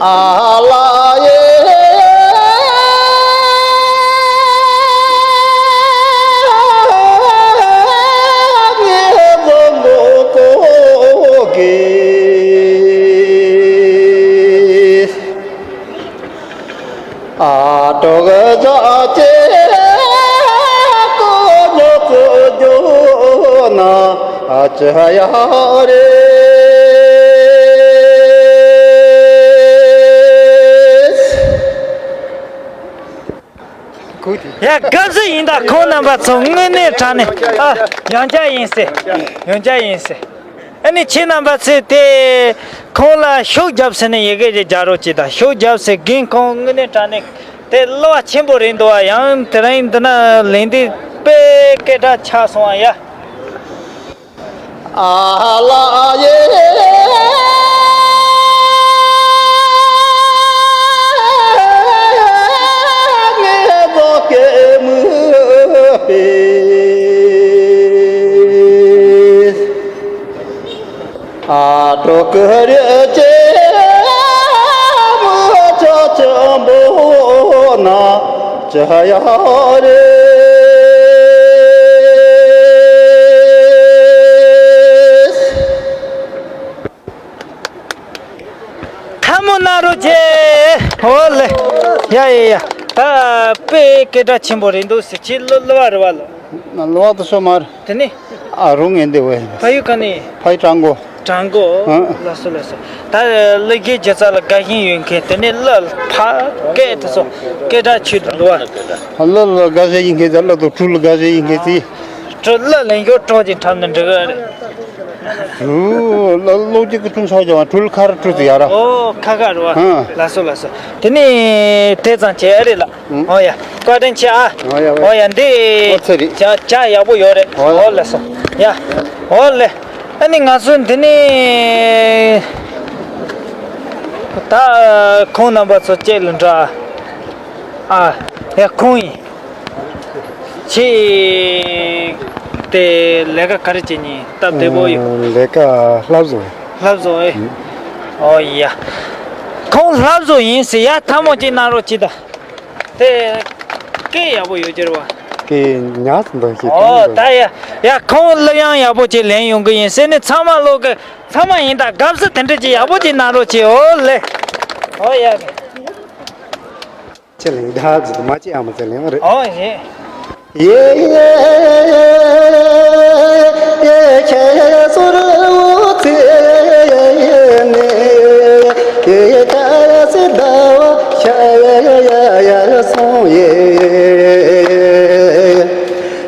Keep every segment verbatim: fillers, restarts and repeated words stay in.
ཨ་ལ་ཡེ་ངའི་བུ་མོ་གོ་གི། ཨ་གྲོགས་བཟའ་ཅེ་ཀོ་ཉོ་ཀོ་ཉོ་ན་ཨ་ཅི་ཡ་རེད། ཡ་དགའ་བསུ་ཡིན་ད། ཁོང་རྣམ་པ་ཚོ་དངོས་གནས་དྲང་གནས་ཨ་ཡང་བསྐྱར་ཡིན་ཟེར། ཡང་བསྐྱར་ཡིན་ཟེར། ཨ་ནི་ཁྱེད་རྣམ་པ་ཚོས་དེ་ཁོང་ལ་ཤུགས་རྒྱབ་ཟེར་ནས་ཡི་གེ་ཅིག་རྒྱག་རོགས་གྱིས་དང་། ཤུགས་རྒྱབ་ཟེར་རྒན་ཁོང་དངོས་གནས་དྲང་གནས་དེ་བསླུ་བ་ཆེན་པོ་རེད་འདུག་བ། ཡང་དེ་རིང་འདི་ན་ལན་འདི་དཔེ་སྐད་གྲགས་ཆགས་སོང་བ་ཡ། ཨ་ལ་ཡེ་ངའི་བུ་གེ་མུ་པེ། ཨ་གྲོགས་ཀྱི་རེ་ཅེ་མུ་ཆ་ཆེན་པོ་ན་ཅི་ཡ་རེད། ཐལ་མོ་གནང་རོགས་གྱིས། ཨོ་ལེ། ཡ་ཡ་ཡ། ད་དཔེ་སྐད་གྲགས་ཆེན་པོ་རེད་འདུག་ཟེར། ཁྱེད་བསླུ་བསླུ་བ་རེད་བ་ལ། བསླུ་བ་དུ་ཤོ་མར། དེ་ནི། ཨ་རུང་ངན་འདི་བས། ཕ་ཡུལ་ག་ནས། ཕ་ཡུལ་ཀྲང་གོ། ཀྲང་གོ། ཨ། ལགས་སོ་ལགས་སོ། ད་བློ་དགེ་རྒྱུ་རྩ་ལ་དགའ་ཞེན་ཡོད་མཁན་དེ་ནས་བློ་ཕ་སྐད་དེ་ཚོ་སྐད་གྲགས་ཆོད་དུ་འདུག་བ། བློ་ལ་དགའ་ཞེན་ཡིན་མཁན་དེ་བློ་དང་གྲུ་ལ་དགའ་ཞེན་ཡིན་མཁན་དེ། གྲུ་བློ་ལེན་ཞོར་གྲོགས་ཀྱི་འཁྲབ་ནས་འགྲིག་གི་རེད། གྲུ་བློ་བློ་གཅིག་གི་གྲུ་ཆགས་ཀྱང་གྲུ་ལ་ཁ་ར་གྲུ་དུ་ཡ་ར། ཨོ་ཁ་ཁ་རུ་བ། ཨ། ལགས་སོ་ལགས་སོ། དེ་ནས་དེ་ཙམ་བྱས་ཨ་རེད་ལ། ཨང་། ཨོ་ཡ། བཀའ་དྲིན་ཆེ་ཨ། ཨོ་ཡ་ཨོ་ཡ། ཨོ་ཡ་འདི། ཨོ་ཚེ་རིང་། ཇ་ཇ་ཡག་པོ་ཡོད་རེད། ཨོ་ཡ། ཨོ་ལགས་སོ། ཡ། ཨོ་ལེ། ཨ་ནི་ང་ཚོ་འདི་ནས་ད་ཁོང་རྣམ་པ་ཚོ་བཅས་ལ་འདྲ། ཨ། ཡ་ཁོང་ཡིན། ཁྱེད་དེ་ལས་ཀ་ག་རེ་བྱེད་ཉིན་སྟབས་བདེ་པོ་ཡོད། ལས་ཀ་ལྷ་བཟོ། ལྷ་བཟོ་ཨེ། ཨོ་ཡ། ཁོང་ལྷ་བཟོ་ཡིན་ཟེར་ཡ་ཐལ་མོ་ཅིག་གནང་རོགས་གྱིས་ད། དེ་སྐད་ཡག་པོ་ཡོད་ཀྱི་རེད་བ། སྐད་ཉག་ཙམ་འདུག་ཤེས། ཨོ་ད་ཡ་ཡ་ཁོང་གླུ་དབྱངས་ཡག་པོ་ཅིག་ལེན་ཡོང་གི་ཡིན་ཟེར་ནས་ཚང་མ་ལོག་གི། ཚང་མ་ཡིན་ད་དགའ་བསུ་དེ་འདྲ་ཅིག་ཡག་པོ་ཅིག་གནང་རོགས་གྱིས། ཨོ་ལེ། ཨོ་ཡ། ཅི་ལིང་ད་ཟིག་མ་ཅི་ཨ་མ་ཅི་ལིང་རེད། ཨོ་ཡེ། ཡེ་ཡེ་ཡེ་ཁྱེད་ཚོར་འུ་ཚེ་ནས་ཡེ་ད་སི་ཟླ་བ་ཤར་ཡར་སོང་ཡེ།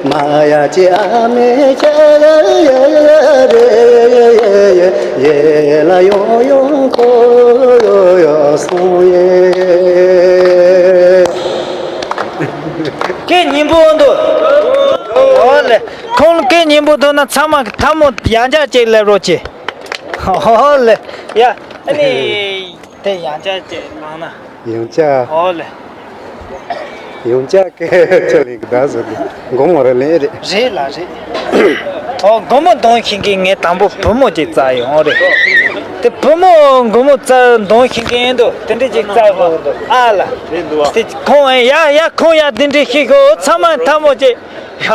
མ་ཡ་ཅི་ཨ་མེ་ཤར་ཡར་རེད་ཡེ་ལ་ཡོང་ཡོང་ཁོ་ཡོ་ཡོ་སོང་ཡེ། སྐད་སྙན་པོ་འདུག་ཨོ་ལེ། ཁོང་སྐད་སྙན་པོ་འདུག་ན་ཚང་མ་ཐལ་མོ་ཡང་བསྐྱར་ཅིག་སླེབས་རོགས་གྱིས། ཨོ་ལེ། ཡ། ཨ་ནི། དེ་ཡང་བསྐྱར་ཅིག་བླངས་ན། ཡང་བསྐྱར། ཨོ་ལེ། ཡང་བསྐྱར་སྐད་ཆ་ལེན་གི་ད་ཟེར་དུས་དགོང་མོ་རེ་ལེན་རེད། རེད་ལ་རེད། ཨོ་དགོང་མོ་གདོང་ཤིང་གི་ངས་དང་པོ་བུ་མོ་ཅིག་བཙལ་ཡོང་རེད། དེ་བུ་མོ་དགོང་མོ་བཙལ་གདོང་ཤིང་གི་ཡིན་འདུག་དེ་འདྲ་ཅིག་བཙལ་དགོས་འདུག་ཨ་ལ། དེ་ཁོང་ཡ་ཡ་ཁོང་ཡ་དེ་འདྲ་ཤིག་ཤོག་ཚང་མ་ཐལ་མོ་ཅིག་ཡ།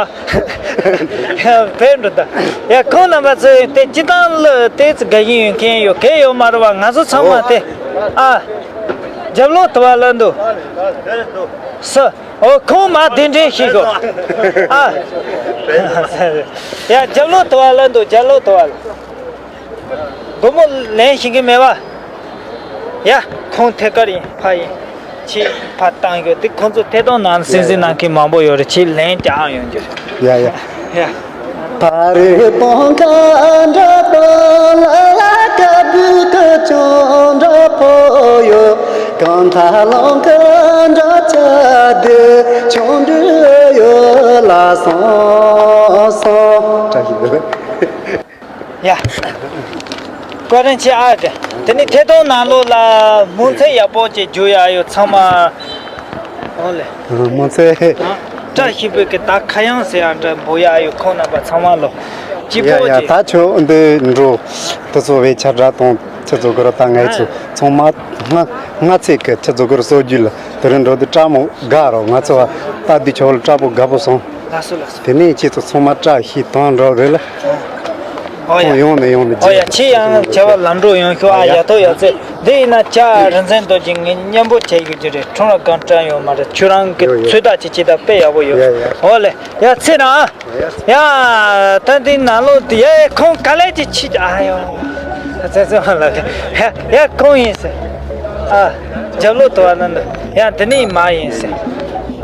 ཡ་བས་འགྲོ་ད། ཡ་ཁོང་རྣམ་པ་ཚོས་དེ་སྤྱི་བཏང་ལ་དེ་ཚོ་དགའ་ཞེན་ཡོད་མཁན་ཡོད་གལ་ཡོད་མ་རེད་བ། ང་ཚོ་ཚང་མ་དེ་ཨ། རྒྱབ་ལོག་དུ་བ་ལ་འདུག་ས། ཨོ་ཁོང་མ་དེ་འདྲའི་ཤེས་གོ་ཨ། ཡ་རྒྱབ་ལོག་དུ་བ་ལ་འདུག་རྒྱབ་ལོག་དུ་བ་ལ། སྒོར་མོ་ལེན་ཤེས་ཀྱི་མེད་བ། ཡ། ཁོང་ཐད་ཀར་ཡིན་ཕ་ཡིན། ཕྱི་ཕ་བཏང་ཡོད་དེ་ཁོང་ཚོ་ཐད་གཏོང་ནང་སེམས་སེམས་ནང་གི་མང་པོ་ཡོད་རེད། ཕྱི་ལན་རྒྱག་ཡོང་རྒྱུ་རེད། ཡ་ཡ། ཡ། ཕ་རི་སྤང་ཁ་འདྲ་པོ་ལ་ལ་ཀ་བུ་ཀ་ཅོང་འདྲ་པོ་ཡོད། གང་ཐ་ལོང་ཀ་འདྲ་ཆ་དེ་ཆུང་འདྲ་ཡོད་ལ་སོང་སོང་། བཀྲ་ཤིས་བདེ་ལེགས། ཡ། བཀའ་དྲིན་ཆེ་ཨ། དེ་དེ་ནི་ཐད་གཏོང་ནང་ལོགས་ལ་མོ་ཚེ་ཡག་པོ་ཅིག་རྒྱུ་ཡག་ཡོད་ཚང་མ། ཨོ་ལེ། མོ་ཚེ། བཀྲ་ཤིས་པའི་གི་ད་ཁ་གཡང་ཟེར་ཡག་འདྲ་འབུ་ཡག་ཡོད་ཁོང་རྣམ་པ་ཚང་མ་ལོ། སྐྱིད་པོ་ཡ་ཡ། ཅིག་ད་ཁྱོད་འདི་འགྲོ། དེ་ཚོ་བས་ཆ་འདྲ་དང་ཁྱེད་ཚོ་གི་རོ། ད་ངའི་ཚོ་ཚང་མ་སྔ་སྔ་ཚེ་གི་ཁྱེད་ཚོ་གི་རོ་སྲོལ་རྒྱུན་ལ་དེ་རིང་འགྲོ་དུས་སྤྲ་མོ་དགའ་རོ། ང་ཚོ་ད་འདི་ཆོག་ལ་སྤྲ་པོ་དགའ་པོ་སོང་། ལགས་སོ་ལགས་སོ། དེ་ནས་ཁྱེད་ཚོ་ཚང་མ་བཀྲ་ཤིས་དང་འགྲོ་རེད་ལ། ཨོ་ཡ། ཁོང་ཡོང་ནས་ཡོང་ནས་ཨོ་ཡ། ཁྱེད་ཡང་བྱ་བ་ལམ་འགྲོ་ཡོང་ཤོག་ཨ། ཡ། ཡ་ཐོག་ཡ་ཚེ་འདི་ཡིན་ན་ཅ་རིན་ཆེན་རྡོ་རྗེ་ངས་མཉམ་པོ་བྱེད་ཡོད་ཀྱི་རེད། ཁྲོམ་ར་གང་དྲན་ཡོད་མ་རེད། ཁྱོད་རང་གི་ཡོད་ཡོད། ཚོད་ལྟ་བྱེད་ཀྱི་ད་དཔེ་ཡག་པོ་ཡོད། ཡ་ཡ། ཨོ་ལེ། ཡ་ཚེ་རང་། ཡ། ད་འདི་ནང་ལོགས་དེ་ཡ་ཁོང་ག་ལེ་ཅི་ཆི་ཨ་ཡོ། ཚེ་ཚེ་མ་ལ་ཡ་ཡ་ཁོང་ཡིན་ཟེར། ཨ། རྒྱབ་ལོགས་དུ་བ་ན་འདི་ཡ་འདི་ནི་མ་ཡིན་ཟེར།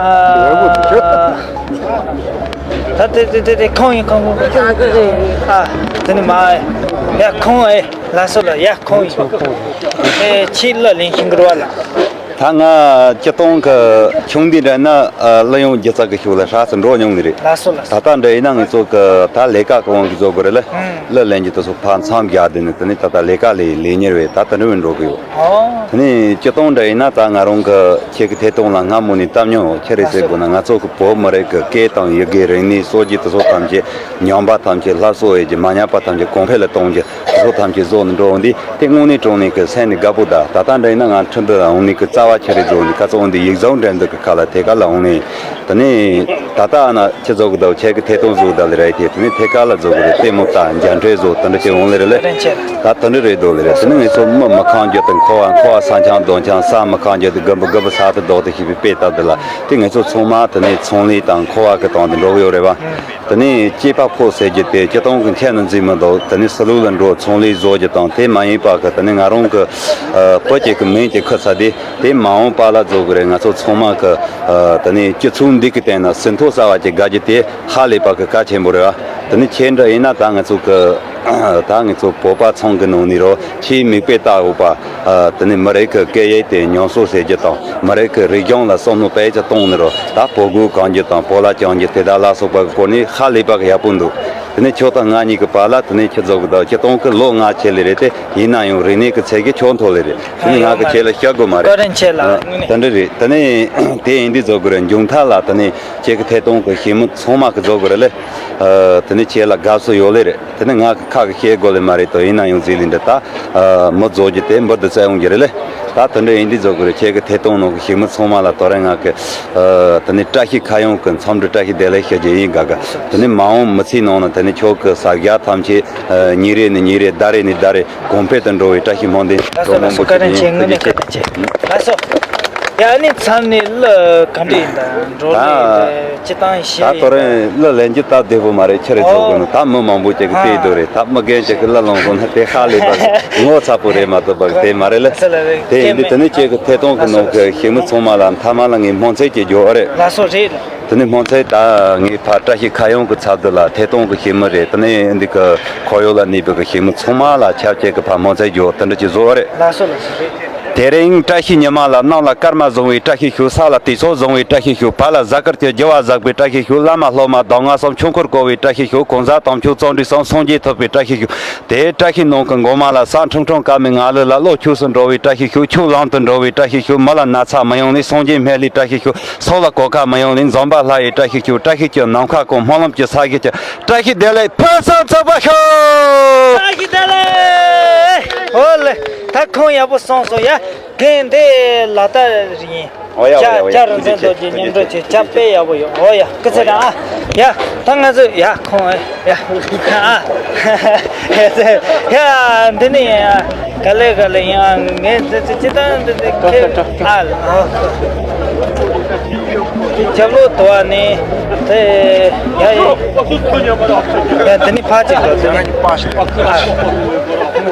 ཨ། ད་དེ་དེ་དེ་དེ་ཁོང་ཡིན་ཁོང་ཁོང་། ཨ། འདི་ནི་མ་ཡ་ཁོང་ཨེ། ལགས་སོ་ལ་ཡ་ཁོང་ཡིན། ཨེ་ཆི་ལ་ལིང་ཤིང་གི་རུ་བ་ལ། ད་ང་སྤྱིར་བཏང་གི་ཆུང་དུས་འདྲ་ན་ཨ་གླུ་དབྱངས་སྒྱུ་རྩལ་གི་ཕྱོགས་ལ་ཧྲ་སེ་འགྲོ་མྱོང་གི་རེད། ལགས་སོ་ལགས་ད་སོ། ལྟ་འདྲ་ཡིན་ན་ང་ཚོ་གི་ད་ལས་ཀ་གི་དབང་གིས་བཟོ་དགོས་རེད་ལ། ཨང་། གླུ་ལེན་རྒྱུ་དེ་ཚོ་ཕར་མཚམས་བཞག་དུས་ནས་དེ་ནས་ད་ལྟ་ལས་ཀ་ལས་ལས་གཉེར་བས་ད་དེ་འདྲ་བས་འགྲོ་གི་ཡོད། ཨོ། དེ་ནས་སྤྱིར་བཏང་འདྲ་ཡིན་ན་ད་ང་རང་གི་ཁྱེད་ཀྱི་ཐད་གཏོང་ལ་སྔ་མོ་ནས་བཏབ་མྱོང་ཡོད། ཁྱེད་རེད་ཟེར་དགོས་ན་ང་ཚོ་གི་བོད་མི་རིགས་ཀྱི་སྐད་དང་ཡི་གེ་རིག་གནས་སྲོལ་རྒྱུན་དེ་ཚོ་ཐམས་ཅད་ཉམས་པ་ཐམས་ཅད་སླར་གསོ་ཡེད་རྒྱུ། མ་ཉམས་པ་ཐམས་ཅད་གོང་འཕེལ་ལ་གཏོང་རྒྱུ། དེ་ཚོ་ཐམས་ཅད་བཟོ་ནས་འགྲོ་འོང་དུས་དེ་དངོས་གནས་དྲང་གནས་ཀྱི་སེམས་ནས་དགའ་པོ་གདའ། ད་ལྟ་འདྲ་ཡིན་ན་ང་ཁྲིན་ཏུ་ལ་འོང་ནས་ཀྱི་རྩ་བ་ཆེ་རེ་བཟོ་ནས་ཁ་ཚ་འོང་དུས་ཡིག་ཚང་འགྲན་བསྡུར་གྱི་ཁ་ལ་ཐད་ཀར་ལ་འོང་ནས་དེ་ནས་ད་ལྟ་ཨ་ན་ཁྱེད་ཚོ་གི་ད་ཁྱེད་ཀྱི་ཐད་གཏོང་བཟོ་གདའ་ལེ་རེད་དེ། དེ་ནས་ཐད་ཀར་ལ་བཟོ་གི་རེད། ལྟད་མོ་ལྟ་མཇལ་འཕྲད་བཟོ་དེ་འདྲ་བྱས་འོང་ལེ་རེད་ལེ། ད་དེ་འདྲ་རེད་འདུག་ལེ་རེད། དེ་ནས་ང་ཚོ་མི་མི་ཁང་རྒྱུ་དང་འཁོར་བ་འཁོར་བ་ས་འཆང་རྡོ་འཆང་ས་མི་ཁང་རྒྱུ་དང་རྒན་པོ་རྒན་པོ་ས་དུ་རྡོག་ཏུ་ཞིག་པའི་དཔེ་ལྟ་དུ་ལ་དེ་ང་ཚོ་ཚང་མ་དེ་ནས་ཚོང་ལས་དང་འཁོར་བ་གི་སྟེང་དུ་འགྲོ་གི་ཡོད་རེད་བ། དེ་ནས་སྐྱེས་པ་ཕོ་ཟེར་རྒྱུ་དེ་སྤྱིར་བཏང་གི་མཁྱེན་ནི་འཛིན་མི་འདུག་དེ་ནས་ཕྱི་ལོགས་ལ་འགྲོ་ཚོང་ལས་བཟོ་རྒྱུ་དང་དེ་མ་ཡིན་པ་གི་དེ་ནས་ང་རང་གི་ཨ་བུ་གཅིག་གི་མིང་གཅིག་ཁུར་ཚར་དུས་དེ་མ་འོངས་པ་ལ་བཟོ་གི་རེད། ང་ཚོ་ཚང་མ་གི་ཨ་དེ་ནས་སྤྱི་ཚོགས་འདི་གི་སྟེང་ན་ཟིན་ཐོ་གསར་བ་ཅིག་དགའ་རྒྱུ་དེ་ཧ་ལས་པ་གི་གལ་ཆེན་པོ་རེད་བ། དེ་ནས་ཁྱེད་འདྲ་ཡིན་ན་ད་ང་ཚོ་གི་ད་ང་ཚོ་བོད་པ་ཚང་གི་ནང་ནས་རོ་ཆེས་མིག་དཔེ་ལྟ་འོས་པ། ཨ་དེ་ནས་མི་རིགས་ཀྱི་སྐད་ཡིག་དེ་ཉམས་གསོ་བྱེད་རྒྱུ་དང་མི་རིགས་ཀྱི་རིག་གཞུང་ལ་བསམ་བློ་དཔེ་ཆ་གཏོང་ནས་རོ་ད་བོད་གོས་གོན་རྒྱུ་དང་བོད་ལྭ་གྱོན་རྒྱུ་དེ་དག་ལ་སོགས་པ་གི་སྐོར་ནས་ཧ་ལས་པ་གི་ཡག་པོ་འདུག་དེ་ནས་ཁྱོད་དང་ང་གཉིས་ཀྱི་བར་ལ་དེ་ནས་ཁྱེད་ཚོ་གི་ད་སྤྱིར་བཏང་གི་ལོ་ལྔ་ཆེ་ལེ་རེད་དེ། ཡིན་ན་ཡང་རིག་གནས་ཀྱི་ཚད་གཞི་ཁྱོད་མཐོ་ལེ་རེད། དེ་ནས་ང་གི་ཁྱེད་ལ་བཤད་དགོས་མ་རེད། བཀའ་དྲིན་ཆེ་ལགས། ཨ་དངོས་གནས། དེ་འདྲ་རེད། དེ་ནས་དེ་ཡིན་དུས་བཟོ་དགོས་རེད། མཇུག་མཐའ་ལ་དེ་ནས་ཁྱེད་ཀྱི་ཐད་གཏོང་གི་ཞིབ་མོ་ཚང་མ་གི་བཟོ་དགོས་རེད་ལེ། ཨ་དེ་ནས་ཁྱེད་ལ་དགའ་བསུ་ཡོད་ལེ་རེད། དེ་ནས་ང་གི་ཁ་གི་བཤད་དགོས་ལེ་མ་རེད་དོ། ཡིན་ན་ཡང་ཟིག་ལེ་འདྲ་ད་ཨ་མི་བཟོ་རྒྱུ་དེ་འབུར་དུ་བཙལ་འོང་རྒྱུ་རེད་ལེ། ད་དེ་འདྲ་ཡིན་དུས་བཟོ་དགོས་རེད། ཁྱེད་ཀྱི་ཐད་གཏོང་ནང་གི་ཞིབ་མོ་ཚང་མ་ལ་དོ་རེད། ང་གི་ཨ་དེ་ནས་བཀྲ་ཤིས་ཁ་གཡང་གི་འཚམས་འདྲི་བཀྲ་ཤིས་བདེ་ལེགས་ཞུ་རྒྱུ་ཡིན། དགའ་དགའ། དེ་ནས་མ་འོངས་མི་ཚེའི་ནང་ན་དེ་ནས་ཁྱོད་ཀྱི་ཟབ་རྒྱ་ཐམས་ཅད་ཨ་ཉིན་རེ་ནས་ཉིན་རེ་ཟླ་རེ་ནས་ཟླ་རེ་གོང་འཕེལ་དུ་འགྲོ་བའི་བཀྲ་ཤིས་སྨོན་འདུན། ལགས་སོ་ལགས་སོ། བཀའ་དྲིན་ཆེ། དངོས་གནས་བཀའ་དྲིན་ཆེ། ལགས་སོ། ཡ་ནི་མཚམས་ནས་གླུ་ག་འདྲ་ཡིན་ད་འགྲོ་ལེ་ད་ཡིན་ད་སྤྱི་བཏང་ད་ཤེས་ཡིན་ད། ད་དོ་རེད། གླུ་ལེན་རྒྱུ་སྟབས་བདེ་པོ་མ་རེད། ཁྱེད་རེ་ཚོ་གི་ནི་ད་མི་མང་པོ་ཅིག་གི་བལྟས་འདུག་རེད། ད་མི་རྒན་ཅིག་གི་གླུ་བླངས་སོང་ན་དེ་ཧ་ལས་པ་ངོ་ཚ་པོ་རེད་མ་གཏོགས་པ་དེ་མ་རེད་ལ། དེ་ཡིན་དུས་དེ་ནི་ཁྱེད་ཀྱི་ཐད་གཏོང་གི་ནང་གི་ཞིབ་མོ་ཚང་མ་ལ་མཐའ་མ་ལ་ངས་སྨོན་ཚིག་ཅིག་རྒྱོབ་ཨ་རེད། ལགས་སོ་རེད། དེ་ནས་སྨོན་ཚིག་ད་ངས་ཕར་བཀྲ་ཤིས་ཁ་གཡང་གི་ཚབ་ཏུ་ལ་ཐད་གཏོང་གི་ཞིབ་མོ་རེད། དེ་ནས་འདི་གི་ཁོར་ཡུག་ལ་གནས་པའི་གི་ཞིབ་མོ་ཚང་མ་ལ་ཆབས་ཅིག་གི་ཕར་སྨོན་ཚིག་རྒྱོབ་དེ་འདྲ་ཅིག་བཟོ་ཨ་རེད། ལགས་སོ་ལགས་སོ་རེད། དེ་རིང་བཀྲ་ཤིས་ཉི་མ་ལ། གནམ་ལ་སྐར་མ་བཟང་བའི་བཀྲ་ཤིས་ཤོག། ས་ལ་དུས་ཚོད་བཟང་བའི་བཀྲ་ཤིས་ཤོག། བར་ལ་གཟའ་སྐར་གྱི་རྒྱུ་བ་བཞག་པའི་བཀྲ་ཤིས་ཤོག། བླ་མ་སློབ་མ་གདམས་ངག་གསུམ་ཆོས་འཁོར་བསྐོར་བའི་བཀྲ་ཤིས་ཤོག། གང་ཟག་དམ་ཆོས་བརྩོན་འགྲུས་གསུམ་སངས་རྒྱས་ཐོབ་པའི་བཀྲ་ཤིས་ཤོག། དེའི་བཀྲ་ཤིས་ནང་གི་འགོ་མ་ལ། ས་ཁྲུང་ཁྲུང་དཀར་མོའི་ངང་ལུས་ལ། བློ་ཆོས་སུ་འགྲོ་བའི་བཀྲ་ཤིས་ཤོག། ཆོས་ལམ་དུ་འགྲོ་བའི་བཀྲ་ཤིས་ཤོག། མི་ལ་ན་ཚ་མི་ཡོང་ནི་སངས་རྒྱས་སྨན་བླའི་བཀྲ་ཤིས་ཤོག། སྲོག་ལ་གོད་ཁ་མི་ཡོང་ནི་འཛོམས་པ་ལྷ་ཡི་བཀྲ་ཤིས་ཤོག། བཀྲ་ཤིས་ཀྱི་ནམ་མཁའ་གང་། སྨོན་ལམ་གྱི་ས་གཞི་ཀྱང་། བཀྲ་ཤིས་བདེ་ལེགས་ཕུན་སུམ་ཚོགས་པ་ཤོག། བཀྲ་ཤིས་བདེ་ལེགས། ཨོ་ལེ། ད་ཁོང་ཡག་པོ་སོང་སོང་ཡ། རྒན་འདི་ལ་ད་ཡིན། ཨོ་ཡ། ཇ་ཨོ་ཡ། ཇ་རིན་ཆེན་རྡོ་རྗེ་མཉམ་དུ་བྱས། ཇ་དཔེ་ཡག་པོ་ཡོད། ཨོ་ཡ། སྐུ་ཚེ་རིང་ཨ། ཡ། ད་ང་ཚོ་ཡ་ཁོང་ཨ། ཡ། ཨ། ཡ། འདི་ནི་ཡ། ག་ལེ་ག་ལེ་ཡ། ངས་ཅི་ཅི་ཅི་ད་འདི་འདི་ཁེ་ཨ། ཨ། ཇབ་ལོ་དོ་ཨ་ནི། དེ་ཡ་ཡ། ཡ་འདི་ནི་ཕ་ཅིག་ལོ་འདི་ནི། ཨ།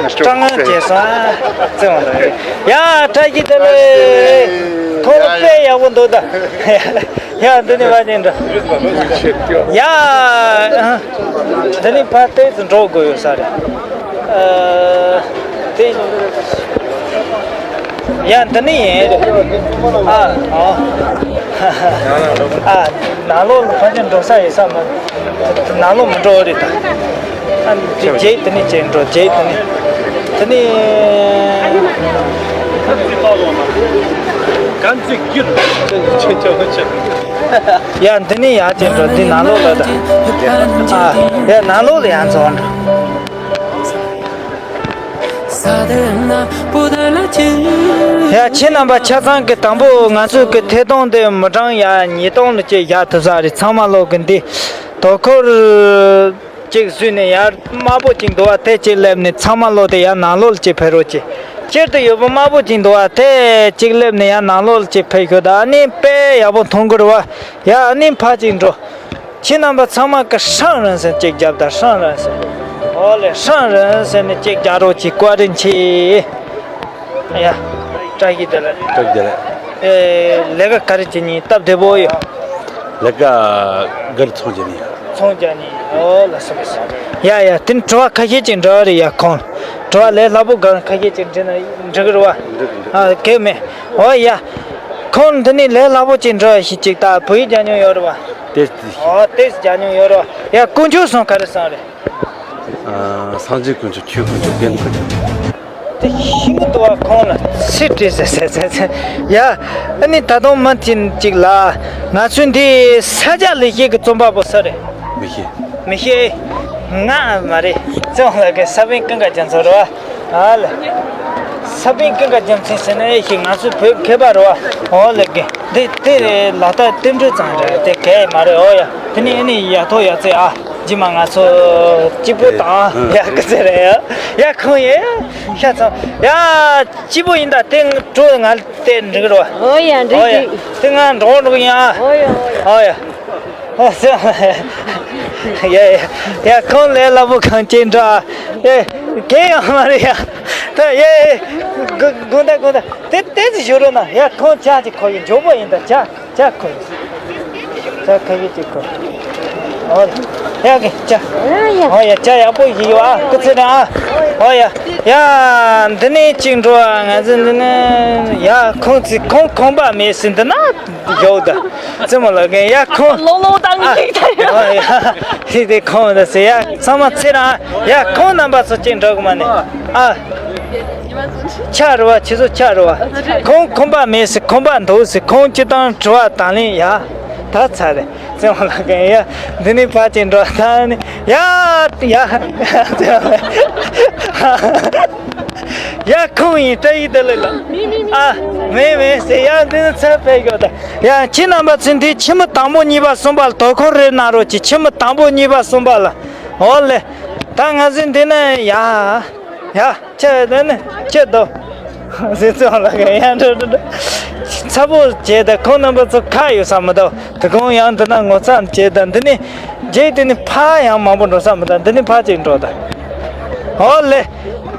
སྤྲང་ངན་བྱས་སོང་ཨ། བརྩེ་བ་འདྲ་རེད། ཡ། བཀྲ་ཤིས་བདེ་ལེགས། ཁོང་དཔེ་ཡག་པོ་འདུག་ད། ཡ། འདི་ནི་བ་ཅན་འདྲ། ཡ། ཨ། འདི་ནི་ཕར་ཏོག་ཙམ་འགྲོ་དགོས་ཡོད་ས་རེད། ཨ། དེ། ཡ། འདི་ནི་ཡིན་རེད། ཨ། ཨ། ཨ། ནང་ལོགས་ལ་ཕ་ཆེན་འགྲོ་ས་ཡོད་ས་མ། ནང་ལོགས་མི་འགྲོ་རེད་ད། ཨ། རྗེས་དེ་ནས་བྱས་འགྲོ། རྗེས་དེ་ནས། དེ་ནས། ཡ། འདི་ནི་ཡ་ཅན་འགྲོ། འདི་ནང་ལོགས་ལ་ད། ཨ། ཡ། ནང་ལོགས་ལ་ཡང་འཛོམས་འགྲོ། ཡ། ཁྱེད་རྣམ་པ་ཆ་ཚང་གི་དང་པོ་ང་ཚོའི་གི་ཐད་གཏོང་དེ་མི་གྲངས་ཡ་ཉིས་སྟོང་ལ་ཅིག་བཞག་ཐུབ་ས་རེད། ཚང་མ་ལོག་གི་འདི་དོ་ཁུར་ཅིག་བཟོས་ནས་ཡར་དམར་པོ་ཅིག་འདུག་བ། དེ་ཅིག་སླེབས་ནས་ཚང་མ་ལོག་དེ་ཡར་ནང་ལོགས་ལ་ཅིག་ཕེབས་རོགས་གྱིས། སྤྱིར་དུ་ཡོད་པ་དམར་པོ་ཅིག་འདུག་བ། དེ་ཅིག་སླེབས་ནས་ཡར་ནང་ལོགས་ལ་ཅིག་ཕེབས་ཤོག། ད་ཨ་ནི་དཔེ་ཡག་པོ་མཐོང་གི་རེད་བ། ཡ། ཨ་ནི་ཕར་ཅིག་འགྲོ། ཁྱེད་རྣམ་པ་ཚང་མ་གི་ཧྲང་རན་ཟེར་ཅིག་རྒྱབ་དང་། ཧྲང་རན་ཟེར། ཨོ་ལེ། ཧྲང་རན་ཟེར་ནས་ཅིག་རྒྱག་རོགས་གྱིས། བཀའ་དྲིན་ཆེ། ཡ། བཀྲ་ཤིས་བདེ་ལེགས། བཀྲ་ཤིས་བདེ་ལེགས། ཨེ། ལས་ཀ་ག་རེ་བྱེད་ནི། སྟབས་བདེ་པོ་ཡོད། ལས་ཀ་གར་ཚོང་རྒྱག་ནི། ཚོང་རྒྱག་ནི། ཨོ་ལ་སོ་སོ། ཡ་ཡ། དེ་ནི་དྲི་བ་ཁ་ཤས་ཅིག་འདྲི་བ་རེད་ཡ། ཁོང་དྲི་བ་ལས་སླ་པོ་གང་ཁ་ཤས་ཅིག་འདྲི་ན་འགྲིག་གི་རེད་བ། ཨ། གལ་མེད། ཨོ་ཡ། ཁོང་འདི་ནི་ལས་སླ་པོ་ཅིག་འདྲི་བ་ཞིག་ཅིག་ད་བོད་ཡིག་རྒྱག་མྱོང་ཡོད་རེད་བ། ཏོག་ཙམ། ཨོ། ཏོག་ཙམ་རྒྱག་མྱོང་ཡོད་རེད་བ། ཡ། དཀོན་མཆོག་གསུམ་ག་རེ་གསུམ་རེད། ཨ། སངས་རྒྱས་དཀོན་མཆོག་ཆོས་དཀོན་མཆོག་དགེ་འདུན་དཀོན་མཆོག་དེ་ཤིང་གི་དུ་བ་ཁོང་ལ་ཚིག་བྲིས་ཟེར་ཟེར་ཟེར་ཟེར། ཡ། ཨ་ནི་ད་དུང་མ་ཐིན་ཅིག་ལ། ང་ཚོའི་འདི་ས་སྐྱ་ལེགས་བཤད་ཀྱི་རྩོམ་པ་པོ་སུ་རེད། མི་ཤེས། མི་ཤེས། ང་མ་རེད། བཙོན་ལ་གི་ས་པཎ་ཀུན་དགའ་རྒྱ་མཚོ་རེད་བ། ཨ་ལ། ས་པཎ་ཀུན་དགའ་རྒྱ་མཚོ་ཟེར་ན་ཨེ་ཤེས། ང་ཚོའི་བོད་མཁས་པ་རེད་བ། ཨོ་ལ་གི། འདི་དེ་ལ་ད་བསྟན་འགྲོའི་གཙང་རེད། དེ་གས་མ་རེད། ཨོ་ཡ། དེ་ནི་ཨ་ནི་ཡ་ཐོག་ཡ་ཚེ་ཨ། རྗེས་མ་ང་ཚོ་སྐྱིད་པོ་དང་ཡ་སྐུ་ཚེ་རེད་ཡ། ཡ་ཁོང་ཡེ་ཤ་ཚང་ཡ། སྐྱིད་པོ་ཡིན་ད། དེ་འགྲོ། ང་དེ་འགྲིག་རོ། ཨོ་ཡ། འགྲིག་ཨོ་ཡ། འགྲིག་དེ་ང་འགྲོ་འགྲོ་ཡིན་ཨ། ཨོ་ཡ། ཨོ་ཡ། ཨོ་ཡ། ཨོ་ཟེར། ཡ་ཡ་ཡ། ཁོང་ལས་སླ་པོ་གང་ཅི་འདྲ་ཨ། ཡ། གན་ཡང་མ་རེད་ཡ། ད་ཡ་ཡ། དགོངས་དག་དགོངས་དག་དེ་དེ་ཚོ་ཞུ་རོགས་གནང་ཡ། ཁོང་ཇ་ཅིག་ཁོ་ཡི་མགྱོགས་པོ་ཡིན་ད། ཇ་ཇ་ཁོ་ཡི། ཇ་ཁ་ཤས་ཅིག་ཁོ། ཨོ། ཡ་གི་ཇ། ཨོ་ཡ། ཇ་ཡག་པོ་ཞིག་ཡོད་ཨ། སྐུ་ཚེ་རིང་ཨ། ཨོ་ཡ། ཡ། འདི་ནས་ཅིག་འགྲོ་ཨ། ང་ཚོ་འདི་ནས་ཡ། ཁོང་ཚོས་ཁོང་ཁོམ་པ་མེད་ཟིན་འདི་ན་ཡོད་ད། ཙི་མོ་ལ་གན་ཡ། ཁོང་ལོང་ལོང་དང་ཨ། ངིག་ཐལ་ཡོད། ཨོ་ཡ། དེ་དེ་ཁོང་ད་ཟེར་ཡ། ཚང་མ་ཚེ་རིང་ཨ། ཡ། ཁོང་རྣམ་པ་ཚོ་ཅིག་འགྲོ་གི་མ་ནི་ཨ། ཆ་རུ་བ། ཁྱེད་ཚོ་ཆ་རུ་བ། ཁོང་ཁོམ་པ་མེད་ཟེར། ཁོམ་པ་འདུག་ཟེར། ཁོང་སྤྱི་བཏང་དྲི་བ་དང་ལེན་ཡ། ད་ཚར་རེད། ཙེ་མོ་ལ་གན་ཡ། འདི་ནི་ཕ་ཅིག་འགྲོ་ད་ནི་ཡ། ཡ། ཡ། ཁོང་ཡིན། བཀྲ་ཤིས་བདེ་ལེགས་ལ། ཨ། མེད་མེད་ཟེར་ཡ། འདི་ནི་ཚར་ཕེབས་ཡོད་ད། ཡ། ཁྱེད་རྣམ་པ་ཚོས་འདི་ཁྱི་མོ་དང་པོ་གཉིས་པ་གསུམ་པ་ལ་དོ་ཁུར་རེ་གནང་རོགས་གྱིས། ཁྱི་མོ་དང་པོ་གཉིས་པ་གསུམ་པ་ལ། ཨོ་ལེ། ད་ང་ཚོས་འདི་ནས་ཡ། ཡ། ཁྱེད་ད་ནི་ཁྱེད་དོ། ཟེར་ཙང་ལ་ག་ཡ་འགྲོ་འགྲོ་འགྲོ། ཚ་པོ་བྱས་ད་ཁོང་རྣམ་པ་ཚོ་ཁ་ཡོད་ས་མི་འདུག་དེ་གོང་ཡང་འདི་ན་ངོ་ཚ་བྱས་ད་འདི་ནི་རྗེས་དེ་ནི་ཕ་ཡང་མང་པོ་འགྲོ་ས་མི་འདུག་འདི་ནི་ཕ་ཅིག་འགྲོ་ད། ཨོ་ལེ།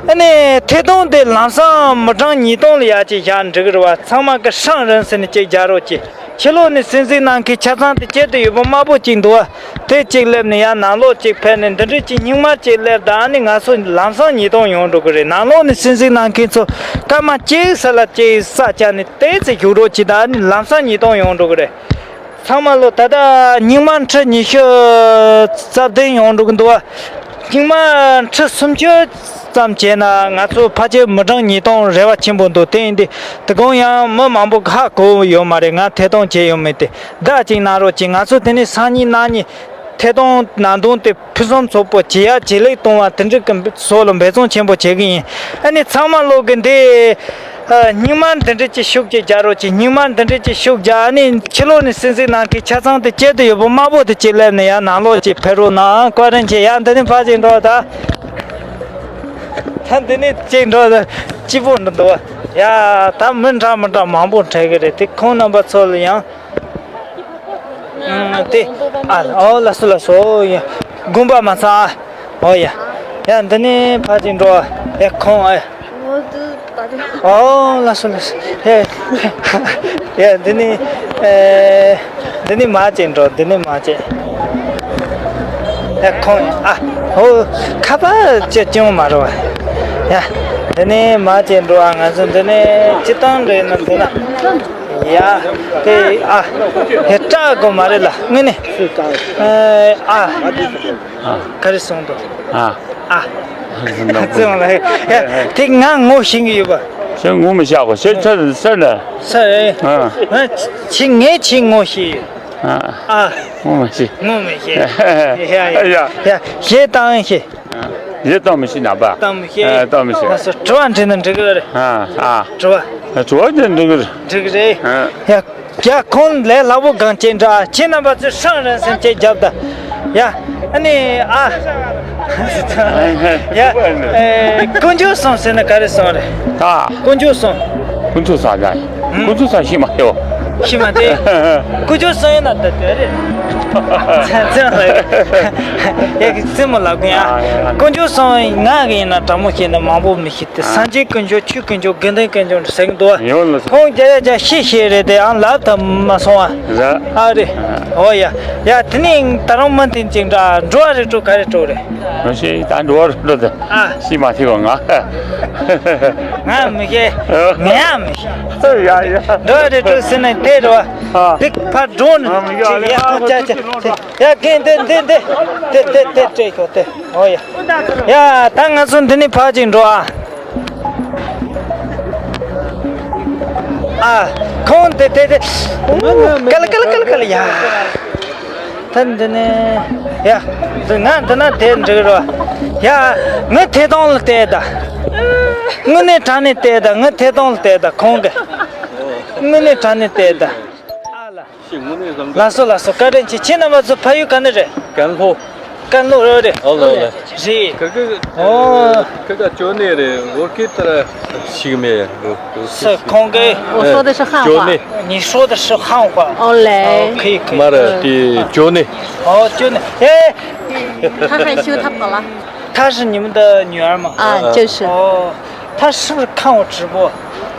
ཨ་ནི་ཐད་གཏོང་དེ་ལམ་སང་མི་གྲངས་ཉིས་སྟོང་ལ་ཡ་ཅིག་བཞག་འགྲིག་གི་རེད་བ། ཚང་མ་གི་ཧྲང་རན་ཟེར་ནས་ཅིག་རྒྱག་རོགས་གྱིས། ཕྱི་ལོགས་ནས་གསན་གཟིགས་གནང་མཁན་ཆ་ཚང་དེ་དཀྱིལ་དུ་ཡོད་པ་དམར་པོ་གཅིག་འདུག་བ། དེ་གཅིག་སླེབས་ནས་ཡར་ནང་ལོགས་གཅིག་ཕེབས་ནས་འདི་འདྲ་གཅིག་སྙིང་དམར་གཅིག་སླེབས། ད་ནི་ང་ཚོ་ལམ་སང་ཉིས་སྟོང་ཡོང་འགྲོ་གི་རེད། ནང་ལོགས་ནས་གསན་གཟིགས་གནང་མཁན་ཚོ་སྐར་མ་གཅིག་ས་ལ་གཅིག་ས་བཅད་ནས་ཏོག་ཙམ་བཞུགས་རོགས་གྱིས། ད་ནི་ལམ་སང་ཉིས་སྟོང་ཡོང་འགྲོ་གི་རེད། ཚང་མ་ལོ་ད་ལྟ་སྙིང་དམར་ཁྲི་ཉི་ཤུ་རྩ་བདུན་ཡོང་འགྲོ་གི་འདུག་བ། སྙིང་དམར་ཁྲི་སུམ་ཅུ་ཙམ་བྱས་ན་ང་ཚོ་ཕལ་ཆེར་མི་གྲངས་ཉིས་སྟོང་རེ་བ་ཆེན་པོ་འདུག་དེ་ཡིན་དུས་དེ་གོང་ཡང་མི་མང་པོ་ཧ་གོ་ཡོད་མ་རེད། ང་ཐད་གཏོང་བྱས་ཡོད་མེད་དེ་བདག་ཅིག་གནང་རོགས་གྱིས། ང་ཚོ་དེ་ནས་སང་ཉིན་གནངས་ཉིན་ཐད་གཏོང་ནང་དོན་དེ་ཕུན་སུམ་ཚོགས་པོ་བྱེད་ཡ་ཇེ་ལེགས་གཏོང་བ་དེ་འདྲ་གི་སོགས་ལ་འབད་བརྩོན་ཆེན་པོ་བྱེད་གི་ཡིན། ཨ་ནི་ཚང་མ་ལོག་གི་འདི། ཨ། སྙིང་དམར་འདི་འདྲ་ཅིག་ཤུགས་ཀྱིས་རྒྱག་རོགས་གྱིས། སྙིང་དམར་འདི་འདྲ་ཅིག་ཤུགས་རྒྱག་ཨ་ནི་ཕྱི་ལོགས་ནས་གསན་གཟིགས་གནང་མཁན་ཆ་ཚང་དེ་དཀྱིལ་དུ་ཡོད་པ་དམར་པོ་དེ་གཅིག་སླེབས་ནས་ཡར་ནང་ལོགས་ཅིག་ཕེབས་རོགས་གནང་། བཀའ་དྲིན་ཆེ། ཡ། འདི་ནས་ཕར་ཅིག་འགྲོ་ད། ད་འདི་ནས་ཅིག་འགྲོ་ད། སྐྱིད་པོ་འདུག་འདུག་བ། ཡ། ད་མི་འདྲ་མི་འདྲ་མང་པོ་འཕྲད་གི་རེད་དེ། ཁོང་རྣམ་པ་ཚོ་ལ་ཡང་། ཨ། དེ། ཨ། ཨོ་ལགས་སོ་ལགས་སོ། ཡ། དགོངས་པ་མ་ཚོམ་ཨ། ཨོ་ཡ། ཡ། འདི་ནས་ཕར་ཅིག་འགྲོ་ཨ། ཡ། ཁོང་ཨ། ཨོ་ལགས་སོ་ལགས་སོ། ཧེ། ཡ། འདི་ནས། ཨེ། འདི་ནས་མར་ཅིག་འགྲོ། འདི་ནས་མར་ཅིག་ཡ། ཁོང་ཨ། ཨོ། ཁ་པར་ཅིག་ཅུང་མ་རུང་བ། ཡ། འདི་ནས་མར་ཅིག་འགྲོ་ཨ། ང་ཚོ་འདི་ནས་སྤྱིར་བཏང་འདྲ་ཡིན་ན་འདི་ན། ཡ། དེ་ཨ། དེ་སྐྲག་དགོས་མ་རེད་ལ། དངོས་གནས། ཨ། ག་རེ་གསུངས་འདུག་ཨ། ཨ། ཙི་མ་ལ། ཡ། དེ་ང་ངོ་ཤེས་ཀྱི་ཡོད་པ། ཁྱེད་ངོ་མི་ཤེས་གོ། ཁྱེད་ཚར་ཚར་ན། ས་རེད། ཨ། ང་ཁྱེད་ངས་ཁྱེད་ངོ་ཤེས་ཡོད། ཨ། ཨ། ངོ་མི་ཤེས། ངོ་མི་ཤེས། ཡ་ཡ། ཡ། ཡ། གཞས་བཏང་ཤེས། ཨ། གཞས་བཏང་མི་ཤེས་ན་པ། བཏང་མི་ཤེས། ཨ། བཏང་མི་ཤེས། ལགས་སོ། དྲི་བ་འདྲི་ན་འགྲིག་གི་རེད། ཨ། ཨ། དྲི་བ། དྲི་བ་དེ་འགྲིག་གི་རེད། འགྲིག་གི་རེད། ཨ། ཡ། ཡ། ཁོང་ལས་སླ་པོ་གང་བྱེད་འདྲ། ཁྱེད་རྣམ་པ་ཚོས་ཧྲང་རན་སེམས་བསྐྱེད་རྒྱབ་ད། ཡ། ཨ་ནི་ཨ། ཡ། ཨེ། དཀོན་མཆོག་གསུམ་ཟེར་ན་ག་རེ་གསུམ་རེད། ཨ། དཀོན་མཆོག་གསུམ། དཀོན་མཆོག་གསུམ་ཟེར། དཀོན་མཆོག་གསུམ་ཤེས་མ་ཐུབ། ཤེས་མ་ཐུབ། དཀོན་མཆོག་གསུམ་ཡིན་ན་ད་དེ་རེད། ཙེ་ཙེ་ལ། ཡ་གི་ཙེ་མོ་ལབ་གི་ཡ། ཨ། ཡ། དཀོན་མཆོག་གསུམ་ང་གི་ཡིན་ན་དྲང་མོ་བཤད་ན་མང་པོ་མི་ཤེས་ཏེ། ཨ། སངས་རྒྱས་དཀོན་མཆོག་ཆོས་དཀོན་མཆོག་དགེ་འདུན་དཀོན་མཆོག་ཟེར་གི་འདུག་བ། ཡོད་ལ། ཁོང་རྒྱ་ཡ་རྒྱ་ཤེས་ཤེས་རེད་དེ། ཨང་ལབ་ཐབས་མ་སོང་བ། ར། ཨ་རེད། ཨ། འོ་ཡ། ཡ་དེ་ནས་ད་རུང་མུ་མཐུད་ཅིག་འདྲ། འགྲོ་བ་རིགས་དྲུག་ག་རེ་དྲུག་རེད། མ་ཤེས། ད་འགྲོ་བ་རིགས་དྲུག་དེ། ཨ། ཤེས་མ་ཐུབ་པ་ང་། ང་མི་ཤེས། ཨ། ང་ཡང་མི་ཤེས། ཡ་ཡ། འགྲོ་བ་རིགས་དྲུག་ཟེར་ན་དེ་རེད་བ། ཨ། དེ་ཕར་འགྲོ་ནས། ཨ། མི་ཡ། ཅིག་ཡ། ཡ། ཁོ་ཅག་ཅག་ཅག་ཡ། རྒན་དེ་འདི་འདི་དེ་དེ་དེ་སྤྲད་ཤོག་དེ། ཨོ་ཡ། ཡ་ད་ང་ཚོ་འདི་ནས་ཕར་ཅིག་འགྲོ་ཨ། ཨ། ཁོང་དེ་དེ་དེ། ཀ་ལ་ཀ་ལ་ཀ་ལ་ཀ་ལ་ཡ། ད་འདི་ནས་ཡ། འདི་ང་འདི་ན་དེ་འགྲིག་རོ། ཡ། ངའི་ཐད་གཏོང་ལ་བལྟས་ད། དངོས་གནས་དྲང་གནས་བལྟས་ད། ངའི་ཐད་གཏོང་ལ་བལྟས་ད། ཁོང་གི། དངོས་གནས་དྲང་གནས་བལྟས་ད། ཨ་ལ། ཤི་དངོས་གནས་བཟང་གི། ལགས་སོ་ལགས་སོ། བཀའ་དྲིན་ཆེ། ཁྱེད་རྣམ་པ་ཚོ་ཕ་ཡུལ་ག་ནས་རེད། ཀན་ལྷོ། ཀན་ལྷོ་རེད། ཨོ་ལེ་ཨོ་ལེ། རེད། ཁ་ཁ། ཨོ། ཁ་ཁ་ཅོ་ནེ་རེད། བོད་སྐད་ལྟར་ཞིག་མེད། 是空格。我说的是汉话。你说的是汉话。 ཨོ་ལེ། 可以可以。 མ་རེད། དེ་ཅོ་ནེ། ཨོ་ཅོ་ནེ། ཨེ། 他害羞，他跑了。 她是你们的女儿吗？啊，就是。哦，她是不是看我直播？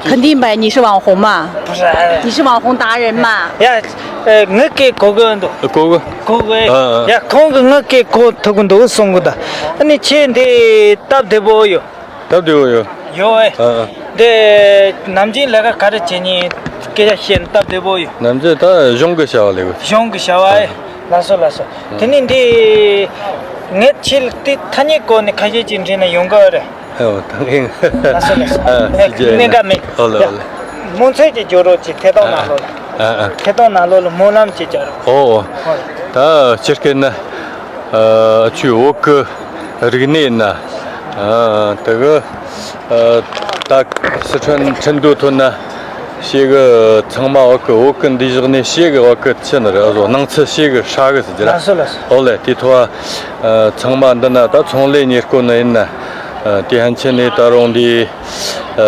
肯定呗，你是网红嘛。不是，哎。你是网红达人嘛。呀，呃，我给哥哥的。哥哥。哥哥。嗯嗯。呀，哥哥，我给哥哥的，送过的。那你去的到底不有？到底不有？有哎。嗯嗯。 དེ་ནམ་རྒྱུན་ལས་ཀ་ག་རེ་བྱེད་ཉིན་སྐད་ཆ་བཤད་ན་སྟབས་བདེ་པོ་ཡོད། ནམ་རྒྱུན་ད་གཞུང་གི་བྱ་བ་ལས་གོ། གཞུང་གི་བྱ་བ་ཨེ། ལགས་སོ་ལགས་སོ། དེ་ནི་འདི་ངས་ཁྱེད་ལ་དེ་ཐ་སྙད་སྐོར་ནས་ཁ་ཤས་ཅིག་འདྲི་ན་ཡོང་གི་རེད། ཨོ་ད་ངས། ལགས་སོ་ལགས་སོ། ཨ་ཨེ་ཅི་ཅི་གནད་འགག་མེད། ཨོ་ལེ་ཨོ་ལེ། མང་ཚོད་ཀྱི་སྦྱོར་རོགས་ཀྱི་ཐད་གཏོང་ནང་ལོགས་ལ། ཨ་ཨ། ཐད་གཏོང་ནང་ལོགས་ལ་སྨོན་ལམ་ཅིག་བྱ་རོགས། ཨོ་ཨོ། ཨོ། ད་སྤྱིར་བཀོད་ན། ཨ་ཆུ་བོད་ཀྱི་རིག་གནས་ན། ཨ་དེ་གི། ཨ་ད་སི་ཁྲོན་ཁྲིན་ཏུའུ་ཐོན་ན་ཞེ་གི་ཚང་མ་བ་གི་བོད་གི་འདི་བཞག་ནས་ཞེ་གི་བ་གི་ཆི་ནི་རེད། ཨ་ཟོ་སྣང་ཚུལ་ཞེ་གི་ཧྲ་གི་ཟེར་གྱི་ར། ལགས་སོ་ལགས་སོ། ཨོ་ལེ། དེ་ཐོག་ཨ་ཚང་མ་འདི་ན་ད་ཚོང་ལས་གཉེར་སྐོར་ནི་ཡིན་ན། ཨ་དེ་ཧན་ཆེ་ནས་ད་རུང་འདི་ཨ་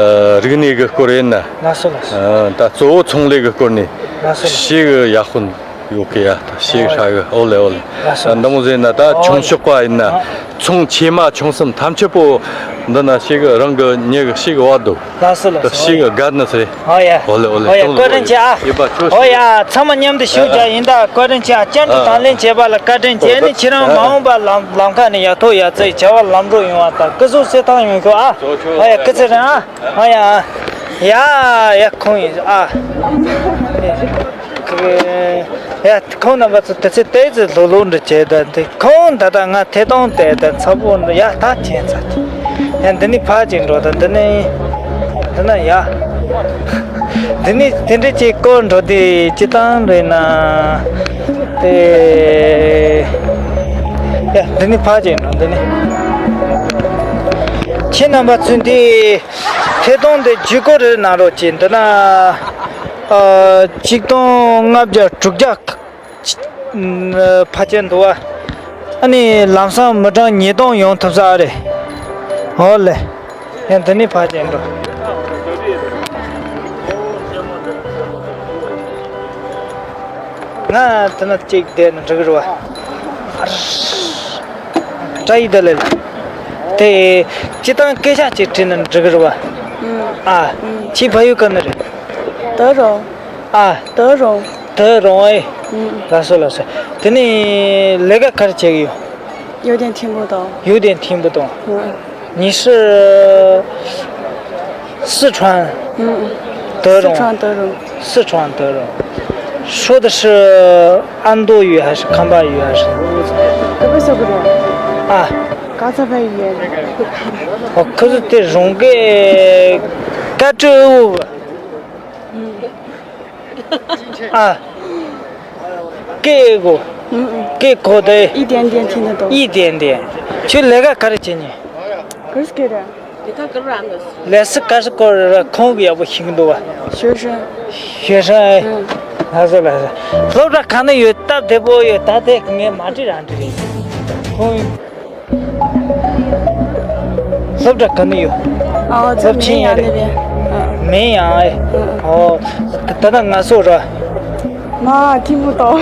རིག་གནས་གི་སྐོར་ཡིན་ན། ལགས་སོ་ལགས་སོ། ཨ་ད་གཙོ་བོ་ཚོང་ལས་གི་སྐོར་ནས། ལགས་སོ་ལགས་སོ། ཞེ་གི་ཡག་ཤོས། ཡོད་ཀི་ཡ། ད་ཞེ་གི་ཧྲ་གི། ཨོ་ལེ་ཨོ་ལེ། ལགས་སོ། ད་འདི་མོ་ཟེར་ན་ད་ཨོ་ཆུང་ཤོས་པ་ཡིན་ན། ཨ་ཚོང་ཆེ་མ་ཆུང་གསུམ་ཐམས་ཅད་པོ་འདི་ན་ཞེ་གི་རང་གི་མྱི་གི་ཞེ་གི་བ་འདུག། ལགས་སོ་ལགས་ད་སོ། ཞེ་གི་དགའ་ནི་ཟེར། ཨོ་ཡ། ཨོ་ལེ་ཨོ་ལེ། ཨོ་ཡ། བཀའ་དྲིན་ཆེ་ཨ། ཡིན་པ་ཁྱོད། ཨོ་ཡ། ཚང་མ་མཉམ་དུ་ཞུ་རྒྱུ་ཡིན་ད། བཀའ་དྲིན་ཆེ་ཨ། བཅར་འདྲི་དང་ལེན་བྱས་པ་ལ་བཀའ་དྲིན་ཆེ། ཨ་ནི་ཁྱེད་རང་མ་འོངས་པ་ལམ་ལམ་ཁ་ནས་ཡག་ཐོག་ཡག་བརྩེགས་བྱ་བ་ལམ་འགྲོ་ཡོང་བ་དང་། སྐུ་གཟུགས་གསལ་ཐང་ཡོང་ཤོག་ཨ། ཨོ་ཡ། སྐུ་ཚེ་རིང་ཨ། ཨོ་ཡ། ཡ་ཡ། ཁོང་ཡིན་ཨ། ཡ་ཁོང་རྣམ་པ་ཚོ་དེ་ཚེ་ཏོག་ཙམ་ལྷོད་ལྷོད་འདྲ་བྱས། ད་འདི་ཁོང་ད་ལྟ་ང་ཐད་གཏོང་དེ་ད་ཚ་པོ་འདྲ་ཡ་ད་བྱས་ཚར། ཡ་འདི་ནས་ཕར་ཅིག་འགྲོ། ད་འདི་ནས་འདི་ན་ཡ། འདི་ནས་དེ་འདྲ་ཅིག་སྐོར་འགྲོ་དུས་སྤྱིར་བཏང་རེད་ན། དེ་ཡ་འདི་ནས་ཕར་ཅིག་འགྲོ། འདི་ནས་ཁྱེད་རྣམ་པ་ཚོས་འདི། ཐད་གཏོང་དེ་བརྒྱུད་སྐུར་རེ་གནང་རོགས་གྱིས། འདི་ན་ཨ་ཆིག་སྟོང་ལྔ་བརྒྱ་དྲུག་བརྒྱ་ཕལ་ཆེར་འདུག་བ། ཨ་ནི་ལམ་སང་མི་གྲངས་ཉིས་སྟོང་ཡོང་ཐུབ་ས་རེད། ཨོ་ལེ། ཡང་འདི་ནས་ཕལ་ཆེར་འགྲོ། ང་དེ་ན་གཅིག་བསྡད་ན་འགྲིག་གི་རེད་བ། བཀྲ་ཤིས་བདེ་ལེགས་ལ། དེ་སྤྱིར་བཏང་སྐད་ཆ་གཅིག་དྲིས་ན་འགྲིག་གི་རེད་བ། ཨ། ཁྱེད་ཕ་ཡུལ་ག་ནས་རེད། 德荣། ཨ། 德荣། 德荣 ཨེ། ལགས་སོ་ལགས་སོ། དེ་ནས་ལས་ཀ་ག་རེ་བྱེད་ཀྱི་ཡོད། 有点听不懂。 有点听不懂。 你是四川？嗯，德荣。 四川德荣。 四川德荣。 说的是安多语还是康巴语还是？ 根本说不懂。 ཨ། 刚才白语言。 ཨོ། ཁོ་ཚོ་དེ་རོང་སྐད་ 该这啊，给过，给过的，一点点听得懂。一点点。去那个干啥去呢？可是给的。 ལས་ཀ་ག་རེ་གོ་ར་ཁོང་གི་ཡག་པོ་ཤེས་ཀྱི་འདུག་བ། 学生。 学生哎། ལགས་སོ་ལགས་སོ། སློབ་གྲྭ་ག་ན་ཡོད། སྟབས་བདེ་པོ་ཡོད། ད་ལྟའི་ངས་མ་བྲིས་རང་བྲིས་རེད། ཁོང་སློབ་གྲྭ་ག་ན་ཡོད། 哦，在 སློབ་ཆེན་ཡིན་རེད། 那边。 མིན་ཡང་ཨེ། ཨོ། ད་ད་ང་སོ་ར། 妈，听不懂。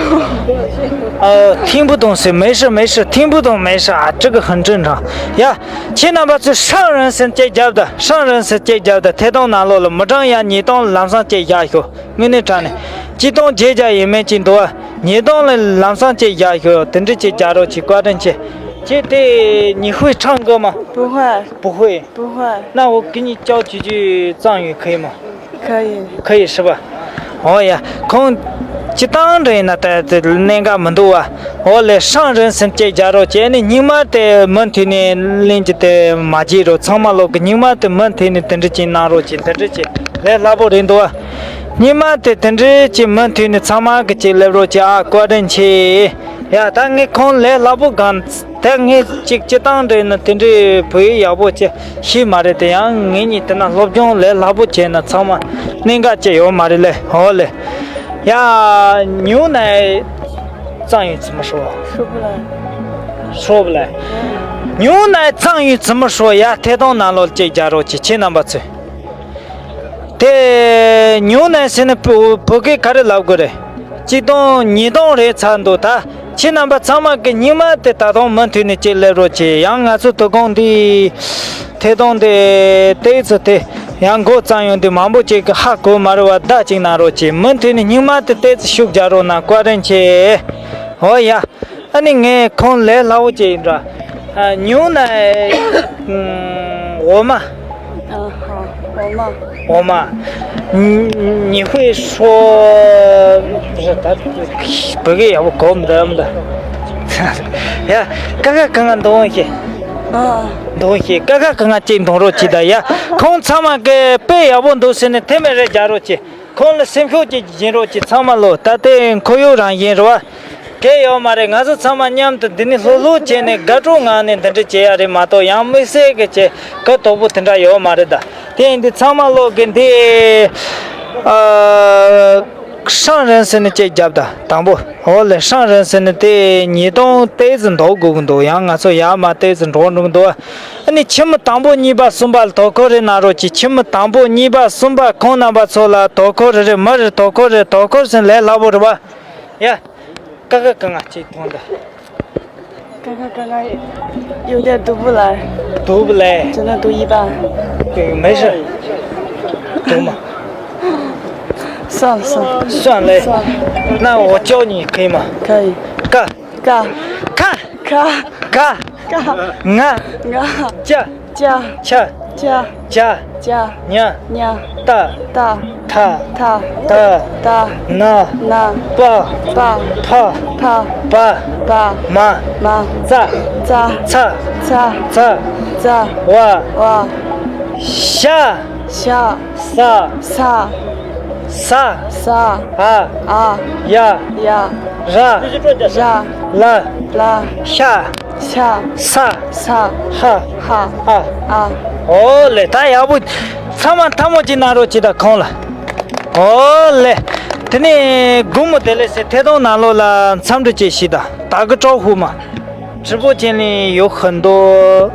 ཨོ། 听不懂是没事没事，听不懂没事啊，这个很正常。呀， ཁྱེད་རྣམ་པ་ཚོས་上人ཟེར་ཅིག་རྒྱབ་དང་། 上人ཟེར་ཅིག་རྒྱབ་དང་། ཐད་གཏོང་ནང་ལོགས་ལ་མི་གྲངས་ཡང་ཉིས་སྟོང་ལམ་སང་ཅིག་བཞག་ཤོག་དངོས་གནས་དྲང་གནས་ཆིག་སྟོང་བརྒྱད་བརྒྱ་ཡས་མས་ཅིག་འདུག་བ། ཉིས་སྟོང་ལ་ལམ་སང་ཅིག་བཞག་ཤོག་དེ་འདྲ་ཅིག་རྒྱག་རོགས་གྱིས། བཀའ་དྲིན་ཆེ། ཁྱེད་དེ་你会唱歌吗？ 不会。 不会。 不会。 那我给你教几句藏语可以吗？ 可以。 可以是吧？ ཨོ་ཡ། ཁོང་སྤྱིར་བཏང་འདྲ་ཡིན་ན་ད་དེ་གནད་འགག་མི་འདུག་བ། ཨོ་ལེ། 上人ཟེར་ཅིག་རྒྱག་རོགས་བྱས་ནས། སྙིང་མ་དེ་མུ་མཐུད་ནས་ལེན་གྱི་དེ་མ་བརྗེད་རོགས། ཚང་མ་ལོག་གི་སྙིང་མ་དེ་མུ་མཐུད་ནས་དེ་འདྲ་ཅིག་གནང་རོགས་གྱིས། དེ་འདྲ་ཅིག་ལས་སླ་པོ་རེད་འདུག་བ། སྙིང་མ་དེ་དེ་འདྲ་ཅིག་མུ་མཐུད་ནས་ཚང་མ་གི་ཅིག་སླེབས་རོགས་གྱིས་ཨ། བཀའ་དྲིན་ཆེ། ཡ། ད་ངས་ཁོང་ལས་སླ་པོ་གང་། ད་ངས་ཅིག་སྤྱིར་བཏང་འདྲ་ཡིན་ན་དེ་འདྲའི་བོད་ཡིག་ཡག་པོ་ཅིག་ཤེས་མ་རེད་དེ། ཡང་ངེད་གཉིས་དེ་ན་སློབ་སྦྱོང་ལས་སླ་པོ་བྱས་ན་ཚང་མ་གནད་འགག་ཅིག་ཡོད་མ་རེད་ལེ། ཧོ་ལེ། ཡ། 牛奶藏语怎么说？ 说不来。 说不来。 牛奶藏语怎么说？ ཡ། ཐད་གཏོང་ནང་ལོགས་ཅིག་རྒྱག་རོགས་གྱིས། ཁྱེད་རྣམ་པ་ཚོས། དེ་牛奶ཟེར་ན་བོད་བོད་སྐད་ག་རེ་ལབ་དགོས་རེད། ཆིག་སྟོང་ཉིས་སྟོང་རེད་ཚར་འདུག་ད་ཁྱེད་རྣམ་པ་ཚང་མ་གི་སྙིང་མ་དེ་ད་དུང་མུ་མཐུད་ནས་ཅིག་སླེབས་རོགས་གྱིས། ཡང་ང་ཚོ་དོ་དགོང་འདི་ཐད་གཏོང་དེ་ཏོག་ཙམ་དེ་ཡང་འགོ་བརྩམས་ཡོང་དུས་མང་པོ་ཅིག་གི་ཧ་གོ་མ་རེད་བ། བརྡ་ཅིག་གནང་རོགས་གྱིས། མུ་མཐུད་ནས་སྙིང་མ་དེ་ཏོག་ཙམ་ཤུགས་རྒྱག་རོགས་གནང་། བཀའ་དྲིན་ཆེ། ཨོ་ཡ། ཨ་ནི་ངས་ཁོང་ལས་སླ་བོ་ཅིག་ཡིན་འདྲ། ཨ། 牛奶འོ་མ། 嗯，好，我嘛。 འོ་མ། 你你会说 བོད་སྐད་ཡག་པོ་གོ་མི་འདུག་ཨམ་ད། ཡ། ཀ་ཁ་ག་ང་འདོན་ཤེས། 啊， འདོན་ཤེས། ཀ་ཁ་ག་ང་ཅིག་འདོན་རོགས་གྱིས་ད། ཡ། ཁོང་ཚང་མ་གི་དཔེ་ཡག་པོ་འདུག་ཟེར་ནས་དེ་མེད་རེ་རྒྱག་རོགས་གྱིས། ཁོང་ལ་སེམས་ཤུགས་ཅིག་སྦྱིན་རོགས་གྱིས། ཚང་མ་ལོ་ད་ལྟའི་ཁོར་ཡུག་རང་བཞིན་རེད་བ། གལ་ཡོད་མ་རེད། ང་ཚོ་ཚང་མ་མཉམ་དུ་འདི་ནས་ལྷོད་ལྷོད་བྱས་ནས་དགའ་སྤྲོའི་ངང་ནས་འདི་འདྲ་བྱེད་ཡ་རེད་མ་གཏོགས། ཡང་དམིགས་བསལ་གྱི་བྱེད་གོ་དོག་པོ་དེ་འདྲ་ཡོད་མ་རེད་ད། དེ་ཡིན་དུས་ཚང་མ་ལོག་གི་འདི། ཨ། 上人ཟེར་ནས་ཅིག་རྒྱབ་ད། དང་པོ། ཨོ་ལེ། 上人ཟེར་ནས་དེ་ཉིས་སྟོང་ཏོག་ཙམ་འགྲོ་དགོས་ཀྱི་འདུག་ཡང་ང་ཚོ་ཡར་མར་ཏོག་ཙམ་འགྲོ་འགྲོ་གི་འདུག་ཨ་ནི་ཁྱི་མོ་དང་པོ་གཉིས་པ་གསུམ་པ་ལ་དོ་ཁུར་རེ་གནང་རོགས་གྱིས། ཁྱི་མོ་དང་པོ་གཉིས་པ་གསུམ་པ་ཁོང་རྣམ་པ་ཚོ་ལ་དོ་ཁུར་རེ་རེ། མི་རེ་དོ་ཁུར་རེ། དོ་ཁུར་ཟེར་ལས་སླ་པོ་རེད་བ། ཡ། ཀ་ཁ་ག་ང་ཅིག་ཐོང་ད། 刚刚刚刚有点读不来。读不来。只能读一半。没事。读嘛。算了算了。算了。算了。那我教你可以吗？可以。 ཀ་ཀ་ཁ་ཁ་ཁ་ཁ་ང་ང་ཅ་ཅ་ཆ་ཅ་ཅ་ཅ་ཉ་ཉ་ཏ་ཏ་ཐ་ཐ་ད་ད་ན་ན་པ་པ་ཕ་ཕ་པ་པ་མ་མ་ཙ་ཙ་ཚ་ཚ་ཚ་ཚ་བ་བ་ཤ་ཤ་ས་ས་ས་ས་ཨ་ཨ་ཡ་ཡ་ར་ར་ལ་ལ་ཤ་ཤ་ས་ས་ཧ་ཧ་ཨ་ཨ། ཨོ་ལེ། ད་ཡག་པོ་ཚང་མ་ཐལ་མོ་ཅིག་གནང་རོགས་གྱིས་ད་ཁོང་ལ། ཨོ་ལེ། དེ་ནས་དགོང་མོ་བདེ་ལེགས་ཟེར་ཐད་གཏོང་ནང་ལོགས་ལ་འཚམས་འདྲི་ཅིག་ཞུས་དང་། 打个招呼嘛。 直播间里有很多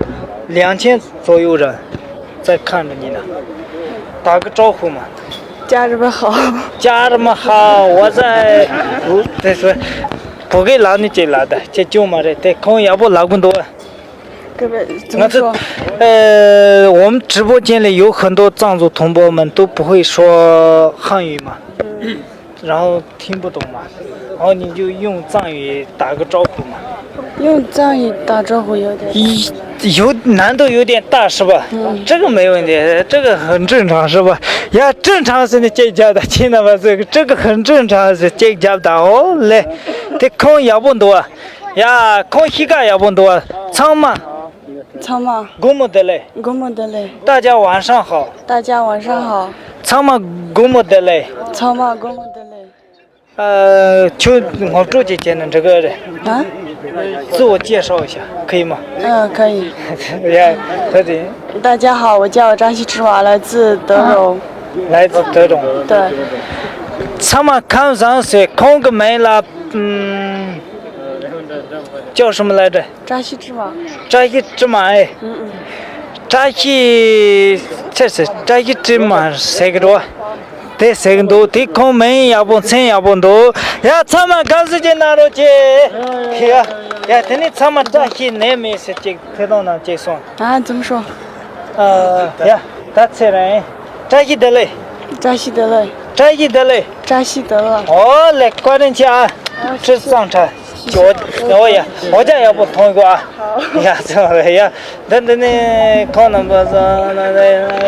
两千左右人在看着你呢，打个招呼嘛。家人们好。家人们好，我在这是 བོད་སྐད་ལབ་ནི་ཅིག་ལབ་ད་ཅི་སྐྱོན་མ་རེད་དེ། ཁོང་ཡག་པོ་ལབ་གི་འདུག 各位，怎 ང 么 ཚོ 说？ ཨེ། 我们直播间里有很多藏族同胞们都不会说汉语嘛。 然后听不懂嘛，然后你就用藏语打个招呼嘛。 用藏语打招呼有点 有难度有点大是吧？ 嗯。 这个没问题，这个很正常是吧？呀，正常是你这家的，亲的吧？这个这个很正常是这家的哦嘞。 དེ་ཁོང་ཡག་པོ་འདུག་ཨ། ཡ། ཁོང་གཤིས་ཀ་ཡག་པོ་འདུག་ཨ། ཚང་མ། ཚང་མ། སྒོར་མོ་བདེ་ལེགས། སྒོར་མོ་བདེ་ལེགས། 大家晚上好། 大家晚上好། ཚང་མ་སྒོར་མོ་བདེ་ལེགས། ཚང་མ་སྒོར་མོ་བདེ་ལེགས། ཨ། ཁྱོད་ངོ་སྤྲོད་ཅིག་བྱས་ན་འགྲིག་གི་རེད། 啊？ 自我介绍一下，可以吗？ 嗯，可以。 ཡ། ད་དེ། 大家好，我叫张希芝麻，来自德荣。 来自德荣。 对。 ཚང་མ་ཁམས་བཟང་ཟེར། ཁོང་གི་མིང་ལ། ཨམ། 叫什么来着？ 张希芝麻。 张希芝麻 ཨེ། 嗯嗯。 张希། ཚེ་ཚེ། 张希芝麻 ཟེར་གི་འདུག་དེ་ཟེར་གི་འདུག་དེ་ཁོང་མིང་ཡག་པོ། མཚན་ཡག་པོ་འདུག་ཡ། ཚང་མ་དགའ་བསུ་ཅིག་གནང་རོགས་གྱིས། ཡ། ཡ། དེ་ནས་ཚང་མ་བཀྲ་ཤིས་ནད་མེད་ཟེར་ཅིག་ཐད་གཏོང་ནང་བཅུག་སོང་། 啊，怎么说？ ཨ། ཡ། ད་ཚེ་རིང་། བཀྲ་ཤིས་བདེ་ལེགས། 扎西德勒。 བཀྲ་ཤིས་བདེ་ལེགས། 扎西德勒། ཨོ་ལེ། བཀའ་དྲིན་ཆེ་ཨ། 啊， ཁྲི་གཙང་ཁྲ། ཨོ་ཡ། ཨོ་ཅག་ཡག་པོ་མཐོང་གོ་ཨ། ཡ། ཚང་མ་ཡ། འདི་འདི་ནས་ཁོང་རྣམ་པ་ཚོ།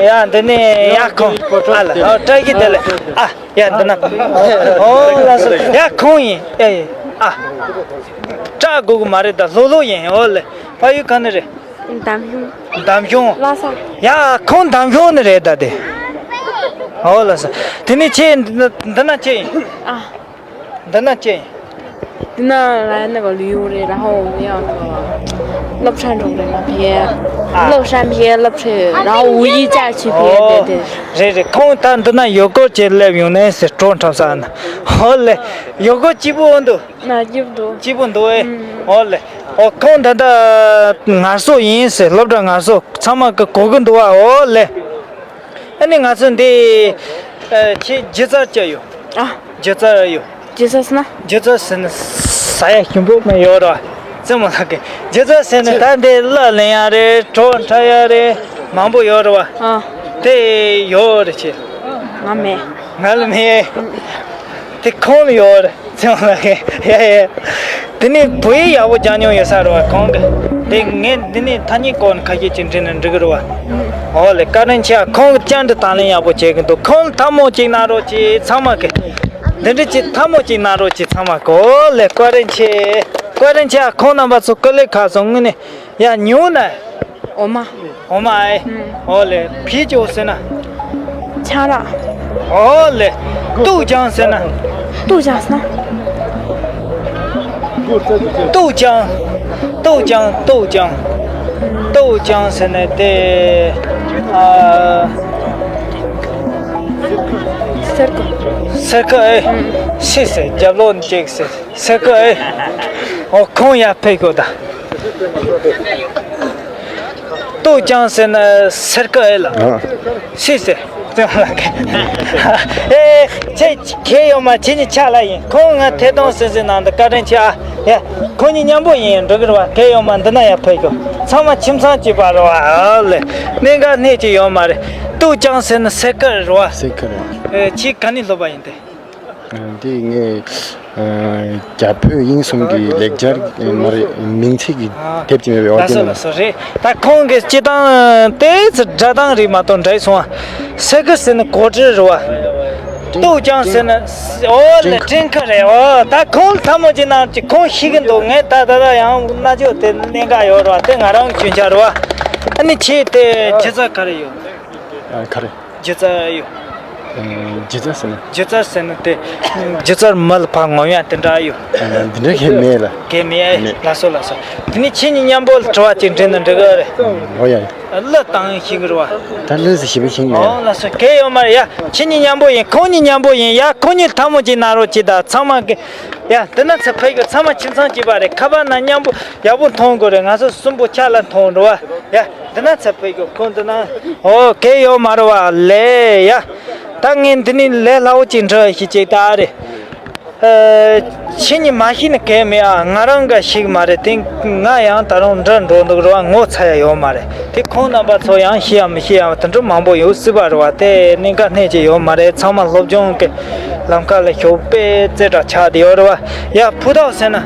ཡ། འདི་ནས་ཡ། ཁོང་ཨ་ལ། ཨོ། བཀྲ་ཤིས་བདེ་ལེགས་ཨ། ཡ། འདི་ན། ཨོ་ལགས་སོ། ཡ། ཁོང་ཡིན། ཨེ། ཨ། སྐྲག་དགོས་ཀྱི་མ་རེད། ད་ལྷོད་ལྷོད་ཡིན། ཨོ་ལེ། ཕ་ཡུལ་ག་ནས་རེད། འདམ་གཞུང་། འདམ་གཞུང་། ལྷ་ས། ཡ། ཁོང་འདམ་གཞུང་ནས་རེད་ད་དེ། ཨོ་ལགས་སོ། དེ་ནས་ཁྱེད་འདི་ན་ཁྱེད་ཡིན། 啊， འདི་ན་ཅི་ཡིན། 那来那个旅游的，然后我们要那个乐山中的那边，啊，乐山边乐山，然后五一假期边，对对。 རེད་རེད། ཁོང་ད་འདི་ན་ཡོད་སྐོར་བྱས་སླེབས་ཡོང་ནས་ཟེར། སྤྲོ་འཁྲབ་ས་ན། ཧོ་ལེ། ཡོད་སྐོར་སྐྱིད་པོ་འདུག 那就都 སྐྱིད་པོ་འདུག་ཨེ། ཧོ་ལེ། ཨོ། ཁོང་ད་ལྟ་ངལ་གསོ་ཡིན་ཟེར། སློབ་གྲྭ་ངལ་གསོ། ཚང་མ་གི་གོ་གི་འདུག་བ། ཧོ་ལེ། ཨ་ནི་ང་ཚོ་འདི། ཨ། ཁྱེད་སྒྱུ་རྩལ་ཅི་ཡོད། 啊， སྒྱུ་རྩལ་ཡོད། སྒྱུ་རྩལ་ཟེར་ན། སྒྱུ་རྩལ་ཟེར་ན་ཟ་ཡ་ཞིམ་པོ་མ་ཡོད་ར། རྩེད་མོ་ལགས་ཀྱི་སྒྱུ་རྩལ་ཟེར་ན་ད་འདི་གླུ་ལེན་ཡ་རེད། བྲོ་འཁྲབ་ཡ་རེད། མང་པོ་ཡོད་ར་བ། 啊， དེ་ཡོད་རེད་ཁྱེད། 我没。 ང་ལ་མེད། དེ་ཁོང་ལ་ཡོད་རེད། རྩེད་མོ་ལགས་ཀྱི། ཡ་ཡ། དེ་ནས་བོད་ཡིག་ཡག་པོ་སྦྱང་མྱོང་ཡོད་ས་རེད་བ་ཁོང་གི། དེ་ངས་འདི་ནས་ཐ་སྙད་སྐོར་ནས་ཁ་ཤས་ཅིག་འདྲི་ན་འགྲིག་གི་རེད་བ། ཨོ་ལེ། བཀའ་དྲིན་ཆེ། ཁོང་གི་བཅར་འདྲི་དང་ལེན་ཡག་པོ་བྱེད་ཀྱི་འདུག་ཁོང་ལ་ཐལ་མོ་གཅིག་གནང་རོགས་གྱིས་ཚང་མ་གི། འདི་འདྲ་ཅིག་ཐལ་མོ་གཅིག་གནང་རོགས་གྱིས་ཚང་མ་གི། ཨོ་ལེ། བཀའ་དྲིན་ཆེ། བཀའ་དྲིན་ཆེ། ཁོང་རྣམ་པ་ཚོ་སྐུ་ལས་ཁག་སོང་། དངོས་གནས། ཡ། ཉུང་ན། འོ་མ། འོ་མ་ཨེ། ཨུམ། ཨོ་ལེ། 啤酒 ཟེར་ན། ཆང་རག་ཨོ་ལེ། 豆浆 ཟེར་ན། 豆浆 ཟེར་ན། 豆浆，豆浆，豆浆， 豆浆 ཟེར་ན་དེ། ཨ། སེར་ཁ། སེར་ཁ་ཨེ། ཨུམ། སི་སི། རྒྱབ་ལོགས་ནས་ཅིག་སི། སེར་ཁ་ཨེ། ཨོ། ཁོང་ཡར་ཕེབས་དགོས་ད། 豆浆 ཟེར་ན་སེར་ཁ་ཨེ་ལགས། ཨ། སི་སི། ཨེ། ཁྱེད་གལ་ཡོད་མ། ཁྱེད་གཉིས་ཆ་ལ་ཡིན། ཁོང་ང་ཐད་གཏོང་སི་སི་ནང་དུ་བཀའ་དྲིན་ཆེ་ཨ། ཡ། ཁོང་གཉིས་མཉམ་པོ་ཡིན་འགྲོ་གི་རེད་བ། གལ་ཡོད་མ་འདི་ན་ཡར་ཕེབས་དགོས། ཚང་མ་ཁྱིམ་ཚང་གཅིག་པ་རེད་བ། ཨ་ལེ། གནད་འགག་སྣེ་གཅིག་ཡོད་མ་རེད། 豆浆 ཟེར་ན་སེར་ཁ་རེད་བ། སེར་ཁ་རེད། ཨེ། ཁྱེད་ག་ནས་སློབ་པ་ཡིན་ཏེ། འདི་ངས། ཨ། རྒྱ་བོད་དབྱིན་གསུམ་གྱི་ལེགས་སྦྱར་མ་རེད། མིང་ཚིག་གི། ཨ། དེབ་ཅིག་མེད་པའི། ཨོ། ལགས་སོ། དེ་ལགས་སོ། རེད། ད་ཁོང་གི་སྤྱི་བཏང་དེ་ཚོ་སྒྲ་གདངས་རིགས་མ་གཏོགས་འདྲ་སོང་ཨ། སེར་ཁ་ཟེར་ན་གོ་དྲི་རེད་བ། 豆浆 ཟེར་ན། ཨོ་ལེ། སྤྲིན་ཁ་རེད། ཨོ། ད་ཁོང་ལ་ཐལ་མོ་གཅིག་གནང་། ཅིག་ཁོང་ཤེས་ཀྱི་འདུག་ངས་ད་ད་ད་ཡང་རྣ་ཅོག་དེ་གནད་འགག་ཡོད་རེད་བ། དེ་ང་རང་གི་སྐྱོན་ཆ་རེད་བ། ཨ་ནི་ཁྱེད་དེ་སྒྱུ་རྩལ་ག་རེ་ཡོད། ཨ། ག་རེ། སྒྱུ་རྩལ་ཡོད། ཨ། སྒྱུ་རྩལ་ཟེར་ན། སྒྱུ་རྩལ་ཟེར་ན་དེ། སྒྱུ་རྩལ་མི་ལ་ཕར་ངོམ་ཡ་དེ་འདྲ་ཡོད། ཨ། འདི་འདྲ་གང་ཡང་མེད་ལགས། གང་ཡང་མེད་ཨེ། མེད། ལགས་སོ། ལགས་སོ། དེ་ནས་ཁྱེད་གཉིས་མཉམ་པོ་ལ་དྲི་བ་ཅིག་འདྲི་ན་འགྲིག་གི་རེད། ཨོ་ཡ། གླུ་བཏང་ཤེས་ཀྱི་རེད་བ། ད་གླུ་ཟེར་ཞེ་པོ་ཤེས་མེད། ཨོ། ལགས་སོ། གང་ཡང་ཡོད་མ་རེད་ཡ། ཁྱེད་གཉིས་མཉམ་པོ་ཡིན། ཁོང་གཉིས་མཉམ་པོ་ཡིན་ཡ། ཁོང་གཉིས་ལ་ཐལ་མོ་གཅིག་གནང་རོགས་གྱིས་ད་ཚང་མ་གི། ཡ། འདི་ན་ཚུར་ཕེབས་དགོས། ཚང་མ་ཁྱིམ་ཚང་གཅིག་པ་རེད། ཁ་པར་ནང་མཉམ་པོ་ཡག་པོ་མཐོང་དགོས་རེད། ང་ཚོ་གསུམ་པོ་ཆ་ལ་མཐོང་འགྲོ་བ། ཡ། འདི་ན་ཚུར་ཕེབས་དགོས། ཁོང་འདི་ན། ཨོ། གང་ཡང་ཡོད་མ་རེད་བ། ལེ་ཡ། ད་ངས་འདི་ནས་ལས་སླ་བོ་ཅིག་འདྲི་ཡ་ཞིག་ཅིག་ད་རེད། ཨ། ཁྱེད་གཉིས་མ་ཤེས་ན་གང་ཡང་མེད་ཨ། ང་རང་ག་ཤེས་ཀྱི་མ་རེད། དེ་ང་ཡང་ད་རུང་འདྲི་འགྲོ་འདུག་རེད་བ། ངོ་ཚ་ཡ་ཡོད་མ་རེད། དེ་ཁོང་རྣམ་པ་ཚོ་ཡང་ཤེས་ཡ་མི་ཤེས་ཡ་དེ་འདྲ་མང་པོ་ཡོད་སྲིད་པ་རེད་བ། དེ་གནད་འགག་སྣེ་གཅིག་ཡོད་མ་རེད། ཚང་མ་སློབ་སྦྱོང་གི་ལམ་ཁ་ལ་ཞོགས་པའི་རྩེ་གྲ་ཆགས་བསྡད་ཡོད་རེད་བ། ཡ། ཕུ་ཐག་ཟེར་ན།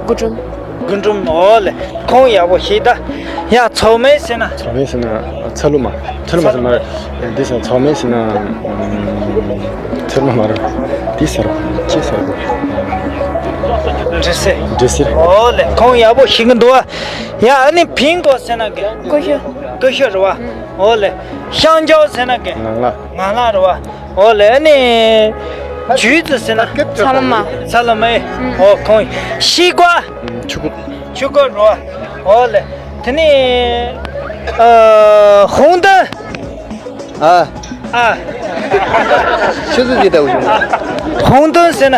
རྒུན་འབྲུམ། རྒུན་འབྲུམ། ཨོ་ལེ། ཁོང་ཡག་པོ་ཤེས་ད། ཡ། མཚོ་སྨན་ཟེར་ན། མཚོ་སྨན་ཟེར་ན་ཚ་ལུ་མ། ཚ་ལུ་མ་ཟེར་མ་རེད། འདི་ཟེར་མཚོ་སྨན་ཟེར་ན། ཨུམ། ཚ་ལུ་མ་རེད། འདི་ཟེར་ཅི་ཟེར་གོ། འདྲི་སེ། འདྲི་སེ། ཨོ་ལེ། ཁོང་ཡག་པོ་ཤེས་ཀྱི་འདུག་བ། ཡ། ཨ་ནི་ཕིང་གོ་ཟེར་ན་གི། ཀུ་ཤུ། ཀུ་ཤུ་རེད་བ། ཨོ་ལེ། ཤང་ཅའོ་ཟེར་ན་གི། ངང་ལག་ངང་ལག་རེད་བ། ཨོ་ལེ། ཨ་ནི་ཇུས་ཙི་ཟེར་ན། ཚ་ལ་མ། ཚ་ལ་མ། ཨོ། ཁོང་ཤི་ཀ་ཆུ་ཀོ། ཆུ་ཀོ་རེད་བ། ཨོ་ལེ། དེ་ནི། ཨ། ཧོང་ཏན། ཨ། ཨ། ཆུ་ཚོད་འདི་ལྟ་བུ་བྱུང་། ཧོང་ཏན་ཟེར་ན།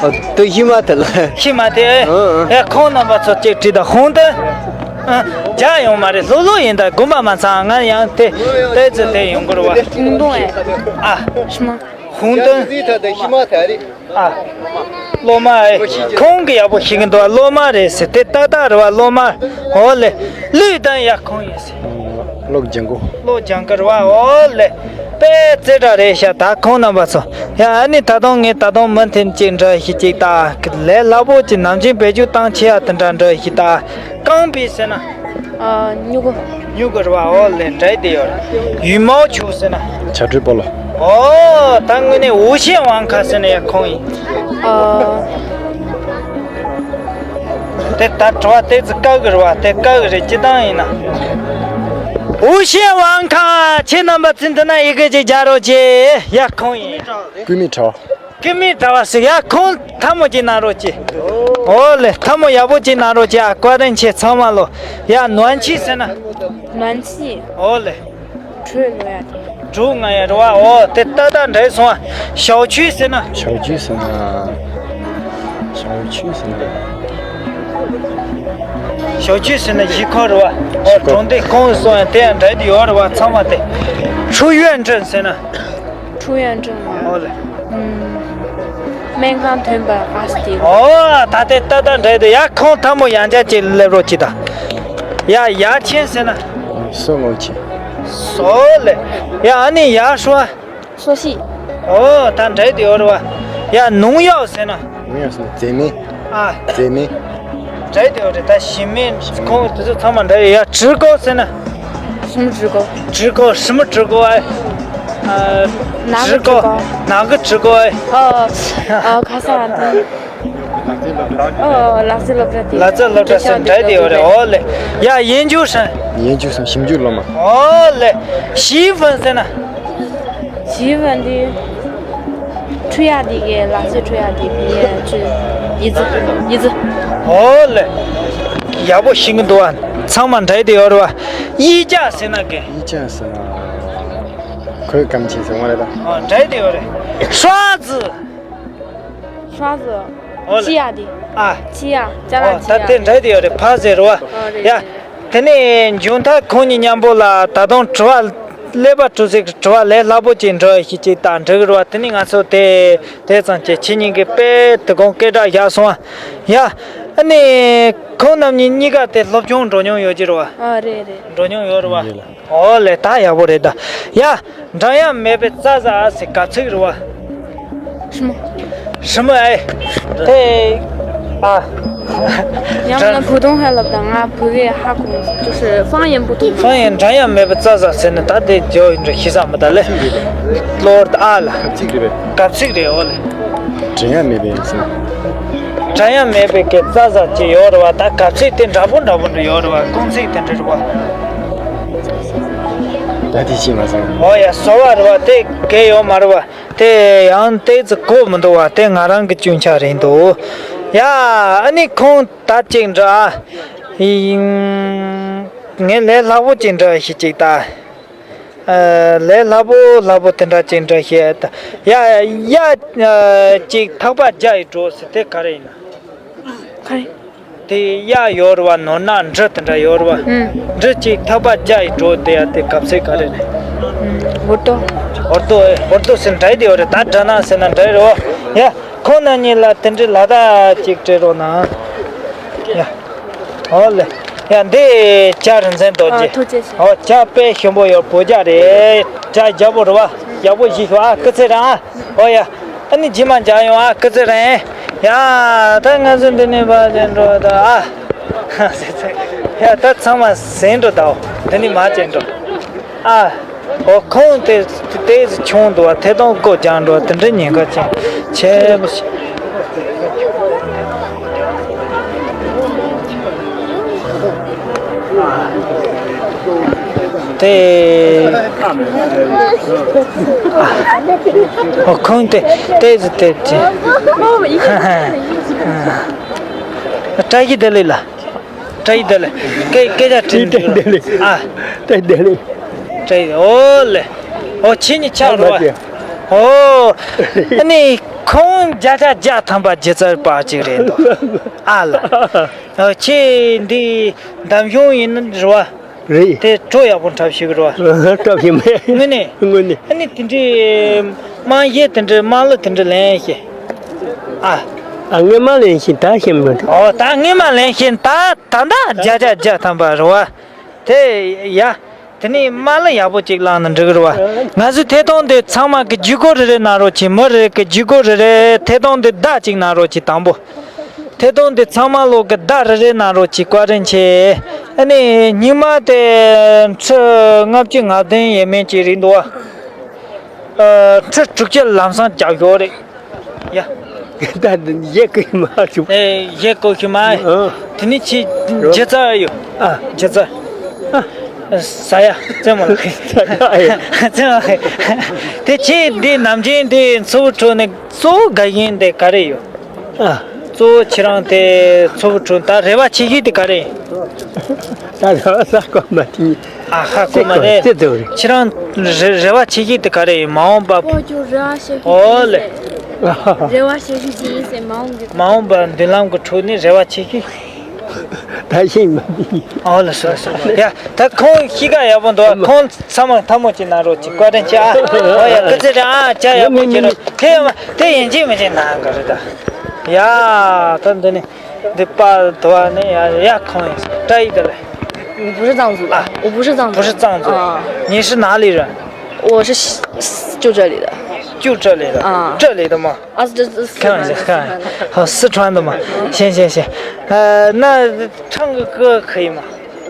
ཨ། ཏུ་ཤི་མ་ཐལ། ཤི་མ་ཐལ། ཨ། ཨ། ཨེ། ཁོང་རྣམ་པ་ཚོ་གཅིག་དྲིས་དང་། ཧོང་ཏན། ཨ། རྒྱ་ཡོང་མ་རེད། ལྷོད་ལྷོད་ཡིན་ད། དགོངས་པ་མ་ཚོམ། ང་ཡང་དེ་ཏོག་ཙམ་དེ་ཡོང་གི་རེད་བ། ཧོང་ཏན་ཨེ། ཨ། ཤི་མ། ཧོང་ཏན། ཨ། སློབ་མ་ཨེ། ཁོང་གིས་ཡག་པོ་ཤེས་ཀྱི་འདུག་བ། སློབ་མ་རེད་ཟེར། དེ་ཏག་ཏག་རེད་བ། སློབ་མ། འོ་ལེ། ལུས་དང་ཡ་ཁོང་ཡིན་ཟེར། ཀློག་སྦྱང་གོ། ཀློག་སྦྱང་གི་རེད་བ། འོ་ལེ། དཔེ་རྩེ་གྲ་རེད་ཤག་ད་ཁོང་རྣམ་པ་ཚོ། ཡ། ཨ་ནི་ད་དུང་ངས་ད་དུང་མུ་མཐུད་ཅིག་འདྲི་ཞིག་ཅིག་ད། ལས་སླ་པོ་ཅིག་ནམ་རྒྱུན་བེད་སྤྱོད་བཏང་ཆེ་ཡ་དེ་འདྲ་འདྲི་ཞིག་ད། རྐང་པའི་ཟེར་ན། ཨ། སྨྱུ་གུ། སྨྱུ་གུ་རེད་བ། འོ་ལེ། འདྲ་དེ་ཡོད་རེད། 羽毛球ཟེར་ན། བྱ་སྒྲོའི་སྤོ་ལོ། ཨོ། ད་དངོས་གནས་无线网咖ཟེར་ན་ཡ་ཁོང་ཡིན། ཨ། དེ་ད་དྲི་བ་དེ་ཚོ་དཀའ་གི་རེད་བ། དེ་དཀའ་གི་རེད། སྤྱིར་བཏང་ཡིན་ན། 无线网咖ཁྱེད་རྣམ་པ་ཚོས་འདི་ན་ཡི་གེ་ཅིག་རྒྱག་རོགས་གྱིས། ཡ་ཁོང་ཡིན། སྐུད་མེད་དྲ་བ། སྐུད་མེད་དྲ་བ་ཟེར། ཡ་ཁོང་ཐལ་མོ་ཅིག་གནང་རོགས་གྱིས། ཨོ་ལེ། ཐལ་མོ་ཡག་པོ་ཅིག་གནང་རོགས་གྱིས། ཨ། བཀའ་དྲིན་ཆེ་ཚང་མ་ལོ། ཡ། 暖气ཟེར་ན། 暖气། ཨོ་ལེ། གྲོད་ལོ་ཡ་དེ། གྲོད་ང་ཡ་རེད་བ། ཨོ། དེ་ཏག་ཏག་འདྲ་སོང་ཨ། 小区ཟེར་ན། 小区ཟེར་ན། 小区ཟེར་ན། 小区ཟེར་ན་གཞིས་ཁོག་རེད་བ། ཨོ། གྲོང་སྡེ་གང་སོང་ཡ་དེ་ཡང་འདྲ་དེ་ཡོད་རེད་བ། ཚང་མ་དེ། 出院证ཟེར་ན། 出院证ཨ། ཨོ་ལེ། ཨུམ། སྨན་ཁང་ཐོན་པ་ཨ་སྟེ། ཨོ། ད་དེ་ཏག་ཏག་འདྲ་དེ། ཡ་ཁོང་ཐལ་མོ་ཡང་བསྐྱར་ཅིག་སླེབས་རོགས་གྱིས་ད། ཡ། 牙签ཟེར་ན། སོ་ངོ་ཆེ། སོ་ལེ། ཡ། ཨ་ནི་牙刷། སོ་ཤི། ཨོ། ད་འདྲ་དེ་ཡོད་རེད་བ། ཡ། 农药ཟེར་ན། 农药ཟེར་ན་རྫས་སྨན། ཨ། རྫས་སྨན། འདྲ་དེ་ཡོད་རེད། ད་ཞིམ་མིན་ཁོང་དེ་ཚོ་ཚང་མ་འདྲ་ཡོད། ཡ། 植醪 ཟེར་ན། 什么植醪？ 植醪，什么植醪哎？呃， 哪个植醪？ 植醪，哪个植醪哎？ ཨོ། ཨོ། ཁ་སང་དེ། ཨོ། ལག་རྩལ་སློབ་གྲྭ་དེ། ལག་རྩལ་སློབ་གྲྭ་ཟེར་འདྲ་དེ་ཡོད་རེད། ཨོ་ལེ། ཡ། 研究生། 研究生ཞིབ་འཇུག་སློབ་མ། ཨོ་ལེ། 洗衣粉ཟེར་ན། 洗衣粉དེ། 吹呀的给，垃圾吹呀的，毕业去，椅子，椅子。 ཨོ་ལེ། ཡག་པོ་ཤེས་ཀྱི་འདུག་བ། ཚང་མ་འདྲ་དེ་ཡོད་རེད་བ། 衣架ཟེར་ན་གི། 衣架ཟེར་ན། གོས་སྐམ་ཆེན་ཟེར་བ་རེད་ད། ཨོ། འདྲ་དེ་ཡོད་རེད། 刷子། 刷子། ཨོ་ལེ། 吸呀的། ཨ། 吸呀，加了 ཨོ། 吸 ད་呀。 དེ་འདྲ་དེ་ཡོད་རེད། ཕ་ཟེར་བ། ཨོ་རེད། ཡ། རེད། དེ་ནས་མཇུག་མཐར་ཁོང་གཉིས་མཉམ་པོ་ལ་ད་དུང་དྲི་བ། ཀླད་པ་གྲུ་གཟིངས་ཀྱི་དྲི་བ་ལས་སླ་པོ་ཅིག་འདྲི་ཞིག་ཅིག་ད་འདྲི་གི་རེད་བ། དེ་ནས་ང་ཚོ་དེ་དེ་ཙམ་གྱིས་ཁྱེད་གཉིས་ཀྱིས་དཔེ་དེ་གོང་སྐད་གྲགས་བཞག་སོང་བ། ཡ། ཨ་ནི་ཁོང་རྣམ་གཉིས་གཉིས་ཀ་དེ་སློབ་སྦྱོང་འགྲོ་མྱོང་ཡོད་ཀྱི་རེད་བ། ཨ། རེད་རེད། འགྲོ་མྱོང་ཡོད་རེད་བ། ཡོད་ལ། ཨོ་ལེ། ད་ཡག་པོ་རེད་ད། ཡ། འགྲམ་ཡང་མེད་པའི་རྩྭ་ཟ་ཟེར་ག་ཚིག་རེད་བ། 什么？ 什么哎？ དེ། ཨ། ཡང་ན་བུ་དོང་ཧ་ལབ་དང་། ང་བོད་སྐད་ཧ་གོ་མི་སོང་། 就是方言不通。 方言འགྲམ་ཡང་མེད་པའི་རྩྭ་ཟ་ཟེར་ནས་ད་དེ་བརྗོད་ཡིན་འགྲོ་ཤེས་ས་མི་ད་ལེ། ལོར་ཨ་ལ། གབ་ཚིག་རེད་པས། གབ་ཚིག་རེད། ཨོ་ལེ། འགྲམ་ཡང་མེད་པའི་ཟེར། འགྲམ་ཡང་མེད་པའི་གི་རྩྭ་ཟ་ཅིག་ཡོད་རེད་བ། ད་གབ་ཚིག་དེ་འདྲ་པོ་འདྲ་པོ་འདྲ་ཡོད་རེད་བ། རྐང་ཚིག་དེ་འདྲ་རེད་བ། ད་དེ་ཤེས་མ་སོང་། ཨོ་ཡ། སོ་བ་རེད་བ། དེ་གལ་ཡོད་མ་རེད་བ། དེ་ཡང་ཏོག་ཙམ་གོ་མི་འདུག་བ། དེ་ང་རང་གི་སྐྱོན་ཆ་རེད་འདུག། ཡ། ཨ་ནི་ཁོང་ད་ཅིག་འདྲི་ཨ། ངས་ལས་སླ་པོ་ཅིག་འདྲི་ཞིག་ཅིག་ད། ཨ། ལས་སླ་པོ་སླ་པོ་དེ་འདྲ་ཅིག་འདྲི་ཞིག་ད། ཡ། ཡ། ཨ། ཅིག་ཐག་པ་བརྒྱབ་ཡི་འགྲོ་ཟེར་དེ་ག་རེ་ཡིན་ན། ག་རེ། དེ་གཡག་ཡོད་རེད་བ། ནོར་ནག་འབྲི་དེ་འདྲ་ཡོད་རེད་བ། ཨུམ། འབྲི་གཅིག་ཐག་པ་བརྒྱབ་ཡི་འགྲོ་དེ་ཡ། དེ་གབ་ཚིག་ག་རེ་རེད། ཨུམ། འུར་རྡོ། འུར་རྡོ་ཨེ། འུར་རྡོ་ཟེར་འདྲ་དེ་ཡོད་རེད། ད་འདྲ་ན་ཟེར་ན་འདྲ་རེད་བ། ཡ། ཁོང་རྣམ་གཉིས་ལ་དེ་འདྲའི་ལ་དྭགས་ཅིག་སྤྲད་རོགས་གནང་། ཡ། ཨོ་ལེ། ཡ། འདི་ཇ་རིན་ཆེན་རྡོ་རྗེ། ཨ། ཐུགས་རྗེ་ཆེ། ཨོ། ཇ་དཔེ་ཞིམ་པོ་ཡོད། བོད་ཇ་རེད། ཇ་རྒྱག་པོ་རེད་བ། ཡག་པོ་ཞིག་ཤོག་ཨ། སྐུ་ཚེ་རིང་ཨ། ཨོ་ཡ། ཨ་ནི་རྗེས་མ་མཇལ་ཡོང་ཨ། སྐུ་ཚེ་རིང་། ཡ། ད་ང་ཚོ་འདི་ནས་ཕར་ཕྱིན་འགྲོ་ད་ཨ། ཡ། ད་ཚང་མ་ཟིན་འགྲོ་ད། འོ། འདི་ནས་མར་ཕྱིན་འགྲོ་ཨ། འོ། ཁོང་དེ་དེ་ཆུང་འདུག་བ། ཐད་གཏོང་སྒོ་རྒྱག་འགྲོ། དེ་འདྲ་ཉེན་ཁ་ཆེན་ཆེན་པོ་ཞིག། དེ། ཨ། ཨོ། ཁོང་དེ་དེ་ཟེར་དེ་ཅི། བཀྲ་ཤིས་བདེ་ལེགས་ལགས། བཀྲ་ཤིས་བདེ་ལེགས། སྐད་སྐད་ཆ་དྲིས་འདུག་ར། ཨ། བཀྲ་ཤིས་བདེ་ལེགས། བཀྲ་ཤིས། ཨོ་ལེ། ཨོ་ཁྱེད་གཉིས་ཆགས་རོ། ཨོ། ཨ་ནི་ཁོང་བརྒྱ་ཆ་བརྒྱ་ཐམ་པ་སྒྱུ་རྩལ་པ་ཅིག་རེད་འདུག་ཨ་ལ། ཨོ་ཁྱེད་འདི་འདམ་གཞུང་ཡིན་ནི་རེད་བ། རེད། དེ་བྲོ་ཡག་པོ་འཁྲབ་ཤེས་ཀྱི་རེད་བ། འཁྲབ་ཤེས་མེད། དངོས་གནས། དངོས་གནས། ཨ་ནི་དེ་འདྲའི་དམངས་གཞས་དེ་འདྲའི་དམངས་གླུ་དེ་འདྲ་ལེན་ཤེས། ཨ། ཨ། ངས་མ་ལེན་ཤེས། ད་ཤེས་མི་འདུག་ཨོ། ད་ངས་མ་ལེན་ཤེས། ད་ད་ད་བརྒྱ་ཆ་བརྒྱ་ཐམ་པ་རེད་བ། དེ་ཡ། དེ་ནས་དམངས་གླུ་ཡག་པོ་ཅིག་བླངས་ན་འགྲིག་གི་རེད་བ། ང་ཚོའི་ཐད་གཏོང་འདི་ཚང་མ་གི་བརྒྱུད་སྐུར་རེ་རེ་གནང་རོགས་གྱིས། མི་རེ་གི་བརྒྱུད་སྐུར་རེ་རེ། ཐད་གཏོང་འདི་བརྡ་ཅིག་གནང་རོགས་གྱིས་དང་པོ། ཐད་གཏོང་འདི་ཚང་མ་ལོག་གི་བརྡ་རེ་རེ་གནང་རོགས་གྱིས། བཀའ་དྲིན་ཆེ། ཨ་ནི་སྙིགས་མ་དེ་ཁྲི་ལྔ་བཅུ་ང་བདུན་ཡས་མས་ཅིག་རེད་འདུག་བ། ཨ། ཁྲི་དྲུག་ཅུ་ལམ་སང་རྒྱག་ཞོར་རེད་ཡ། ད་འདི་གཞས་གོ་ཤེས་མ་བྱུང་། ཨེ། གཞས་གོ་ཤེས་མ། ཨ། དེ་ནི་ཁྱེད་སྒྱུ་རྩལ་ཡོད། ཨ། སྒྱུ་རྩལ། ཨ། ཟ་ཡ། རྩེད་མོ་ལ། རྩེད་མོ་ལ། དེ་ཁྱེད་འདི་ནམ་རྒྱུན་འདི་མཚོ་བོད་ཁྲོད་ནས་གཙོ་བོ་དགའ་མཁན་དེ་ག་རེ་ཡོད། ཨ། གཙོ་བོ་ཁྱེད་རང་དེ་མཚོ་བོད་ཁྲོད་ད་རེ་བ་ཆེ་ཤོས་དེ་ག་རེ་ཡིན། ད་རེ་བ་ཟ་གོ་མ་དེ། ཨ། ཧ་གོ་མ་རེད། ཁྱེད་རང་རེ་རེ་བ་ཆེ་ཤོས་དེ་ག་རེ་ཡིན། མ་འོངས་པ། ཨོ་ལེ། རེ་བ་ཆེ་ཤོས་དེ་ཡིན་ཟེར། མ་འོངས་པ་མདུན་ལམ་གྱི་ཁྲོད་ནས་རེ་བ་ཆེ་ཤོས། ད་ཤེས་མ་དེ། ཨོ་ལེ། སོ་སོ། ཡ། ད་ཁོང་གཤིས་ཀ་ཡག་པོ་འདུག་ཁོང་ཚང་མ་ཐལ་མོ་ཅིག་གནང་རོགས་གྱིས། བཀའ་དྲིན་ཆེ་ཨ། ཨོ་ཡ། སྐུ་ཚེ་རིང་ཨ། ཅ་ཡག་པོ་ཅིག་རོགས། དེ་ཡང་དེ་ཡིན་གཅིག་མིན་གཅིག་གནང་གི་རེད་ད། ཡ། ད་འདི་ནི་འདི་པ་དོ་ནི་ཡ། ཡ། ཁོང་ཡིན། བཀྲ་ཤིས་བདེ་ལེགས། 我不是藏族的，啊，我不是藏族的。不是藏族。啊。你是哪里人？我是西，就这里的。就这里的。啊。这里的吗？啊，这，这，四川的。看一下，看一下。好，四川的吗？行，行，行。呃，那唱个歌可以吗？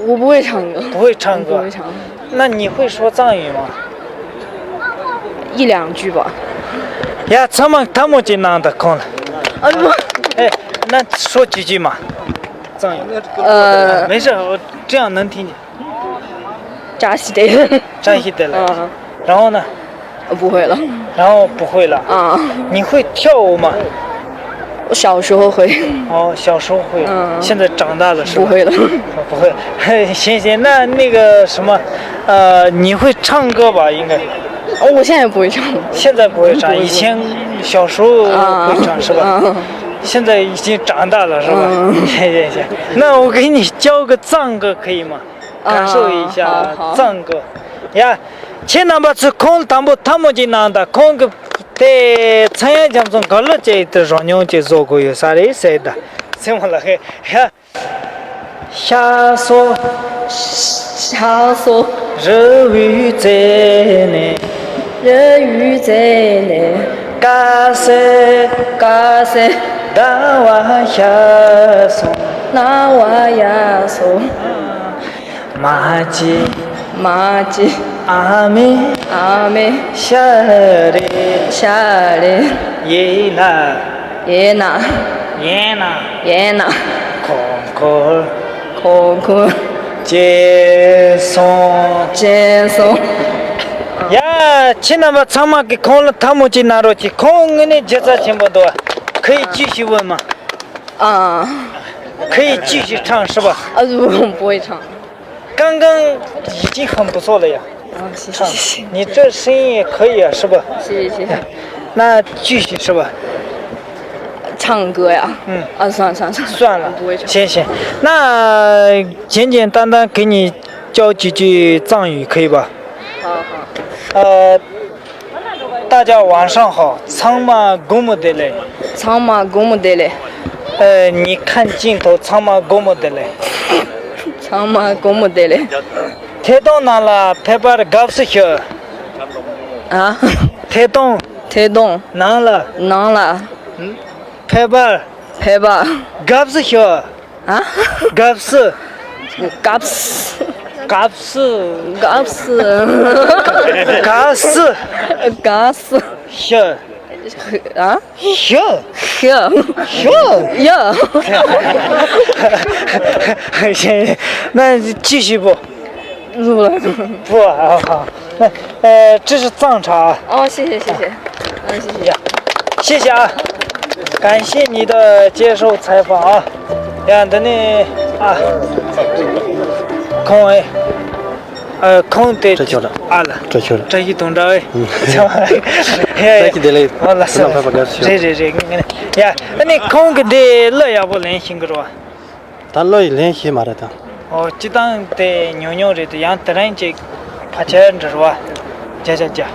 我不会唱歌。不会唱歌。我不会唱。那你会说藏语吗？一两句吧。呀，咱们弹幕就拿到空了。啊，不。哎，那说几句嘛，藏语。呃，没事，我这样能听见。扎西德勒。扎西德勒。嗯。然后呢？ 不会了。然后不会了。啊。你会跳舞吗？我小时候会。哦，小时候会。嗯。现在长大了是吧？不会了。哦，不会了。行行，那那个什么，呃，你会唱歌吧？应该。哦，我现在不会唱。现在不会唱，不会，不会。以前小时候会唱，啊，是吧？啊。现在已经长大了是吧？嗯。行行行，那我给你教个藏歌可以吗？ 感受一下藏歌。ཡ། ཁྱེད་རྣམ་པ་ཚོས་ཁོང་དང་པོ་ཐལ་མོ་ཅིག་གནང་དང་། ཁོང་གི་དེ་ཚངས་དབྱངས་རྒྱ་མཚོ་ག་ལེར་ཅིག་དེ་རོལ་མྱོང་ཅིག་བཟོ་དགོས་ཡོད་ས་རེད་ཟེར་ད། སེམས་ལ་ཧེ་ཡ། ཤ་སོ། ཤ་སོ། རི་བོའི་རྩེ་ནས། རི་བོའི་རྩེ་ནས། དཀར་གསལ། དཀར་གསལ། ཟླ་བ་ཤར་སོང་། ཟླ་བ་ཤར་སོང་། མ་གཅིག་མ་གཅིག་ཨ་མའི། ཨ་མའི། ཤ་རེད། ཤ་རེད། ཡིན་ན། ཡིན་ན། ཡིན་ན། ཡིན་ན། ཁོང་ཁོ། ཁོང་ཁོ། བྱས་སོང་། བྱས་སོང་། ཡ། ཁྱེད་རྣམ་པ་ཚང་མ་གིས་ཁོང་ལ་ཐལ་མོ་ཅིག་གནང་རོགས་གྱིས། ཁོང་དངོས་གནས་སྒྱུ་རྩལ་ཆེན་པོ་འདུག 可以继续问吗？啊。可以继续唱是吧？啊，我不会唱。 刚刚已经很不错了呀。啊，谢谢，唱，谢谢。你这声音也可以啊，是吧？谢谢，谢谢。那继续是吧？唱歌呀？嗯。啊，算了，算了，算了。算了。我不会唱。行，行。那简简单单给你教几句藏语，可以吧？好，好。呃， 大家晚上好，ཚང་མ་དགོང་མོ་བདེ་ལེགས། ཚང་མ་དགོང་མོ་བདེ་ལེགས། ཨེ། 你看镜头། ཚང་མ་དགོང་མོ་བདེ་ལེགས། ཚང་མ་དགོང་མོ་བདེ་ལེགས། ཐད་གཏོང་ནང་ལ་ཕེབས་པར་དགའ་བསུ་ཞུ། ཨ། ཐད་གཏོང་། ཐད་གཏོང་། ནང་ལ། ནང་ལ། ཕེབས་པར། ཕེབས་པར། དགའ་བསུ་ཞུ། ཨ། དགའ་བསུ། དགའ་བསུ། དགའ་བསུ། དགའ་བསུ། དགའ་བསུ། དགའ་བསུ། ཞུ། ཨ། ཞུ། ཞུ། ཞུ། ཡ། ན་ཅི་ཞིག་པོ། 不啊，不啊，不啊。那，呃，这是藏茶啊。哦，谢谢，谢谢。嗯，谢谢。呀，谢谢啊，感谢你的接受采访啊。ཡ་འདི་ནས་ཨ། ཁོང་ཨེ། ཨ། ཁོང་དེ། སྤྲོ་ཆོག་ལ། ཨ་ལ། སྤྲོ་ཆོག་ལ། བཀྲ་ཤིས་དོན་གྲུབ་ཨེ། ཨུ། ཡ་ཡ། བཀྲ་ཤིས་བདེ་ལེགས། ཨོ་ལགས་སོ། རེད་རེད་རེད། ངས་ཡ། ཨ་ནི་ཁོང་གི་འདི་གླུ་ཡག་པོ་ལེན་ཤེས་ཀྱི་རེད་བ། ད་གླུ་ཡི་ལེན་ཤེས་མ་རེད་ད། ཨོ། སྤྱིར་བཏང་དེ་ཉུང་ཉུང་རེད་དེ། ཡང་དེ་རིང་ཅིག་ཕལ་ཆེར་འདྲ་བ། བརྒྱ་ཆ་བརྒྱ།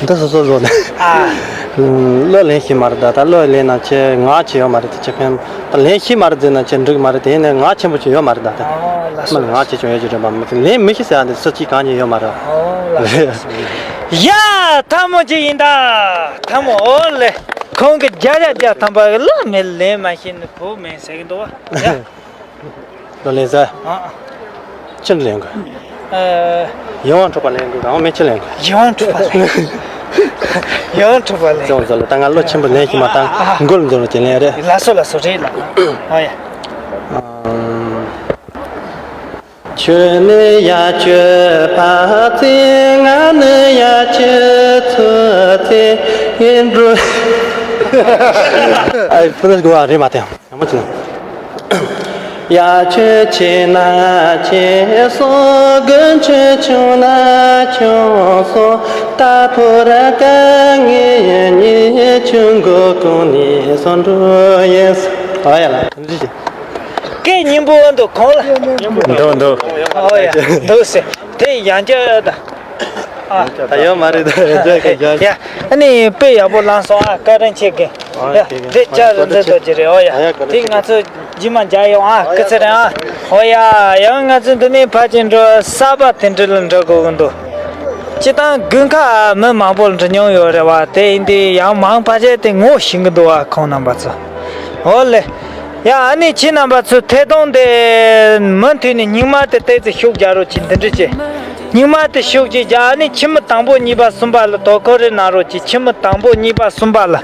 འདི་སོ་སོ་བཟོ་ནས། ཨ། གླུ་ལེན་ཤེས་མ་རེད་ད། ད་གླུ་ལེན་ན་ཆེ་ངག་ཆེ་ཡོད་མ་རེད་ད། ཆེ་ཕན་ད་ལེན་ཤེས་མ་རེད་ཟེར་ན་ཆེ་འགྲིག་མ་རེད་དེ། ཡིན་ནའི་ངག་ཆེན་པོ་ཆེ་ཡོད་མ་རེད་ད། ཨོ་ལགས་སོ། མི་ལ་ངག་ཆེ་ཆུང་ཡོད་ཀྱི་རེད་པ། མི་ཚེ་ལེན་མི་ཤེས་ཟེར་ཡ་འདི་སུ་གཅིག་གང་ཉིད་ཡོད་མ་རེད། ཨོ་ལགས་སོ། ཡ་ཐལ་མོ་ཅིག་ཡིན་ད། ཐལ་མོ། ཨོ་ལེ། ཁོང་གི་བརྒྱ་ཆ་བརྒྱ་ཐམ་པ་གི་གླུ་མི་ལེན་མ་ཤེས་ནི་བུ་མིན་ཟེར་གི་འདུག་བ། ཡ། ལོ་ལེན་ཟེར། ཨ། ཅི་འདྲ་ལེན་དགོས། ཨ། ཡིད་དབང་འཕྲོག་པ་ལེན་དགོས། རང་མེད་ཅི་ལེན་དགོས། ཡིད་དབང་འཕྲོག་པ་ལེན། ཡིད་དབང་འཕྲོག་པ་ལེན། ཅུང་ཟད་ལ་ད་ང་གླུ་ཆེན་པོ་ལེན་ཤེས་མ་ད། ཨ། མགོ་ལ་འཛུལ་ནས་ཅི་ལེན་རེད། ལགས་སོ་ལགས་སོ། རེད་ལ། ཨ་ཡ། ཨམ། ཁྱོད་ནི་ཡ་ཁྱོད་ཕ་ཚེ། ང་ནི་ཡ་ཁྱོད་ཚོད་ཚེ་ཡིན་འགྲོ། ཨ། ཕུ་ནས་དགོས་པ་རེད་མ་དེ། ཡ་མ་ཅི་ན། ཡ་ཁྱོད་ཆེ་ན་ཆེ་སོང་། དགུན་ཁྱོད་ཆུང་ན་ཆུང་སོང་། ད་ཕོ་ར་ཀ་ངེད་གཉིས་ཆུང་གོ་གོང་ནས་སོང་འགྲོ་ཡིན། ཨ་ཡ་ལ་འདི་ཞིག་སྐད་སྙན་པོ་འདུག་ཁོང་ལ། འདུག་འདུག་ཨོ་ཡ། འདུག་ཟེར། དེ་ཡང་བསྐྱར་ད། ཨ། ད་ཡོད་མ་རེད་ད། ཡ། ཨ་ནི་དཔེ་ཡག་པོ་བླངས་སོང་ཨ། བཀའ་དྲིན་ཆེ་གི། ཡ། དེ་ལྕགས་རི་འཛིན་རྡོ་རྗེ་རེད། ཨོ་ཡ། དེ་ང་ཚོ་རྗེས་མ་མཇལ་ཡོང་ཨ། སྐུ་ཚེ་རིང་ཨ། ཨོ་ཡ། ཡང་ང་ཚོ་འདི་ནས་ཕར་ཕྱིན་འགྲོ། གསར་པ་དེ་འདྲ་ལ་འགྲོ་དགོས་ཀྱི་འདུག་སྤྱིར་བཏང་དགུན་ཁ་མི་མང་པོ་འགྲོ་མྱོང་ཡོད་རེད་བ། དེ་ཡིན་དུས་ཡང་མང་ཕལ་ཆེར་དེ་ངོ་ཤེས་ཀྱི་འདུག་བ། ཁོང་རྣམ་པ་ཚོ། ཨོ་ལེ། ཡ། ཨ་ནི་ཁྱེད་རྣམ་པ་ཚོས་ཐད་གཏོང་དེ་མུ་མཐུད་ནས་སྙིང་དམར་དེ་ཏོག་ཙམ་ཤུགས་རྒྱག་རོགས་གྱིས། འདི་འདྲ་བྱས། སྙིང་དམར་དེ་ཤུགས་ཅིག་རྒྱག་ཨ་ནི་ཁྱི་མོ་དང་པོ་གཉིས་པ་གསུམ་པ་ལ་དོ་ཁུར་རེ་གནང་རོགས་གྱིས། ཁྱི་མོ་དང་པོ་གཉིས་པ་གསུམ་པ་ལ།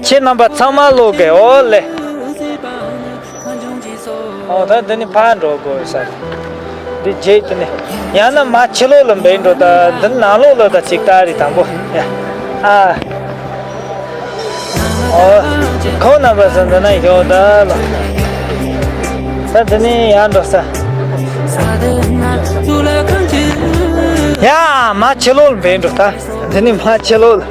ཁྱེད་རྣམ་པ་ཚང་མ་ཀློག་གི། ཨོ་ལེ། ཨོ་ད་འདི་ནི་ཕར་འགྲོ་དགོས་ས་རེད། འདི་རྗེས་དེ་ནི། ཡང་ན་མར་ཕྱི་ལོགས་ལ་འབད་འགྲོ། ད་འདི་ནང་ལོགས་ལ་ད་ཅིག་ལྟ་རེད་དང་པོ། ཡ། ཨ། ཨོ། ཁོང་རྣམ་པ་ཚོ་འདི་ན་ཡོད་ད་ལོ། ད་འདི་ནི་ཡར་འགྲོ་ས། ཡ། མར་ཕྱི་ལོགས་ལ་འབད་འགྲོ་ད། འདི་ནི་མར་ཕྱི་ལོགས་ལ།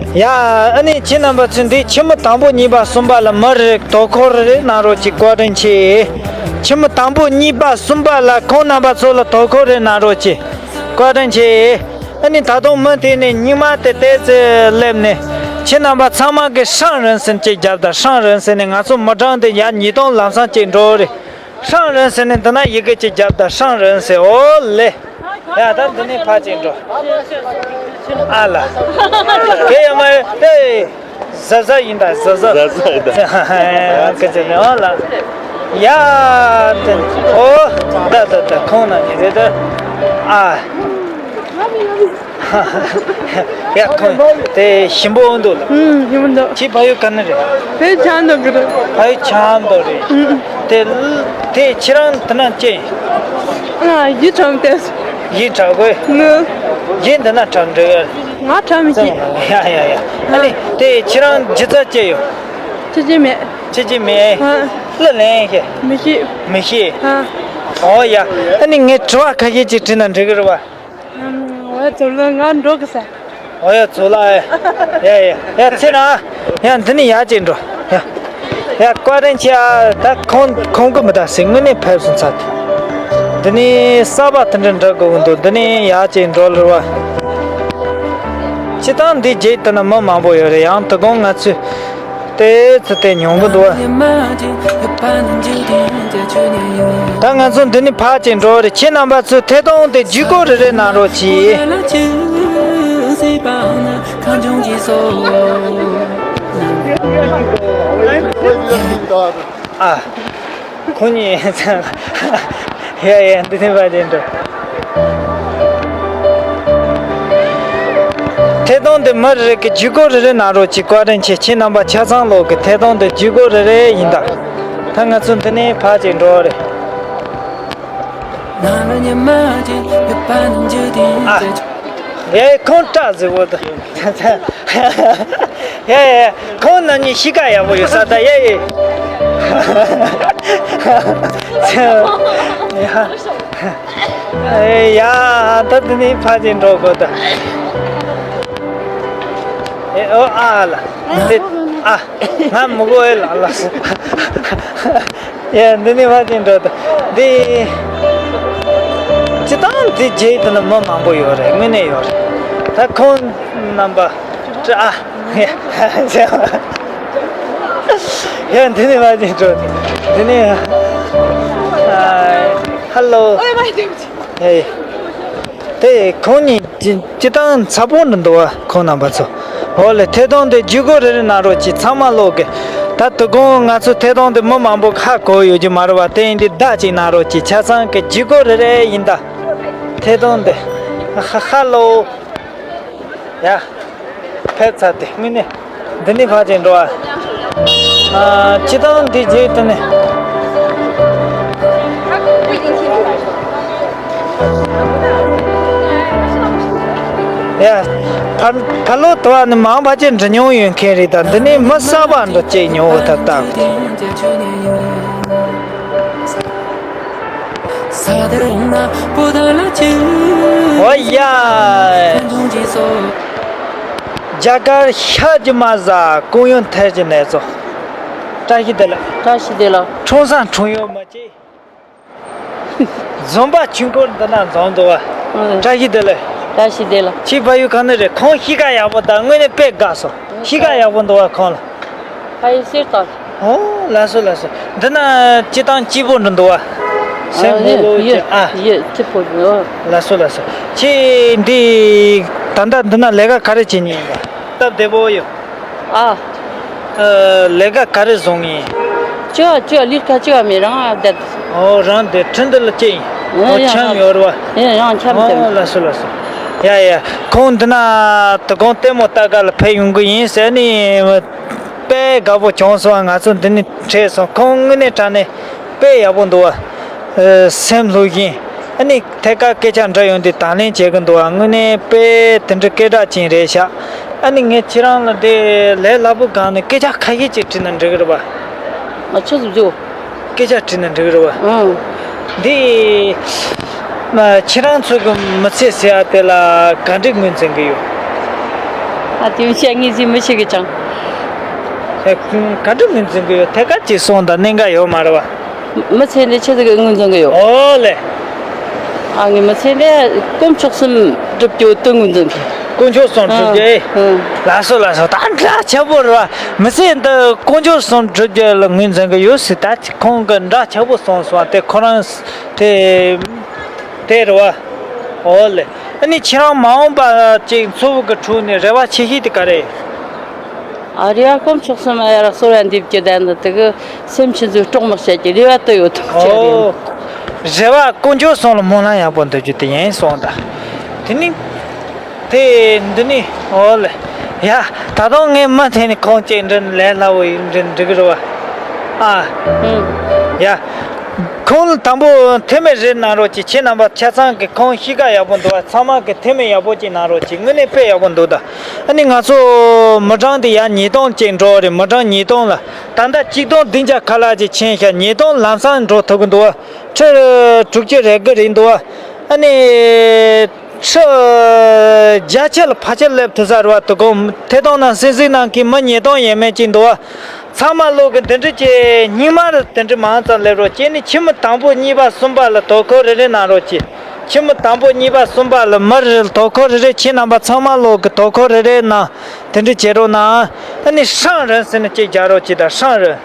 ཡ། ཨ་ནི་ཁྱེད་རྣམ་པ་ཚོས་འདི་ཁྱི་མོ་དང་པོ་གཉིས་པ་གསུམ་པ་ལ་མི་རེ་དོ་ཁུར་རེ་གནང་རོགས་གྱིས། བཀའ་དྲིན་ཆེ། ཁྱི་མོ་དང་པོ་གཉིས་པ་གསུམ་པ་ལ། ཁོང་རྣམ་པ་ཚོ་ལ་དོ་ཁུར་རེ་གནང་རོགས་གྱིས། བཀའ་དྲིན་ཆེ། ཨ་ནི་ད་དུང་མུ་མཐུད་ནས་སྙིང་དམར་དེ་ཏོག་ཙམ་སླེབས་ནས། ཁྱེད་རྣམ་པ་ཚང་མ་གིས་ཧྲང་རིན་སེན་ཅིག་རྒྱབ་དང་། ཧྲང་རིན་སེན་ནི་ང་ཚོ་མི་གྲངས་དེ་ཡར་ཉིས་སྟོང་ལམ་སང་ཅིག་འགྲོ་རེད། ཧྲང་རིན་སེན་ནི་འདི་ན་ཡི་གེ་ཅིག་རྒྱབ་དང་། ཧྲང་རིན་སེན། ཨོ་ལེ། ཡ་ད་འདི་ནས་ཕར་ཅིག་འགྲོ། ཨ་ལ། དེ་ཡང་མ་རེད་དེ། གཟབ་གཟབ་ཡིན་ད། གཟབ་གཟབ། གཟབ་གཟབ་ཡིན་ད། སྐད་ཆ་ནི་ཨོ་ལ། ཡ་དེ། ཨོ། ད་ད་ད་ཁོང་ན་ནི་རེད་ད། ཨ། ཡ་ཁོང་དེ་ཞིམ་པོ་འདུག་ལ། ཨུམ། ཞིམ་པོ་འདུག་ཁྱེད་ཕ་ཡུལ་ག་ནས་རེད། བོད་ཆབ་མདོ་གི་རེད། ཕ་ཡུལ་ཆབ་མདོ་རེད། ཨུམ། དེ་དེ་ཁྱེད་རང་དེ་ན་ཅི། ང་ཡིན་གྲམ་དེ། ཡིན་གྲག་གོ། ངུ། ཡིན་འདི་ན་གྲམ་འདྲ་གི། ང་གྲམ་མི་ཤེས། ཡ་ཡ་ཡ། ཨ་ནི་དེ་ཁྱེད་རང་སྒྱུ་རྩལ་ཅི་ཡོད། ཅི་ཅི་མེད། ཅི་ཅི་མེད། ཨ། གླུ་ལེན་ཤེས། མི་ཤེས། མི་ཤེས། ཨ། ཨོ་ཡ། ཨ་ནི་ངས་དྲི་བ་ཁ་ཤས་ཅིག་དྲིས་ན་འགྲིག་གི་རེད་བ། ཨམ། འོ་ཡ། ཚུར་ལ་ང་འགྲོ་གི་ས། འོ་ཡ། ཚུར་ལ་ཨེ། ཡ་ཡ་ཡ། ཚེ་ན། ཡ་འདི་ནི་ཡ་ཅིག་འགྲོ། ཡ། ཡ་བཀའ་དྲིན་ཆེ་ཨ། ད་ཁོང་ཁོང་གི་མི་ད་ཟིང་ངེ་ནས་ཕེབས་སོང་ཚར་ཏེ། འདི་ནི་གསར་པ་དེ་འདྲ་འདྲ་དགོས་ཀྱི་འདུག་འདི་ནི་ཡ་ཅིག་འགྲོ་ལེ་བ། སྤྱིར་བཏང་འདི་རྗེས་དེ་ན་མི་མང་པོ་ཡོད་རེད། ཡང་དོ་དགོང་ང་ཚོས། དེ་ཚོ་དེ་ཉུང་གི་འདུག་ད་ང་ཚོ་འདི་ནས་ཕར་ཅིག་འགྲོ་རེད། ཁྱེད་རྣམ་པ་ཚོས་ཐད་གཏོང་དེ་བརྒྱུད་སྐུར་རེ་རེ་གནང་རོགས་གྱིས། ཨ། ཁོ་གཉིས། ཡ་ཡ། འདི་ནས་ཕར་ཅིག་འགྲོ། ཐད་གཏོང་དེ་མི་རེ་རེ་གིས་བརྒྱུད་སྐུར་རེ་རེ་གནང་རོགས་གྱིས། བཀའ་དྲིན་ཆེ། ཁྱེད་རྣམ་པ་ཆ་ཚང་ལོག་གི་ཐད་གཏོང་དེ་བརྒྱུད་སྐུར་རེ་རེ་ཡིན་ད། ད་ང་ཚོ་འདི་ནས་ཕར་ཅིག་འགྲོ་རེད། ཨ། ཡ་ཡ། ཁོང་སྐྲ་མཛེས་པོ་འདུག་ཡ་ཡ། ཁོང་རྣམ་གཉིས་གཤིས་ཀ་ཡག་པོ་ཡོད་ས། ད་ཡ་ཡ། ཡ། ཨེ་ཡ། ད་འདི་ནས་ཕར་ཅིག་འགྲོ་དགོས་ད། ཨེ་ཨོ་ཨ་ལ། དེ་ཨ། ང་མི་དགོས། ཨེ་ལ་ལ། ཡ། འདི་ནས་ཕར་ཅིག་འགྲོ་ད། འདི། སྤྱིར་བཏང་འདི་རྗེས་དེ་ལ་མི་མང་པོ་ཡོད་རེད། དངོས་གནས་ཡོད་རེད། ད་ཁོང་རྣམ་པ། ཨ། ཡ། ཡ། འདི་ནས་ཕར་ཅིག་འགྲོ། འདི་ནས། ཨ། ཧ་ལོ། ཨེ། དེ་ཁོང་གཉིས་སྤྱི་སྤྱིར་བཏང་ཚ་པོ་འདྲ་འདུག་བ། ཁོང་རྣམ་པ་ཚོ། འོ་ལེ། ཐད་གཏོང་དེ་བརྒྱུད་སྐུར་རེ་རེ་གནང་རོགས་གྱིས། ཚང་མ་ལོག་གི། ད་དོ་དགོང་ང་ཚོ་ཐད་གཏོང་དེ་མི་མང་པོ་ཧ་གོ་ཡོད་ཀྱི་མ་རེད་བ། དེ་ཡིན་དུས་བརྡ་ཅིག་གནང་རོགས་གྱིས། ཆ་ཚང་གི་བརྒྱུད་སྐུར་རེ་རེ་ཡིན་ད། ཐད་གཏོང་དེ། ཧ་ཧ་ལོ། ཡ། ཕེབས་ཚར་ཏེ་དངོས་གནས། འདི་ནས་ཕར་ཅིག་འགྲོ་ཨ། ཨ། སྤྱིར་བཏང་འདི་རྗེས་དེ་ནས། ཡ། ཕར་ཕར་ལོག་དུ་བ་ནི་མང་བ་ཅིག་འགྲོ་མྱོང་ཡོད་མཁན་རེད། ད་འདི་ནས་མི་གསར་པ་འགྲོ་ཅིག་ཉོ་འོ་ཐབས་ད། འོ་ཡ། རྒྱ་གར་ཤ་རྒྱུ་མ་ཟ། ཀུན་ཡོད་ཐལ་གྱི་ནས་ཚོ། བཀྲ་ཤིས་བདེ་ལེགས། བཀྲ་ཤིས་བདེ་ལེགས། འཁྲུངས་ས་འཁྲུངས་ཡོད་མ་ཅི། འཛོམས་པ་ཆོས་འཁོར་འདི་ན་འཛོམས་འདུག་བ། ཨ། བཀྲ་ཤིས་བདེ་ལེགས། བཀྲ་ཤིས་བདེ་ལེགས། ཁྱེད་ཕ་ཡུལ་གང་ནས་རེད། ཁོང་གཤིས་ཀ་ཡག་པོ་དང་དངོས་གནས་དཔེ་དགའ་སོང་། གཤིས་ཀ་ཡག་པོ་འདུག་བ་ཁོང་ལ། ཕ་ཡུལ་གསེར་རྟ། ཨོ་ལགས་སོ་ལགས་སོ། འདི་ན་སྤྱིར་བཏང་སྐྱིད་པོ་འདྲ་འདུག་བ། སེམས་ལྷོད་ལྷོད་ཀྱི། ཨ། ཡོད། སྐྱིད་པོ་ཡོད། ལགས་སོ་ལགས་སོ། ཁྱེད་འདི་ད་ལྟ་འདི་ན་ལས་ཀ་ག་རེ་བྱེད་མཁན་ཡིན་པ། སྟབས་བདེ་པོ་ཡོད། ཨ། ཨ། ལས་ཀ་ག་རེ་བཟུང་ཡིན། ཅི་བ་ཅི་བ་ལས་ཀ་ཅི་བ་མེད། རང་བསྡད། ཨོ་རང་བསྡད། ཁྲིན་ཏི་ལ་སྐྱེས་ཡིན། ཨོ་ཡང་འཆམ་ཡོད་རེད་བ། ཡང་འཆམ་ཨོ་འཆམ། ལགས་སོ་ལགས་སོ། ཡ་ཡ། ཁོང་འདི་ན་དོ་དགོང་ལྟད་མོ་ལྟ་ག་ལ་ཕེབས་ཡོང་གི་ཡིན་ཟེར་ནས། དཔེ་དགའ་པོ་བྱུང་སོང་། ང་ཚོ་འདི་ནས་འཕྲད་སོང་། ཁོང་དངོས་གནས་དྲང་གནས་དཔེ་ཡག་པོ་འདུག་བ། ཨ། སེམས་ལྷོད་བཞིན། ཨ་ནི་ཐད་ཀར་སྐད་ཆ་འདྲི་ཡོང་དུས་དང་ལེན་བྱེད་ཀྱི་འདུག་བ། དངོས་གནས་དཔེ་དེ་འདྲ་སྐད་གྲགས་ཅན་རེད་ཤག་ཨ་ནི་ངས་ཁྱེད་རང་ལ་འདི་ལས་སླ་པོ་སྒང་ནས་སྐད་ཆ་ཁ་ཤས་ཅིག་དྲིས་ན་འགྲིག་གི་རེད་པ། ང་ཆུ་ཟིག་བཟོ། སྐད་ཆ་དྲིས་ན་འགྲིག་གི་རེད་པ། ཨང་། འདི། མ། ཁྱེད་རང་ཚོ་གི་མི་ཚེ་ཟེར་ཡ་དེ་ལ་ག་འདྲའི་ངོས་འཛིན་གི་ཡོད། ཨ། དེ་བཤད་ངེས་ཟིན་མི་ཤེས་གི་ཅང་། ཨེ། ག་འདྲ་ངོས་འཛིན་གི་ཡོད། ཐད་ཀར་ཅིག་གསུངས་དང་། གནད་འགག་ཡོད་མ་རེད་པ། མི་ཚེ་འདི་ཆི་ཟིག་གི་ངོས་འཛིན་གི་ཡོད། ཨོ་ལེ། ཨ། ངའི་མི་ཚེ་འདི་དཀོན་མཆོག་གསུམ་སྒྲུབ་རྒྱུ་དེ་ངོས་འཛིན་གི། དཀོན་མཆོག་གསུམ་སྒྲུབ་རྒྱུ། ཨེ། ཨ། ལགས་སོ་ལགས་སོ། ད་འདྲ་ཆེ་པོ་རེད་པ། མི་ཚེ་འདི་དཀོན་མཆོག་གསུམ་སྒྲུབ་རྒྱུ་ལ་ངོས་འཛིན་གི་ཡོད་ཟེར། ད་ཁོང་གི་འདྲ་ཆེ་པོ་གསུངས་སོང་། དེ་ཁོ་རང་དེ་དེ་རེད་པ། ཨོ་ལེ། ཨ་ནི་ཁྱེད་རང་མ་འོངས་པ་ཅིག་འཚོ་བ་གི་ཁྲོད་ནས་རེ་བ་ཆེ་ཤོས་དེ་ག་རེ། ཨ། རེ་བ་དཀོན་མཆོག་གསུམ་ལ་ཡར་གསོལ་བ་འདེབས་རྒྱུ་དང་། འདི་དག་སེམས་ཆུང་ཆུང་སྐྲག་མི་བྱེད་རྒྱུ་རེ་བ་དེ་ཡོད་དོ། ཁྱེད་རེ། ཨོ། རེ་བ་དཀོན་མཆོག་གསུམ་ལ་སྨོན་ལམ་ཡག་པོ་འདེབས་རྒྱུ་དེ་ཡིན་གསུངས་ད། དེ་ནི། དེ་འདི་ནི། ཨོ་ལེ། ཡ། ད་དུང་ངས་མུ་མཐུད་ནས་ཁོང་ཅིག་འདྲི་ན་ལས་སླ་པོ་ཡིན་འདྲི་འགྲིག་གི་རེད་པ། ཨ། ཨུམ། ཡ། ཁོང་ལ་དང་པོ་མཐུ་མེད་རེ་གནང་རོགས་གྱིས། ཁྱེད་རྣམ་པ་ཆ་ཚང་གི། ཁོང་གཤིས་ཀ་ཡག་པོ་འདུག་པ། ཚང་མ་གི་མཐུ་མེད་ཡག་པོ་ཅིག་གནང་རོགས་གྱིས། དངོས་གནས་དཔེ་ཡག་པོ་འདུག་ད། ཨ་ནི་ང་ཚོ་མི་གྲངས་དེ་ཡར་ཉིས་སྟོང་ཅིག་འགྲོ་རེད། མི་གྲངས་ཉིས་སྟོང་ལ་ད་ལྟ་གཅིག་སྟོང་བདུན་བརྒྱ་ཁ་ལྷག་ཅིག་ཕྱིན་ཤག་ཉིས་སྟོང་ལམ་སང་འགྲོ་ཐུབ་ཀྱི་འདུག་པ། ཁྲི་དྲུག་ཅུ་རེ་དགུ་རེད་འདུག་པ། ཨ་ནི་ཁྲི་བརྒྱ་ཆ་ལ་ཕལ་ཆེར་སླེབས་ཐུབ་ས་རེད་པ། དོ་དགོང་ཐད་གཏོང་ནང་གསན་གཟིགས་གནང་མཁན་མི་ཉིས་སྟོང་ཡས་མས་ཅིག་འདུག་པ། ཚང་མ་ལོག་གི། འདི་འདྲ་ཅིག་སྙིང་མ་རུ་དེ་འདྲ་མང་ཙམ་སླེབས་རོགས་གྱིས། ཨ་ནི་ཁྱིམ་མི་དང་པོ་གཉིས་པ་གསུམ་པ་ལ་དོ་ཁུར་རེ་རེ་གནང་རོགས་གྱིས། ཁྱིམ་མི་དང་པོ་གཉིས་པ་གསུམ་པ་ལ་མི་རེ་རེ་ལ་དོ་ཁུར་རེ་རེ། ཁྱེད་རྣམ་པ་ཚང་མ་ལོག་གི་དོ་ཁུར་རེ་རེ་གནང་། དེ་འདྲ་བྱེད་རོགས་གནང་། ཨ་ནི་ཧྲང་རིན་ཟེར་ནས་ཅིག་རྒྱག་རོགས་གྱིས་ད། ཧྲང་རིན།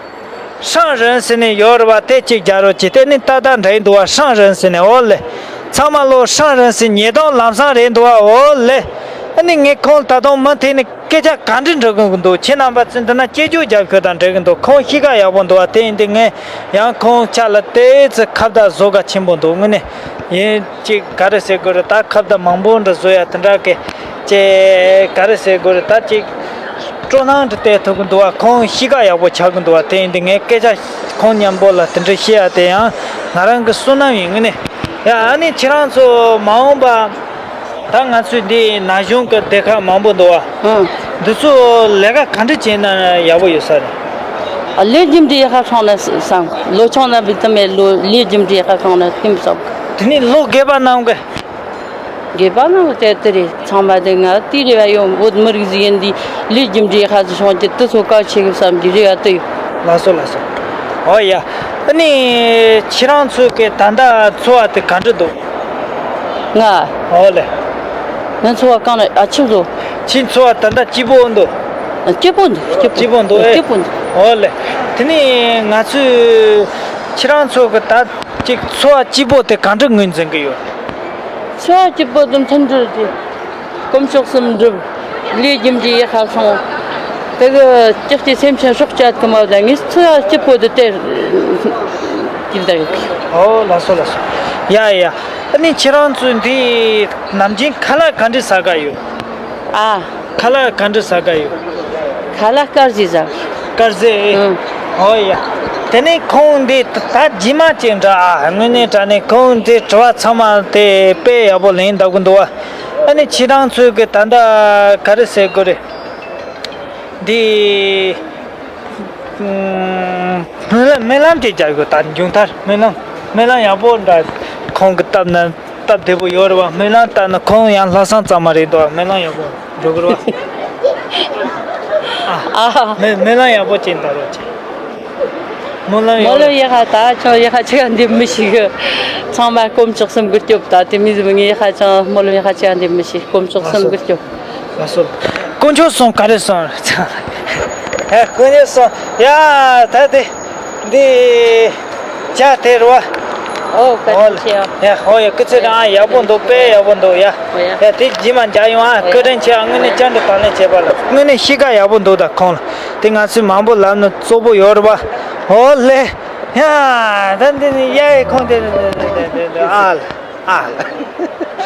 ཧྲང་རིན་ཟེར་ནས་ཡོད་རེད་པ། དེ་ཅིག་རྒྱག་རོགས་གྱིས། དེ་ནི་ཏག་ཏག་འདྲ་ཡི་འདུག་པ། ཧྲང་རིན་ཟེར་ནས། ཨོ་ལེ། ཚང་མ་ལོག་ཧྲང་རིན་ཟེར། ཉིས་སྟོང་ལམ་སང་རེད་འདུག་པ། ཨོ་ལེ། ཨ་ནི་ངས་ཁོང་ད་དུང་མུ་མཐུད་ནས་སྐད་ཆ་ག་འདྲ་འདྲི་གི་འདུག་ཁྱེད་རྣམ་པ་ཚོས་འདི་ན་སྐྱིད་སྐྱོ་རྒྱབ་ཤོག་དང་འདྲི་གི་འདུག་ཁོང་གཤིས་ཀ་ཡག་པོ་འདུག་པ། དེ་ཡིན་དུས་ངས་ཡང་ཁོང་ཅག་ལ་དེ་ཚོ་ཁ་བརྡ་བཟོ་གལ་ཆེན་པོ་འདུག་དངོས་གནས་ཡིན། ཅིག་ག་རེ་ཟེར་དགོས་རེད། ད་ཁ་བརྡ་མང་པོ་འདྲ་བཟོ་ཡ་དེ་འདྲ་གི་ཅིག་ག་རེ་ཟེར་དགོས་རེད། ད་ཅིག་སྤྲོ་སྣང་འདྲ་སྟེར་ཐུབ་ཀྱི་འདུག་པ། ཁོང་གཤིས་ཀ་ཡག་པོ་ཆགས་ཀྱི་འདུག་པ། དེ་ཡིན་དུས་ངས་སྐད་ཆ་ཁོང་མཉམ་པོ་ལ་དེ་འདྲ་བཤད་ཡ་དེ་ཡང་ང་རང་གི་བསོད་ནམས་ཡིན། དངོས་གནས་ ཡ། ཨ་ནི་ཁྱེད་རང་ཚོ་མ་འོངས་པ་ད་ང་ཚོའི་འདི་ན་གཞོན་གྱི་སྡེ་ཁག་མང་པོ་འདུག་བ། ཨང་། འདི་ཚོ་ལས་ཀ་ག་འདྲ་བྱས་ན་ཡག་པོ་ཡོད་ས་རེད། ཨ། ལས་རྒྱུ་འབྲས་ཡག་པ་བྱུང་ན་བསམ། ལོ་ཆུང་ན་བི་ཏི་མེད་ལོ་ལས་རྒྱུ་འབྲས་ཡག་པ་བྱུང་ན་ཁྱིམ་བསམ། དེ་ནས་ལོ་རྒས་པ་གནང་གི། རྒས་པ་གནང་གི་དེ་དེ་རེད། ཚང་མ་དེ་ང་དེ་རེ་བ་ཡོང་བོད་མི་རིགས་ཟིག་ཡིན་དུས་ལས་རྒྱུ་འབྲས་ཡག་པ་ཟིག་བྱུང་རྒྱུ་དེ་ཚོ་གལ་ཆེ་གི་བསམ་གྱི་རེ་བ་དེ་ཡོད། ལགས་སོ་ལགས་སོ། ཨོ་ཡ། ཨ་ནི་ཁྱེད་རང་ཚོ་གི་ད་ལྟ་འཚོ་བ་དེ་ག་འདྲ་འདུག་ང་། ཨོ་ལེ། ང་འཚོ་བ་གང་ལ་ཨ་ཆུ་བཟོ། ཁྱེད་འཚོ་བ་ད་ལྟ་སྐྱིད་པོ་འདུག་སྐྱིད་པོ་འདུག་སྐྱིད་པོ་སྐྱིད་པོ་འདུག་ཨེ། སྐྱིད་པོ་འདུག་ཨོ་ལེ། དེ་ནས་ང་ཚོས་ཁྱེད་རང་ཚོ་གི་ད་ཅིག་འཚོ་བ་སྐྱིད་པོ་དེ་ག་འདྲ་ངོས་འཛིན་གི་ཡོད། འཚོ་བ་སྐྱིད་པོ་དེ་མཐུན་སྒྲིལ་གྱི། དཀོན་མཆོག་གསུམ་འགྲུབ། ལས་རྒྱུ་འབྲས་ཡག་པ་སོང་། དེ་གི་ཅག་གི་སེམས་ཅན་སྲོག་བཅད་གི་མ་བསྡད་ངས་ཚོ་ཡག་སྐྱིད་པོ་དེ་དེ་གི་བསྡད་ཡོད་གི། ཨོ་ལགས་སོ་ལགས་སོ། ཡ་ཡ། ཨ་ནི་ཁྱེད་རང་ཚོ་འདི་ནམ་རྒྱུན་ཁ་ལག་ག་འདྲ་ཟ་ག་ཡོད། ཨ། ཁ་ལག་ག་འདྲ་ཟ་ག་ཡོད། ཁ་ལག་དཀར་ཟས་ཟ། དཀར་ཟས། ཨང་། ཨོ་ཡ། དེ་ནས་ཁོང་འདི་ད་རྗེས་མ་ཅིག་འདྲ་ཨ། དངོས་གནས་དྲང་གནས་ཁོང་འདི་དྲི་བ་ཚང་མ་དེ་དཔེ་ཡག་པོ་ལན་འདེབས་གི་འདུག་བ། ཨ་ནི་ཁྱེད་རང་ཚོས་གི་ད་ལྟ་ག་རེ་ཟེར་དགོས་རེད། འདི། ཨུམ། སྨོན་ལམ་སྨོན་ལམ་ཅིག་རྒྱག་དགོས་ད་མཇུག་མཐར་སྨོན་ལམ། སྨོན་ལམ་ཡག་པོ་འདྲ། ཁོང་གི་སྟབས་ན་སྟབས་བདེ་པོ་ཡོད་རེད་བ། སྨོན་ལམ་ལྟར་ན་ཁོང་ཡང་ལྷག་བསམ་ཙམ་མ་རེད་འདུག་སྨོན་ལམ་ཡག་པོ་འགྲོ་གི་རེད་བ། ཨ། ཨ། སྨོན་སྨོན་ལམ་ཡག་པོ་ཅིག་འདྲ་རོགས་བྱེད། སྨོན་ལམ་ཡག་སྨོན་ལམ་ཡག་པ་ད་ཁྱོད་ཡག་པ་ཆེ་ག་འདི་མི་ཤེས་གི། ཚང་མ་དཀོན་མཆོག་གསུམ་གྱིས་སྐྱོབས། ད་དེ་མི་ཟིག་ངས་ཡག་པ་ཅང་སྨོན་ལམ་ཡག་པ་ཆེ་ག་འདི་མི་ཤེས། དཀོན་མཆོག་གསུམ་གྱིས་སྐྱོབས། ལགས་སོ། དཀོན་མཆོག་གསུམ་ག་རེ་གསུམ། ཨེ། དཀོན་མཆོག་གསུམ། ཡ། ད་དེ་འདི་ཇ་དེ་རུ་བ། ཨོ། བཀའ་དྲིན་ཆེ་ཨ། ཡ། ཨོ་ཡ། སྐུ་ཚེ་རིང་ཨ། ཡག་པོ་འདུག་དཔེ་ཡག་པོ་འདུག་ཡ། ཨོ་ཡ། ཡ། དེ་རྗེས་མ་མཇལ་ཡོང་ཨ། ཨོ་ཡ། བཀའ་དྲིན་ཆེ་ཨ། དངོས་གནས་བཅར་འདྲི་དང་ལེན་བྱས་པ་ལ་དངོས་གནས་གཤིས་ཀ་ཡག་པོ་འདུག་ད་ཁོང་ལ་དེ་ང་ཚོས་མང་པོ་ལབ་ན་བཙོག་པོ་ཡོད་རེད་པ། ཨོ་ལེ། ཡ། ད་འདི་ནི་ཡ་ཡི་ཁོང་དེ་ཨ་ལ། ཨ།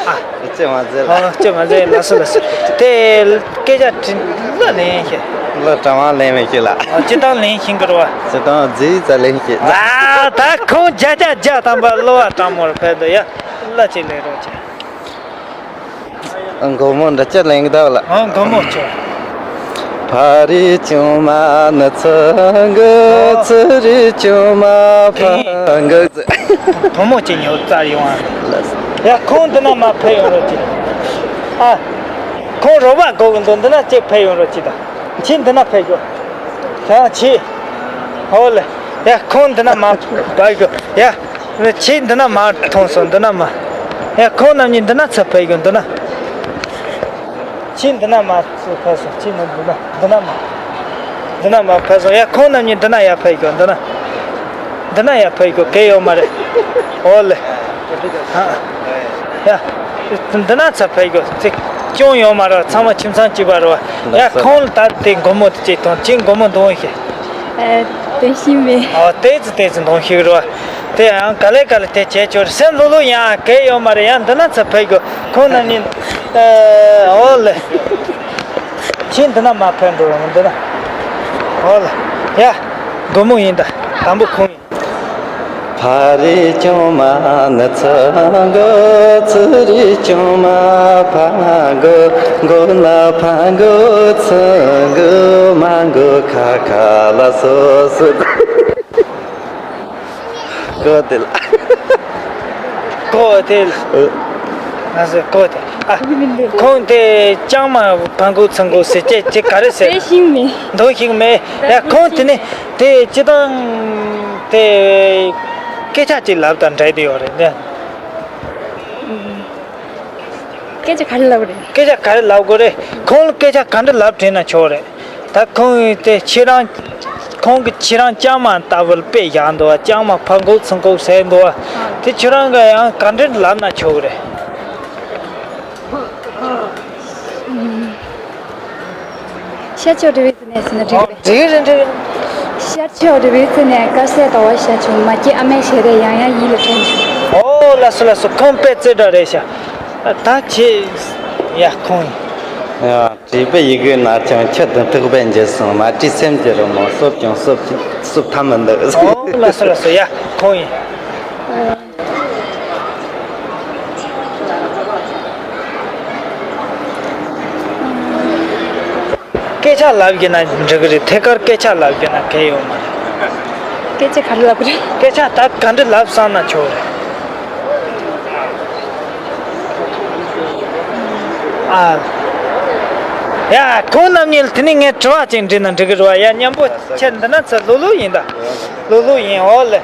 ཨ། ཅི་མ་ཟེར་ལ། ཨ། ཅི་མ་ཟེར། ལགས་སོ་ལགས་སོ། དེ་སྐད་ཆ་དྲི་ལ་ལན་ཤེས། ལ་དྲང་བ་ལན་མི་ཤེས་ལ། ཨ། སྤྱི་བཏང་ལན་ཤེས་གི་རེད་བ། སྤྱི་བཏང་རྫིག་ཙམ་ལན་ཤེས། ཨ། ད་ཁོང་བརྒྱ་ཆ་བརྒྱ་ཐམ་པ་གླུ་བ་དྲང་མོར་ཕེབས་འདུག་ཡ། གླུ་ཅིག་ལེན་རོགས་བྱེད། སྒོར་མོ་འདྲ་ཅི་ལེན་གི་འདུག་ལ། ཨ། སྒོར་མོ་ཅི། ཕ་རི་ཅུང་མ་ནི་ཚ་གི་ཚི་རི་ཅུང་མ་ཕ་གི་ཚི། བུ་མོ་ཅིག་ཉོ་བཙལ་ཡོང་ཨ། ལགས། ཡ། ཁོང་འདི་ན་མར་ཕེབས་ཡོང་རོགས་གྱིས། ཨ། ཁོང་རོགས་པ་དགོས་ཀྱི་འདུག་འདི་ན་ཅིག་ཕེབས་ཡོང་རོགས་གྱིས་དང་། ཁྱེད་འདི་ན་ཕེབས་ཤོག་ཁྱེད་ཁྱེད། ཨོ་ལེ། ཡ། ཁོང་འདི་ན་མར་བབས་ཤོག་ཡ། ཁྱེད་འདི་ན་མར་ཐོན་སོང་འདི་ན་མར། ཡ། ཁོང་རྣམ་གཉིས་འདི་ན་ཚུར་ཕེབས་ཤོག་འདི་ན། ཁྱེད་འདི་ན་མར་ཚུར་ཕེབས་སོང་། ཁྱེད་ནི་འདི་ན་འདི་ན་མར། འདི་ན་མར་ཕེབས་སོང་། ཡ། ཁོང་རྣམ་གཉིས་འདི་ན་ཡར་ཕེབས་ཤོག་འདི་ན། འདི་ན་ཡར་ཕེབས་ཤོག་གལ་ཡོད་མ་རེད། ཨོ་ལེ། ཧ། ཡ། འདི་ན་ཚུར་ཕེབས་ཤོག་ཅིག་སྐྱོན་ཡོད་མ་རེད། ཚང་མ་ཁྱིམ་ཚང་གཅིག་པ་རེད་བ། ཡ། ཁོང་ལ་ད་དེ་སྒོར་མོ་དེ་ཅིག་ཐོངས། ཁྱེད་སྒོར་མོ་འདོན་ཤེས། ཨ། དེ་ཤེས་མེད། ཨོ། དེ་ཙི་དེ་ཙི་འདོན་ཤེས་རེད་བ། དེ་ཡང་ག་ལེ་ག་ལེ་དེ་བྱས་ཆོག་སེམས་ལྷོད་ལྷོད་ཡང་གལ་ཡོད་མ་རེད། ཡང་འདི་ན་ཚུར་ཕེབས་དགོས། ཁོང་རྣམ་གཉིས། ཨོ་ལེ། ཁྱེད་འདི་ན་མར་ཕེབས་འགྲོ་འདི་ན། ཨོ་ལེ། ཡ། སྒོར་མོ་ཡིན་ད། དང་པོ་ཁོང་ཡིན། ཕ་རི་ཅུང་མ་ནི་ཚ་གི་ཚི་རི་ཅུང་མ་ཕ་གི་གོ་ན་ཕ་གི་ཚི་གི་མ་གི་ཁ་ཁ་ལ་སོ་སོ། གོ་དེ་ལ། གོ་དེ་ལ། ང་ཚོས་གོ་དེ། ཨ། ཁོང་དེ་ལྕང་མ་ཕ་གི་ཚི་གི་ཟེར་ཅེས་ཅེས་ག་རེ་ཟེར། དེ་ཤེས་མེད། འདོན་ཤེས་མེད། ཡ། ཁོང་དེ་ནི་དེ་སྤྱི་བཏང་དེ་སྐད་ཆ་ཅིག་ལབ་དང་འདྲ་དེ་ཡོད་རེད་ནས། སྐད་ཆ་ག་རེ་ལབ་རེད། སྐད་ཆ་ག་རེ་ལབ་དགོས་རེད། ཁོང་ལ་སྐད་ཆ་ག་འདྲ་ལབ་དྲན་ན་ཆོག་རེད། ད་ཁོང་གིས་དེ་ཁྱེད་རང་། ཁོང་གིས་ཁྱེད་རང་ལྕང་མ་ལྟ་བུར་དཔེ་བཞག་འདུག་བ། ལྕང་མ་ཕ་གི་ཚི་གི་ཟེར་འདུག་བ། དེ་ཁྱེད་རང་གིས་ཡང་ག་འདྲ་ལབ་ན་ཆོག་གི་རེད། ཤར་ཕྱོགས་རི་བོའི་རྩེ་ནས་ཟེར་ན་འགྲིག་རེད། འགྲིག་རེད་འགྲིག་རེད། ཤར་ཕྱོགས་རི་བོའི་རྩེ་ནས་དཀར་གསལ་ཟླ་བ་ཤར་བྱུང་། མ་སྐྱེས་ཨ་མའི་ཞལ་རས་ཡང་ཡང་ཡིད་ལ་དྲན་བྱུང་། ཨོ་ལགས་སོ་ལགས་སོ། ཁོང་དཔེ་རྩེ་འདྲ་རེད་ཤག་ད་ཁྱེད་ཡ་ཁོང་ཡིན། ཡ། བྲིས་པའི་ཡི་གེ་ན་ཆུང་ཁྱི་དང་ཐུག་པའི་འགྱུར་སོང་མ་བྲིས་སེམས་ཀྱི་རི་མོ་སོབ་ཀྱང་སོབ་ཅིང་སོབ་ཐབས་མི་འདུག་ཨོ་ལགས་སོ་ལགས་སོ། ཡ་ཁོང་ཡིན། སྐད་ཆ་ལབ་ཀྱི་ན་འགྲིག་གི་རེད། ཐད་ཀར་སྐད་ཆ་ལབ་ཀྱི་ན་གལ་ཡོད་མ་རེད། སྐད་ཆ་ག་རེ་ལབ་གི་རེད། སྐད་ཆ་ད་ག་འདྲ་ལབ་བསམ་ན་ཆོག་རེད། ཨ། ཡ། ཁོང་རྣམ་གཉིས་ལ་དེ་ནས་ངས་དྲི་བ་ཅིག་འདྲི་ན་འགྲིག་གི་རེད་བ། ཡ། མཉམ་པོ་ཁྱེད་འདི་ན་ཚུར་ལོག་ལོག་ཡིན་ད། ལོག་ལོག་ཡིན། འོ་ལེ།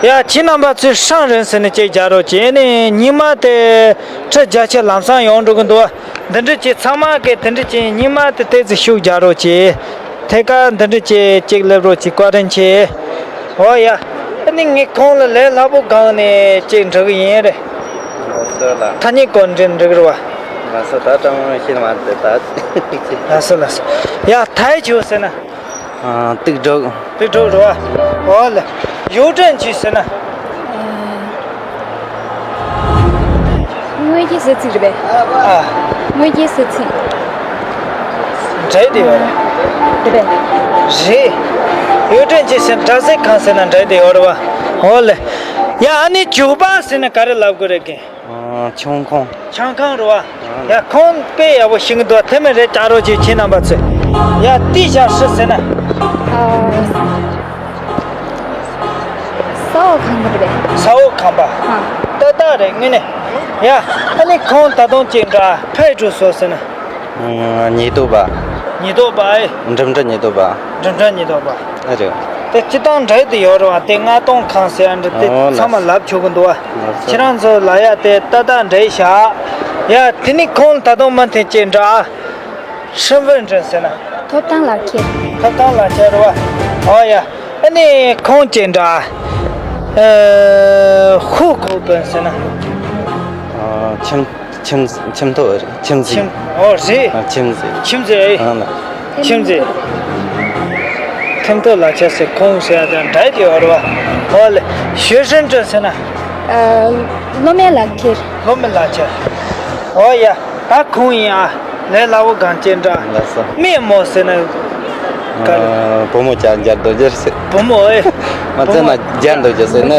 ཡ། ཁྱེད་རྣམ་པ་ཚོས་ཧྲང་རིན་ཟེར་ནས་ཅིག་རྒྱག་རོགས་གྱིས། ཨ་ནི་ཉི་མ་དེ་ཁྲི་བརྒྱད་ཅུ་ལམ་སང་ཡོང་འགྲོ་གི་འདུག། འདི་འདྲ་ཅིག་ཚང་མ་གིས་དེ་འདྲ་ཅིག་ཉི་མ་དེ་ཏོག་ཙམ་ཤུགས་རྒྱག་རོགས་གྱིས། ཐད་ཀར་འདི་འདྲ་ཅིག་ཅིག་སླེབས་རོགས་གྱིས། བཀའ་དྲིན་ཆེ། འོ་ཡ། ཨ་ནི་ངས་ཁོང་ལ་ལས་སླ་པོ་སྒང་ནས་ཅིག་འདྲི་གི་ཡིན་རེད། ལགས་སོ་ལགས། ཐ་སྙད་སྐོར་འདྲི་འདྲི་གི་རེད་བ། ལགས་སོ། ད་ཀྲང་མོ་ཤེས་མ་རེད་ད། ལགས་སོ་ལགས་སོ། ཡ། ཐའི་ཆུ་ཟེར་ན། ཨ། ཏིག་ཏྲོ། ཏིག་ཏྲོ་རེད་བ། འོ་ལེ། ཡུའུ་ཀྲེན་ཆུ་ཟེར་ན། དངོས་ཀྱི་གཟི་བརྗིད་རེད་པས། ཨ། དངོས་ཀྱི་གཟི་བརྗིད། འདྲ་དེ་ཡོད་རེད། རེད་པས། རེད། ཡུའུ་ཀྲེན་ཆུ་ཟེར་ན་སྦྲ་གཟིགས་ཁང་ཟེར་ན་འདྲ་དེ་ཡོད་རེད་བ། འོ་ལེ། ཡ། ཨ་ནི་ཇུ་པ་ཟེར་ན་ག་རེ་ལབ་དགོས་རེད་གི། ཨ། ཆང་ཁང་། ཆང་ཁང་རེད་བ། ཨ། ཡ། ཁོང་དཔེ་ཡག་པོ་ཤེས་ཀྱི་འདུག། དེ་མིན་རེད་བྱ་རོགས་གྱིས། ཁྱེད་རྣམ་པ་ཚོས། ཡ། ཏི་ཞ་ཧྲི་ཟེར་ན། ཨ། ས་འོག་ཁང་པ་རེད་པས། ས་འོག་ཁང་པ། ཨ། ཏག་ཏག་རེད་དངོས་གནས། ཡ། ཨ་ནི་ཁོང་ད་དུང་ཅིག་འདྲ་ཕེ་ཀྲུ་སོ་ཟེར་ན། ཨ། ཉེན་རྟོག་པ། ཉེན་རྟོག་པ་ཨེ། འགྲིམ་འགྲུལ་ཉེན་རྟོག་པ། འགྲིམ་འགྲུལ་ཉེན་རྟོག་པ། ཨ་རེད། དེ་སྤྱིར་བཏང་འདྲ་དེ་ཡོད་རེད་བ། དེ་མངགས་གཏོང་ཁང་ཟེར་ཡ་འདྲ་དེ། ཨོ་ལགས། ཚང་མ་ལབ་ཆོག་གི་འདུག་བ། ལགས་སོ། ཁྱེད་རང་ཚོ་ལབ་ཡ་དེ་ཏག་ཏག་འདྲ་བཞག། ཡ། དེ་ནི་ཁོང་ད་དུང་མུ་མཐུད་ཅིག་འདྲ། ཧྲིན་ཝུན་ཀྲིན་ཟེར་ན། ཐོབ་ཐང་ལག་ཁྱེར། ཐོབ་ཐང་ལག་ཁྱེར་རེད་བ། ཨོ་ཡ། ཨ་ནི་ཁོང་ཅིག་འདྲ། ཨ། ཧུའུ་ཁོའུ་པན་ཟེར་ན། ཨ། ཁྱིམ། ཁྱིམ། ཁྱིམ་ཐོ་རེད། ཁྱིམ་གཟིགས། ཁྱིམ། ཨོ་རེད། ཨ། ཁྱིམ་གཟིགས། ཁྱིམ་གཟིགས། ཨ་ལ། ཁྱིམ་གཟིགས། ཁྱིམ་ཐོ་ལག་ཁྱེར་ཟེར་ཁོང་ཟེར་ཡ་དང་འདྲ་དེ་ཡོད་རེད་བ། ཨོ་ལེ། ཞུ་ཧྲིན་ཀྲིན་ཟེར་ན། ཨ། སློབ་མའི་ལག་ཁྱེར། སློབ་མའི་ལག་ཁྱེར། ཨོ་ཡ། ད་ཁོང་ཡིན་ཨ། ལས་སླ་བོ་སྒང་ཅིག་འདྲ། ལགས་སོ། མེ་མོ་ཟེར་ན། ག་རེ། ཨ། བུ་མོ་ཅག་མཇལ་དུ་འགྱུར་ཟེར། བུ་མོ་ཨེ། མ་བཙལ་ན་མཇལ་དུ་འགྱུར་ཟེར་ནས།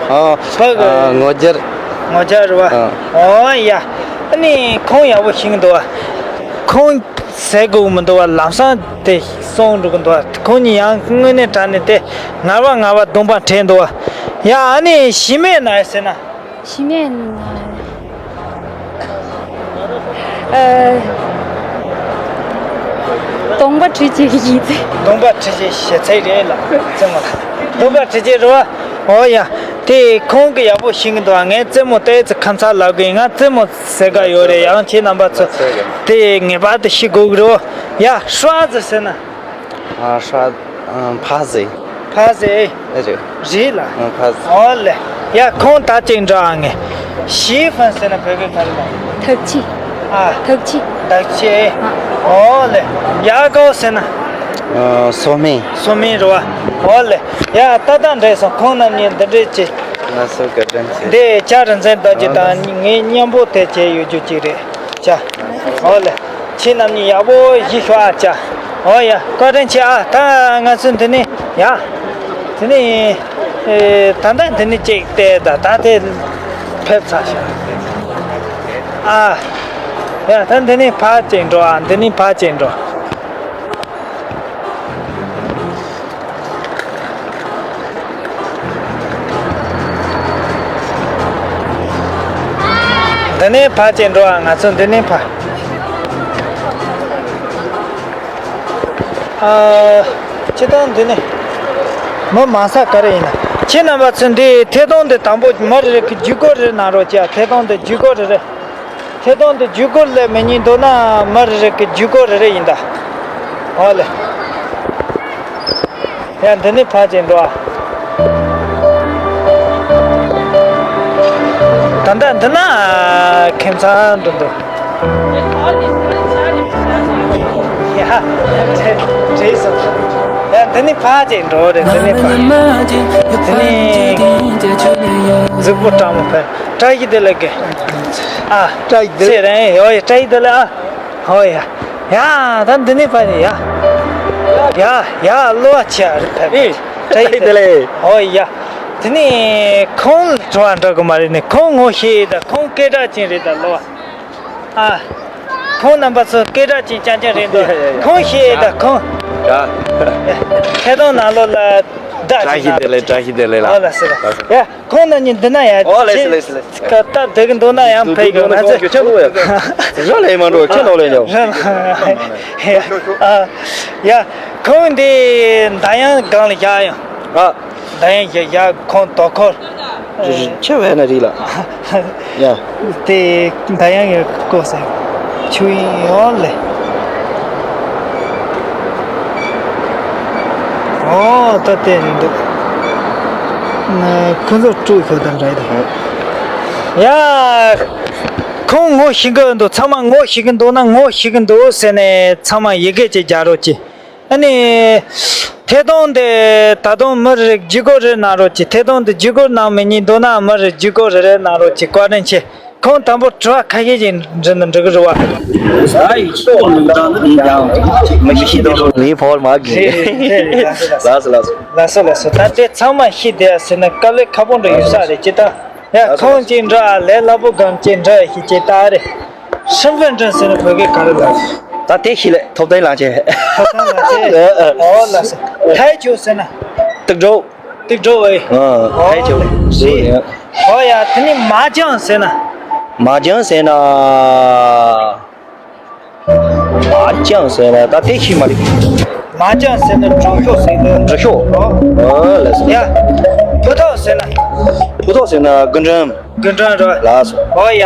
ཨོ། ཕ་གི། ཨ། ངོ་རྒྱལ། ངོ་རྒྱལ་རེད་བ། ཨ། ཨོ་ཡ། ཨ་ནི་ཁོང་ཡག་པོ་ཤེས་ཀྱི་འདུག་བ། ཁོང་ཟེར་དགོས་མི་འདུག་བ། ལམ་སང་དེ་སོང་འགྲོ་གི་འདུག་བ། ཁོང་གཉིས་ཡང་དངོས་གནས་དྲང་གནས་དེ་ངར་བ་ངར་བ་གདོང་པ་བགྲད་འདུག་བ། ཡ། ཨ་ནི་ཞི་མེ་ན་ཟེར་ན། ཞི་མེ་ན། ཨ། གདོང་པ་འཁྲུད་བྱེད་ཀྱི་ཡིག་ཚད། གདོང་པ་འཁྲུད་བྱེད་ཞེ་ཚད་རེད་ལ། རྩེད་མོ་ལ། གདོང་པ་འཁྲུད་བྱེད་རེད་བ། ཨོ་ཡ། དེ་ཁོང་གིས་ཡག་པོ་ཤེས་ཀྱི་འདུག་ཨ། ངས་རྩེད་མོ་ཏོག་ཙམ་ཁ་མཚར་ལབ་གི་ཡིན། ང་རྩེད་མོ་ཟེར་ག་ཡོད་རེད། ཡང་ཁྱེད་རྣམ་པ་ཚོ་དེ་ངེས་པར་དུ་ཤེས་དགོས་ཀྱི་རེད། ཡ། ཧྲ་ཟེར་ཟེར་ན། ཨ། ཧྲ། ཨ། ཕ་ཟེ། ཕ་ཟེ། ཨེ་རེད། རེད་ལ། ཨ། ཕ་ཟེ། ཨོ་ལེ། ཡ། ཁོང་ད་ཅིག་འདྲ་ཨ། ངས་ཞི་ཧྥན་ཟེར་ན་བོད་སྐད་ག་རེ་ལ། ཐབས་ཇུས། ཨ། ཐབས་ཇུས། ཐབས་ཇུས། ཨ། ཨོ་ལེ། ཡ། གའོ་ཟེར་ན། ཨ། སོ་སྨན། སོ་སྨན་རེད་བ། ཨོ་ལེ། ཡ། ཏག་ཏག་འདྲ་སོང་། ཁོང་རྣམ་གཉིས་འདི་འདྲས་བྱས། ང་ཚོ་བཀའ་དྲིན་ཆེ། འདི་བྱ་རིན་ཆེན་རྡོ་རྗེ་དང་ངས་མཉམ་པོ་དེ་བྱས་ཡོད་རྒྱུ་ཅིག་རེད། ཅག་ཨོ་ལེ། ཁྱེད་རྣམ་གཉིས་ཡག་པོ་ཞིག་ཤོག་ཨ། ཅག་ཨོ་ཡ། བཀའ་དྲིན་ཆེ་ཨ། ད་ང་ཚོ་འདི་ནས་ཡ། འདི་ནས། ཨེ། ད་ལྟ་འདི་ནས་ཅིག་བལྟས། ད་ད་དེ་ཕེབས་ཚར་ཤག་ཨ། ཡ། ད་འདི་ནས་ཕར་ཅིག་འགྲོ་ཨ། འདི་ནས་ཕར་ཅིག་འགྲོ། འདི་ནས་ཕར་ཅིག་འགྲོ་ཨ། ང་ཚོ་འདི་ནས་ཕར། ཨ། སྤྱིར་བཏང་འདི་ནས་མི་མང་ས་ག་རེ་ཡིན་ན། ཁྱེད་རྣམ་པ་ཚོས་འདི་ཐད་གཏོང་འདི་དང་པོ་མི་རེ་རེ་གི་བརྒྱུད་སྐུར་རེ་གནང་རོགས་བྱ། ཐད་གཏོང་འདི་བརྒྱུད་སྐུར་རེ་རེ། ཐད་གཏོང་དུ་བརྒྱུད་སྐུར་ལས་མི་ཉན་འདུག་ན་མི་རེ་རེ་གི་བརྒྱུད་སྐུར་རེ་རེ་ཡིན་ད། ཨོ་ལེ། ཡ། འདི་ནས་ཕར་ཅིག་འགྲོ་ཨ། ད་ལྟ་འདི་ན་ཁྱིམ་ཚང་འགྲོ་འདུག་ཡ། བྲེལ་སོང་། ཡ། འདི་ནས་ཕར་ཅིག་འགྲོ་རེད། འདི་ནས་ཕར། འདི་ནས་གཟུགས་པོ་སྤྲང་མོ་ཕེབས། བཀྲ་ཤིས་བདེ་ལེགས་དགེ། ཨ། བཀྲ་ཤིས་བདེ་ལེགས། ཚེ་རིང་། ཡོ་ཡ། བཀྲ་ཤིས་བདེ་ལེགས་ཨ། ཧོ་ཡ། ཡ། ད་འདི་ནས་ཕར་ནས་ཡ། ཡ། ཡ། གློ་བ་ཆེ་བ་རེད་ཕེབས། ཨེ། བཀྲ་ཤིས་བདེ་ལེགས། ཧོ་ཡ། དེ་ནས་ཁོང་ལ་དྲི་བ་འདྲི་གི་མ་རེད་ནས། ཁོང་ངོ་ཤེས་ད། ཁོང་སྐད་གྲགས་ཅན་རེད་ད། གློ་བ། ཨ། ཁོང་རྣམ་པ་ཚོ་སྐད་གྲགས་ཅན་རྐྱང་རྐྱང་རེད་འདུག་ཡ་ཡ་ཡ། ཁོང་ཞིག་ད་ཁོང་། ཡ། ཐད་གཏོང་ནང་ལོགས་ལ་བདག་བཀྲ་ཤིས་བདེ་ལེགས། བཀྲ་ཤིས་བདེ་ལེགས་ལགས། ཨོ་ལགས་སོ་ལགས། ཡ་ཁོང་རྣམ་གཉིས་འདི་ན་ཡ། ཨོ་ལགས་སོ་ལགས་སོ་ལགས་སོ། སྐབས་སྟབས་བདེ་གི་འདུག་ན་ཡང་ཕེབས་དགོས་ང་ཚོ། ཁྱོད་ནོ་ཡ། ར་ལས་མ་འགྲོ་ཁྱོད་ནོ་ལས་ཉོ། ཨ་ཡ་ཁོང་འདི་ད་ཡང་སྒང་ལ་བཞག་ཡང་། ཨ། ད་ཡང་བཞག་བཞག་ཁོང་དོ་ཁོར། ཆེ་བས་ན་རིགས་ལ། ཡ། དེ་ད་ཡང་ཡོད་ཀོ་ཟེར། ཆུ་ཡིན་ཡོད་ལེ། ཨོ་ད་དེ་རེད་འདུག་ཁོ་ཚོ་དཀྲུག་ཤོག་དང་འདྲ་ཡོད། ཡ། ཁོང་ངོ་ཤེས་ཀྱི་འདུག་ཚང་མ་ངོ་ཤེས་ཀྱི་འདུག་ན་ངོ་ཤེས་ཀྱི་འདུག་ཟེར་ནས་ཚང་མ་ཡི་གེ་ཅིག་རྒྱག་རོགས་གྱིས། ཨ་ནི། ཐད་གཏོང་དེ་ད་དུང་མི་རེ་རེ་བརྒྱུད་སྐུར་རེ་གནང་རོགས་གྱིས། ཐད་གཏོང་དེ་བརྒྱུད་སྐུར་གནང་མི་ཉན་འདུག་ན་མི་རེ་བརྒྱུད་སྐུར་རེ་རེ་གནང་རོགས་གྱིས། བཀའ་དྲིན་ཆེ། ཁོང་དང་པོ་དྲི་བ་ཁ་ཤས་ཅིག་འདྲི་ན་འགྲིག་གི་རེད་བ། ངའི་ཕོར་མ་གི། ལགས་སོ་ལགས་སོ། ལགས་སོ་ལགས་སོ། ད་དེ་ཚང་མ་ཤེས་བསྡད་ཟེར་ན་དཀའ་ལས་ཁག་པོ་འདྲ་ཡོད་ས་རེད་ཅི་ད། ཡ་ཁོང་ཅིག་འདྲ་ལས་སླ་པོ་གམ་ཅིག་འདྲ་ཞིག་ཅིག་ལྟ་རེད། ཧྲིན་ཧྥིན་ཀྲིན་ཟེར་ན་བོད་སྐད་ག་རེ་ལབ། ད་དེ་ཤི་ལེ་ཐོབ་ཐང་ལངས་ཆེ། ཐོབ་ཐང་ལངས་ཆེ། ཨོ་ལགས་སོ། ཐའི་ཆོས་ཟེར་ན། ཏིག་འགྲོ། ཏིག་འགྲོ་ཨེ། ཨ་ཐའི་ཆོས། ཨོ་ཡ་དེ་ནི་མ་ཅང་ཟེར་ན། མ་ཅང་ཟེར་ན། མ་ཅང་ཟེར་ན་ད་དེ་ཤི་མ་རེད། མ་ཅང་ཟེར་ན་གྲང་ཤོག་ཟེར་ན། གྲང་ཤོག་ཨོ། ཨོ་ལགས་སོ། ཡ། ཕུ་ཐོག་ཟེར་ན། ཕུ་ཐོག་ཟེར་ན་དགུན་འགྲམ། དགུན་གྲང་རོ། ལགས་སོ། ཨོ་ཡ།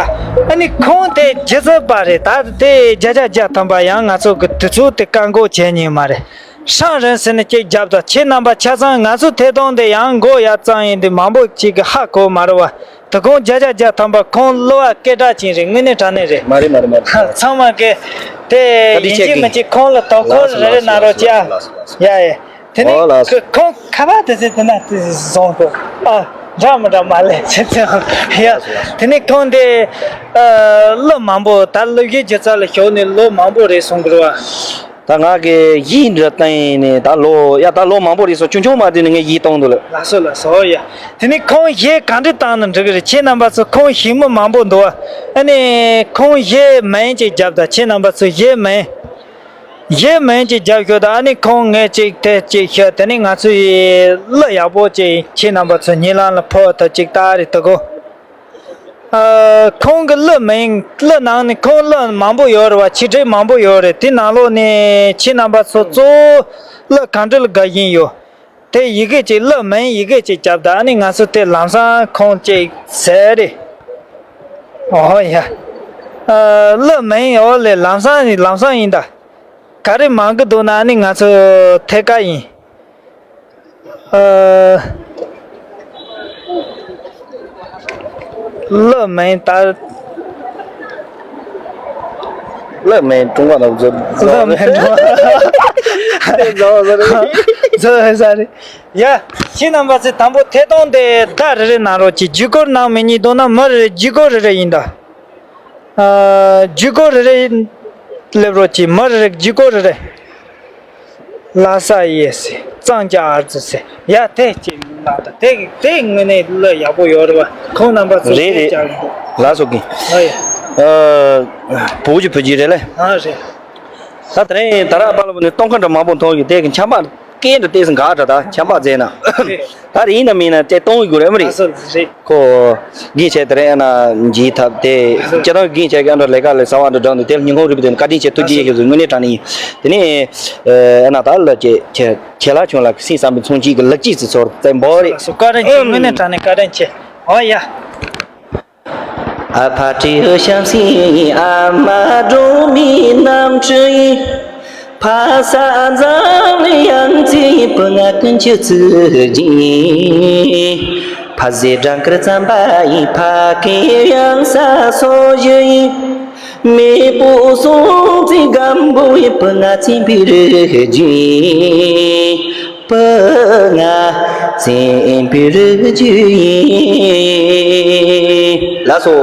ཨ་ནི་ཁོང་དེ་རྒྱུ་རྩལ་པ་རེད། ད་དེ་བརྒྱ་ཆ་བརྒྱ་ཐམ་པ་ཡང་ང་ཚོ་གི་དུས་ཚོད་དེ་བཀག་འགོག་བྱེད་ཉན་མ་རེད། ཧྲང་རིན་ཟེར་ནས་གཅིག་རྒྱབ་དང་ཁྱེད་རྣམ་པ་ཆ་ཚང་ང་ཚོ་ཐད་གཏོང་དེ་ཡང་འགོ་ཡ་གཙང་ཡིན་དུས་མང་པོ་ཅིག་གི་ཧ་གོ་མ་རེད་བ། དུ་ཁོང་བརྒྱ་ཆ་བརྒྱ་ཐམ་པ་ཁོང་གླུ་བ་སྐད་གྲགས་ཅན་རེད། དངོས་གནས་དྲང་གནས་རེད། མ་རེད་མ་རེད་མ་རེད། ཚང་མ་གི་དེ་ད་དེ་ཡིན་ཆེད་གཅིག་མིན་གཅིག་ཁོང་ལ་དོ་ཁུར་རེ་རེ་གནང་རོགས་ཅི་ཨ། ཡ་ཡ། དེ་ནས་ཨོ་ལགས་སོ། ཁོ་ཁོང་ཁ་པར་དེ་ཚོ་དེ་ན་དེ་བཟུང་དགོས། ཨ་འདྲ་མི་འདྲ་མ་ལས་ཚེ་ཚེ། ཡ་དེ་ནས་ཁོང་དེ་ཨ་ལོ་མང་པོ་ད་ལོ་བཞི་བརྒྱ་རྩ་ལ་ཞོག་ནས་ལོ་མང་པོ་རེད་གསུང་གི་རེད་བ། ད་ང་གི་ཡིག་འདྲ་བཏང་ནས་ད་ལོ་ཡ་ད་ལོ་མང་པོ་རེད་སོང་ཆུང་ཆུང་མ་དེ་ནས་ངས་ཡིག་གཏོང་འདུག་ལ། ལགས་སོ་ལགས་སོ། ཡ་དེ་ནས་ཁོང་གཞས་ག་འདྲ་བཏང་ན་འགྲིག་གི་རེད། ཁྱེད་རྣམ་པ་ཚོ་ཁོང་གཞས་མི་མང་པོ་འདུག་བ། ཨ་ནས་ཁོང་གཞས་མིང་ཅིག་རྒྱབ་དང་ཁྱེད་རྣམ་པ་ཚོ་གཞས་མིང་། གཞས་མིང་ཅིག་རྒྱབ་ཤོག་དང་ཨ་ནི་ཁོང་ངས་ཅིག་དེ་ཅིག་ཤོད་དེ་ནི་ང་ཚོ་ཡི་གླུ་ཡག་པོ་ཅིག་ཁྱེད་རྣམ་པ་ཚོ་ཉིན་ལམ་ལ་ཕོག་ཐུབ་ཅིག་ལྟ་རེ་ཐུབ་གོ། ཨ་ཁོང་གི་གླུ་མིང་གླུ་ནང་ནས་ཁོང་གླུ་མང་པོ་ཡོད་རེད་བ། ཆེ་གྲས་མང་པོ་ཡོད་རེད། དེ་ནང་ལོགས་ནས་ཁྱེད་རྣམ་པ་ཚོ་གཙོ་བོ་གླུ་གང་འདྲ་ལ་དགའ་བཞིན་ཡོད། དེ་ཡི་གེ་གཅིག་གླུ་མིང་ཡི་གེ་གཅིག་རྒྱབ་དང་ཨ་ནི་ང་ཚོ་དེ་ལམ་སང་ཁོང་གཅིག་ཟེར་རེད། ཨོ་ཡ། ཨ་གླུ་མིང་ཨོ་ལེ་ལམ་སང་ལམ་སང་ཡིན་ད། ག་རེ་མང་གི་འདུག་ན་ཨ་ནི་ང་ཚོ་ཐད་ཀ་ཡིན། ཨ་གླུ་མིང་ད། གླུ་མིང་ཀྲུང་གོ་ནང་བཟོ། གླུ་མིང་ཀྲུང་གོ་བཟོ་བཟོ་རེད། བཟོ་བཟོ་རེད། ཡ། ཁྱེད་རྣམ་པ་ཚོས་དང་པོ་ཐད་གཏོང་དེ་བརྡ་རེ་རེ་གནང་རོགས་གྱིས། བརྒྱུད་སྐུར་གནང་མི་ཉན་འདུག་ན་མི་རེ་རེ་བརྒྱུད་སྐུར་རེ་རེ་ཡིན་ད། ཨ་བརྒྱུད་སྐུར་རེ་རེ་སླེབས་རོགས་གྱིས། མི་རེ་རེ་བརྒྱུད་སྐུར་རེ་རེ། ལ་ས་ཡེ་སི་གཙང་ཅ་ཨར་ཙི་སི་ཡ་དེ་ཅིག་ལ་ད་དེ་དེ་དངོས་གནས་གླུ་ཡག་པོ་ཡོད་རེད་བ། ཁོང་རྣམ་པ་ཚོ་རེད་རེད། ལགས་སོ་གི། ཨ་ཡ། ཨ་བུ་གུ་བུ་གུ་རེད་ལེ། ཨ་རེད། ད་དེ་རིང་ད་རག་པ་ལ་བུ་ནི་སྟོན་ཁ་འདྲ་མང་པོ་མཐོང་ཡོད། དེ་གི་ཆམ་པ་སྐད་འདྲ་ཏོག་ཙམ་འགག་འདྲ། ད་ཆམ་པ་རྫས་ན། ད་རེད་ཡིན་ནམ་མིན་ན་དེ་གཏོང་གི་དགོས་རེད་མ་རེད། ལགས་སོ་རེད། ཁོ་རྒན་བྱས་དེ་རིང་ཨ་ན་འཇིགས་ཐབས་དེ་སྤྱིར་བཏང་རྒན་བྱས་ཀྱི་ཨ་འདྲ་ལས་ཀ་ལས་གསར་བ་འདྲ་འགྲོ་འདུག་དེ་ལ་ཉིན་གུང་རིབ་དེ་ནི་བཀའ་དྲིན་ཆེ། ཐུགས་རྗེ་ཆེ་ཞུ་དགོས། དངོས་གནས་དྲང་གནས་ཡིན། དེ་ནས་ཨ་ན་ད་ལ་ཁྱེད་ཁྱེད་ཁྱེད་ལ་ཁྱོད་ལ་སེམས་བསམ་པའི་ཚོང་གཅིག་གི་ལག་གཅིག་ཙི་ཚོར་བཙན་པོ་རེད། ལགས་སོ་བཀའ་དྲིན་ཆེ། དངོས་གནས་དྲང་གནས་བཀའ་དྲིན་ཆེ། ཨོ་ཡ། ལགས་སོ།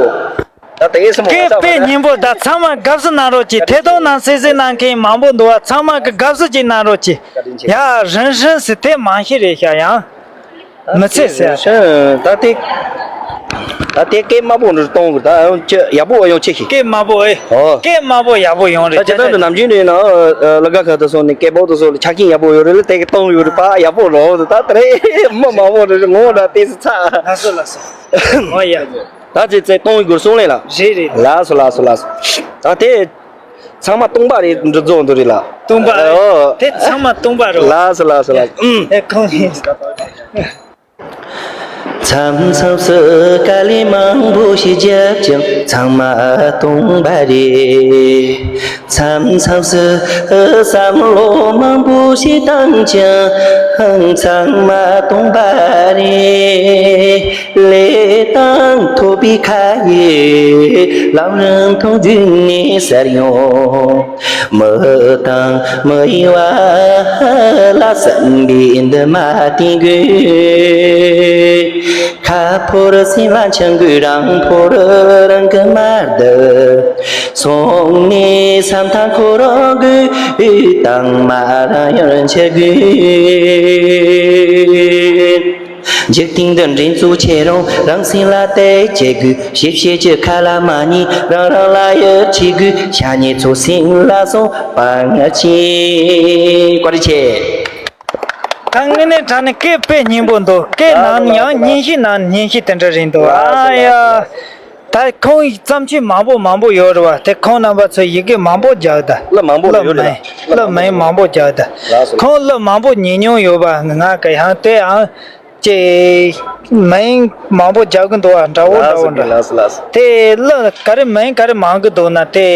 ད་དེ་སྲིན་མོ་སྐད་དཔེ་སྙན་པོ། ད་ཚང་མ་དགའ་བསུ་གནང་རོགས་གྱིས། ཐད་གཏོང་ནང་གསན་གཟིགས་གནང་མཁན་མང་པོ་འདུག་བ། ཚང་མ་གི་དགའ་བསུ་ཅིག་གནང་རོགས་གྱིས། ཡ་རིན་ཧྲིན་ཟེར་དེ་མང་ཤོས་རེད་ཤག་ཡང་མི་ཚེ་ཟེར། ད་དེ། ད་དེ་སྐད་དམའ་པོ་འདྲ་གཏོང་དགོས། ད་ཡང་ཅི་ཡག་པོ་ཡོང་ཆེ་ཤིག་སྐད་དམའ་པོ་ཨེ། ཨོ། སྐད་དམའ་པོ་ཡག་པོ་ཡོང་རེད། ད་ཅི་ད་འདི་ནམ་རྒྱུན་ནས་ན་ལ་ག་ཁ་ད་སོང་ནས་སྐད་པོ་ད་སོང་ལ་ཆ་རྐྱེན་ཡག་པོ་ཡོད་རེད་ལ། དེ་གི་གཏོང་ཡོད་རེད་པ། ཡག་པོ་རོ་ད་ད་རེད། མི་མང་པོ་རེད། ངོ་ད་དེ་སི་ཚ། ལགས་སོ་ལགས་སོ། ཨོ་ཡ། ད་ཅི་ཚེ་གཏོང་ཡོད་དགོས་སོང་ལེ་ལ། རེད་རེད། ལགས་སོ་ལགས་སོ་ལགས་སོ། ད་དེ། ཚང་མ་སྟོང་པ་རེད་འདི་རྫོགས་འདུག་རེད་ལ། སྟོང་པ་རེད། ཨོ། དེ་ཚང་མ་སྟོང་པ་རེད། ལགས་སོ་ལགས་སོ་ལགས་སོ། ཨེ་ཁོང་ཡིན། མཚམས་མཚམས་སུ་དཀའ་ལས་མང་པོ་ཞིག་བརྒྱབ་ཀྱང་ཚང་མ་སྟོང་པ་རེད། མཚམས་མཚམས་སུ་བསམ་བློ་མང་པོ་ཞིག་བཏང་ཀྱང་ཚང་མ་སྟོང་པ་རེད། ལས་དང་ཐོབ་པའི་ཁ་ཡི་ལམ་རིམ་མཐོང་དུས་ནས་གསལ་ཡོང་། མི་དང་མི་ཡི་བར་ལ་བསམ་པའི་འདུན་མ་བསྟེན་དགོས། ཁ་ཕོར་སེམས་ལ་འཆང་དགོས། རང་ཕོར་རང་གིས་མ་བརྡབས། སོང་ནས་བསམ་ཐག་ཁོ་རང་དགོས། དང་མ་རང་ཡང་འཆི་དགོས། འཇིག་རྟེན་འདི་འགྲན་རྩོད་ཆེ་རུང་རང་སེམས་ལ་དད་བྱེད་དགོས། ཞིབ་བཤེར་གྱི་ཁ་ལ་མ་ཉན་རང་རང་ལ་ཡིད་ཆེས་དགོས། ཤ་ཉེ་ཚོ་སེམས་ལ་སོང་བ་ངར་ཆེ། བཀའ་དྲིན་ཆེ། ད་དངོས་གནས་དྲང་གནས་སྐད་དཔེ་སྙན་པོ་འདུག་སྐད་ནང་ཡང་སྙན་ཞིང་ནང་སྙན་ཞིང་དེ་འདྲ་རེད་འདུག་ཨ་ཡ། ད་ཁོང་བརྩམས་ཆོས་མང་པོ་མང་པོ་ཡོད་རེད་བ། དེ་ཁོང་རྣམ་པ་ཚོས་ཡི་གེ་མང་པོ་རྒྱག་ད། གླུ་མང་པོ་ཡོད་རེད། གླུ་མང་པོ་རྒྱག་ད། ཁོང་གླུ་མང་པོ་ཉན་མྱོང་ཡོད་པ་ང་ག་ཡང་དེའང་ཅེ་མིང་མང་པོ་རྒྱག་གི་འདུག་བ། འདྲ་བོ་འདྲ་བོ་འདྲ། དེ་གླུ་ག་རེ་མིང་ག་རེ་མང་གི་འདུག་ན་དེ་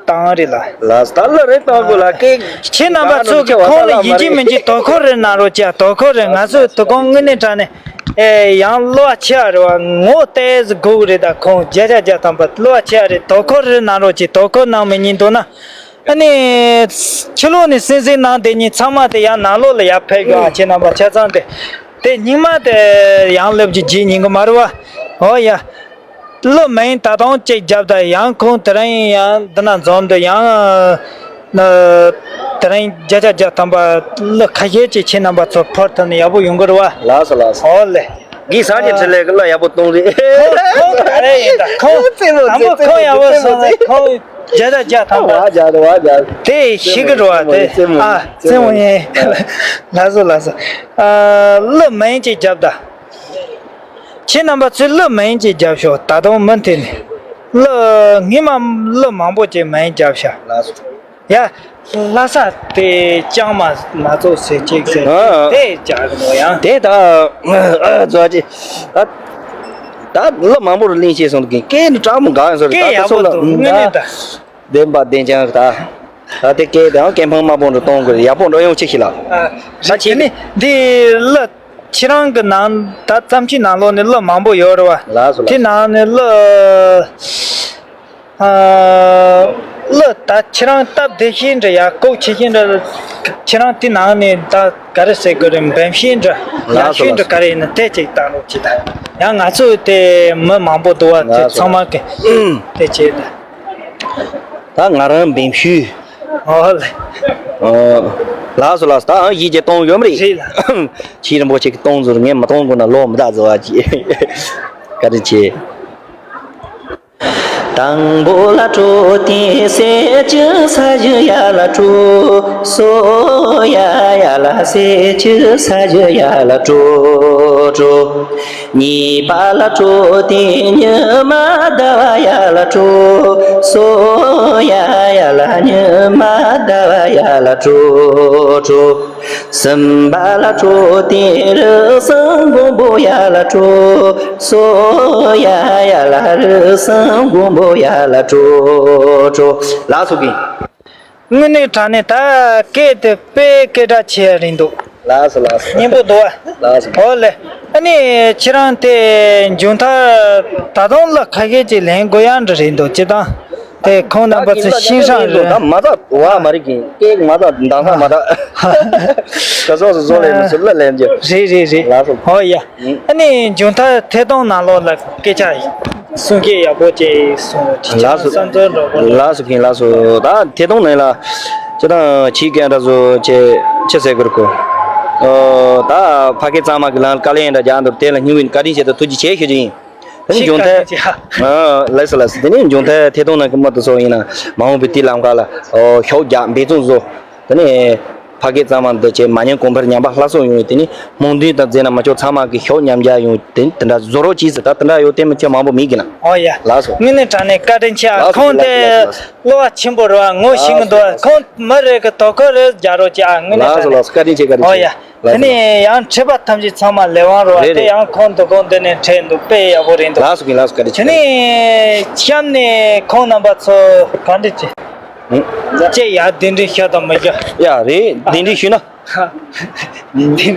བཏང་རེད་ལ། ལགས་སོ། ད་གླུ་རེ་བཏང་དགོས་ལ་སྐད། ཁྱེད་རྣམ་པ་ཚོ་གི་ཁོང་ལ་ཡིན་གཅིག་མིན་གཅིག་དོ་ཁུར་རེ་གནང་རོགས་བྱ། དོ་ཁུར་རེ། ང་ཚོ་དོ་དགོང་དངོས་གནས་དྲང་གནས་ཨེ་ཡང་གླུ་བ་ཆེ་བ་རེད་བ། ངོ་བལྟས་སུ་སྒུག་རེད། ད་ཁོང་བརྒྱ་ཆ་བརྒྱ་ཐམ་པ་གླུ་བ་ཆེ་བ་རེད། དོ་ཁུར་རེ་གནང་རོགས་བྱེད། དོ་ཁུར་གནང་མི་ཉན་འདུག་ན། ཨ་ནི། ཕྱི་ལོགས་ནས་སེམས་སེམས་གནང་དེ་ཉིད་ཚང་མ་དེ་ཡང་ནང་ལོགས་ལ་ཡར་ཕེབས་ཡོང་། ཨ་ཁྱེད་རྣམ་པ་ཆ་ཚང་དེ། དེ་སྙིང་མ་དེ་ཡང་ལེབ་ཀྱི་རྗེས་ཉིན་གི་མ་རུ་བ། ཨོ་ཡ། གླུ་མིང་ད་དུང་གཅིག་རྒྱབ་ད་ཡང་ཁོང་དེ་རིང་ཡང་འདི་ན་འཛོམས་འདུག་ཡང་། ཨ། དེ་རིང་བརྒྱ་ཆ་བརྒྱ་ཐམ་པ་གླུ་ཁ་ཤས་ཅིག་ཁྱེད་རྣམ་པ་ཚོ་ཕོར་ཐོན་ནས་ཡག་པོ་ཡོང་གི་རུ་བ། ལགས་སོ་ལགས་སོ། ཨོ་ལེ། གི་སངས་རྒྱས་འཕྲིན་ལས་ཀྱི་གླུ་ཡག་པོ་གཏོང་རེད། ཁོང་ཁོང་ག་རེ་ཡིན་ད་ཁོང་། རྩེད་མོ་དང་པོ་རྩེད་ཁོང་ཡག་པོ་རྩེད་མོ་སོང་ན་རྩེད་ཁོང་བརྒྱ་ཆ་བརྒྱ་ཐམ་པ། བ་རྒྱ་རེད་བ་རྒྱ། དེ་ཤི་གི་རུ་བ་དེ། རྩེད་མོ་ཨ་རྩེད་མོ་ཡིན། ལགས་སོ་ལགས་སོ། ཨ་གླུ་མིང་ཅིག་རྒྱབ་ད། ཁྱེད་རྣམ་པ་ཚོས་གླུ་མིང་ཅིག་རྒྱབ་ཤོག་ད་དུང་མུ་མཐུད་ནས། གླུ་སྔས་མ་གླུ་མང་པོ་ཅིག་མིང་རྒྱབ་ཤག་ལགས་སོ། ཡ། ལྷ་ས་དེ་ལྕང་མ་མ་ཚོགས་ཟེར་ཅིག་ཟེར་ཨ། དེ་རྒྱག་གི་འདུག་ཡང་། དེ་ད་ཨ་ཙོ་ཅི། ད་ད་གླུ་མང་པོ་རུ་གླེང་བྱས་སོང་གི་སྐད་ནི་གྲགས་མོ་འགའ་ཡང་ཟེར་གི་སྐད་ད་ཡག་པོ་སོང་ལ་འདུག་དངོས་གནས་ད། བདེན་པ་བདེན་ཅང་གི་ད། ད་དེ་སྐད་དེའང་སྐད་འཕང་དམའ་པོ་འདྲ་གཏོང་དགོས་ཡག་པོ་འགྲོ་ཡོང་ཅིག་ཤི་ལ། ཨ། ད་ཅི་ནི་འདི་གླུ་ཁྱེད་རང་གི་ནང་ད་བརྩམས་ཆོས་ནང་ལོགས་ནས་གླུ་མང་པོ་ཡོད་རེད་བ། ལགས་སོ་ལགས་སོ། དེ་ནང་ནས་གླུ། ཨ། གླུ་ད་ཁྱེད་རང་སྟབས་བདེ་ཤེས་འདྲ་ཡ་ལྐོག་ཆེ་ཤེས་འདྲ། ཁྱེད་རང་དེ་ནང་ནས་ད་ག་རེ་ཟེར་དགོས་རེད། འབེམ་ཤེས་འདྲ་ཡག་ཤོས་འདྲ་ག་རེ་ཡིན་ན་དེ་ཅིག་བཏང་རོགས་གྱིས་ད། ཡང་ང་ཚོ་དེ་མི་མང་པོ་འདུག་བ་དེ་ཚང་མ་གི་དེ་བྱས་ད། ད་ང་རང་འབེམ་ཤེས། ཨོ་ལེ། ཨོ། ལགས་སོ་ལགས་སོ། ད་ཨང་ཡིད་ཀྱི་གཏོང་ཡོད་མ་རེད། རེད་ལ། ཆེས་རིན་པོ་ཆེ་གི་གཏོང་ཟུར་ངས་མི་གཏོང་དགོས་ན་ལོ་མི་ད་བཟོ་བ་ཅི། བཀའ་དྲིན་ཆེ། དང་པོ་ལ་སྤྲོ་སྟེ་སྲས་ཀྱི་ས་གཞི་ཡར་ལ་སྤྲོ། སོ་ཡ་ཡར་ལ་སྲས་ཀྱི་ས་གཞི་ཡར་ལ་སྤྲོ་སྤྲོ། གཉིས་པ་ལ་སྤྲོ་སྟེ་ཉི་མ་ཟླ་བ་ཡར་ལ་སྤྲོ། སོ་ཡ་ཡར་ལ་ཉི་མ་ཟླ་བ་ཡར་ལ་སྤྲོ་སྤྲོ། གསུམ་པ་ལ་སྤྲོ་སྟེ་རི་སྲང་མགོན་པོ་ཡར་ལ་སྤྲོ། སོ་ཡ་ཡར་ལ་རི་སྲང་མགོན་པོ་ཡར་ལ་སྤྲོ་སྤྲོ། ལགས་སོ་གིན། དངོས་གནས་དྲང་གནས་ད་སྐད་དེ་དཔེ་སྐད་གྲགས་ཆེ་རིང་འདུག་ལགས་སོ་ལགས་སོ། སྙན་པོ་འདུག་བ། ལགས་སོ། ཨོ་ལེ། ཨ་ནི་ཁྱེད་རང་དེ་མཇུག་མཐར་ད་དུང་གླུ་ཁ་ཤས་ཅིག་ལེན་དགོས་ཡག་འདྲ་རེད་འདུག་སྤྱིར་བཏང་དེ་ཁོང་རྣམ་པ་ཚོས་ཤིང་ཧྲང་རེད། ད་མ་ད་བ་མ་རིག་གིན་སྐད་མ་ད་འདང་ས་མ་ད་ག་སོགས་སུ་བཟོ་ལེན་མི་སྲིད་གླུ་ལེན་རྒྱུ། རེད་རེད་རེད། ལགས་སོ། ཨོ་ཡ། ཨ་ནི་མཇུག་མཐར་ཐད་གཏོང་ནང་ལོགས་ལ་སྐད་ཆ་གསུང་སྐད་ཡག་པོ་ཅིག་གསུང་། ཅིག་ལགས་སོ། བསམ་ཚུལ་འདྲ་པོ། ལགས་སོ་གིན་ལགས་སོ། ད་ཐད་གཏོང་ནང་ལ་ཅི་དང་ཕྱི་སྐད་འདྲ་བཟོ་ཅེས་ཅི་ཟེར་དགོས་རེད་གོ། ཨོ། ད་ཕ་སྐད་གཙང་མ་གི་ལམ་དཀའ་ལས་འདྲ་རྒྱག་འདུག་དེ་ལ་སྙིང་བའི་བཀའ་དྲིན་ཆེ་དང་ཐུགས་རྗེ་ཆེ་ཞུ་རྒྱུ་ཡིན། དེ་ནི་མཇུག་མཐའི། ཨ། ལགས་སོ་ལགས་སོ། དེ་ནི་མཇུག་མཐའི་ཐད་གཏོང་ནང་གི་མི་དེ་ཚོ་ཡིན་ན་མ་འོངས་པའི་དུས་ལམ་ཁ་ལ་ཨོ་ཤོག་རྒྱག་འབད་བརྩོན་བཟོ། དེ་ནི་ཕ་སྐད་གཙང་མ་འདི་བྱས་མ་ཉན་གོང་འཕེལ་ཉམས་པ་སླར་གསོ་ཡོང་བའི་དེ་ནི་སྨོན་འདུན་དང་རྗེས་ན་མ་ཆོག་ཚང་མ་གི་ཤོག་མཉམ་རྒྱག་ཡོང་དེ་དེ་འདྲ་བཟོ་རོགས་གྱིས་ཟེར། ད་དེ་འདྲ་ཡོད་དེ་མི་ཁྱེད་མང་པོ་མི་གི་ན། ཨོ་ཡ། ལགས་སོ། དངོས་གནས་དྲང་གནས་བཀའ་དྲིན་ཆེ། ཨ། ལགས་སོ། ཁོང་དེ་ལགས་སོ། ལགས་སོ། བློ་བག་ཆེན་པོ་རེད་བ། ངོ་ཤེས་ཀྱི་འདུག་ཁོང་མི་རེ་གི་དོ་ཁུར་རེ་རྒྱག་རོགས་གྱིས། ཨ། དངོས་གནས་ལགས་སོ། དྲང་གནས། ལགས་སོ། བཀའ་དྲིན་ཆེ། བཀའ་དྲིན་ཆེ། ཨོ་ཡ། ལགས་དེ་སོ། ནས་ཡང་འཁྲིད་པ་ཐམས་ཅད་ཚང་མ་ལས་དབང་རོགས། རེད་དེ་རེད། ཡང་ཁོང་འདུ་ཁང་འདི་ནས་འཁྲིད་འདུག་དཔེ་ཡག་པོ་རེད་འདུག་ལགས་སོ། ལགས་སོ། བཀའ་དྲིན་ཆེ། དེ་ནས་གཤམ་ནས་ཁོང་རྣམ་པ་ཚོ་ག་འདྲ་བྱེད། ཨང་། ཅེས་ཡར་གདན་འདྲེན་ཞུ་དང་མི་ཞུ། ཡ་རེད། གདན་འདྲེན་ཞུས་ན།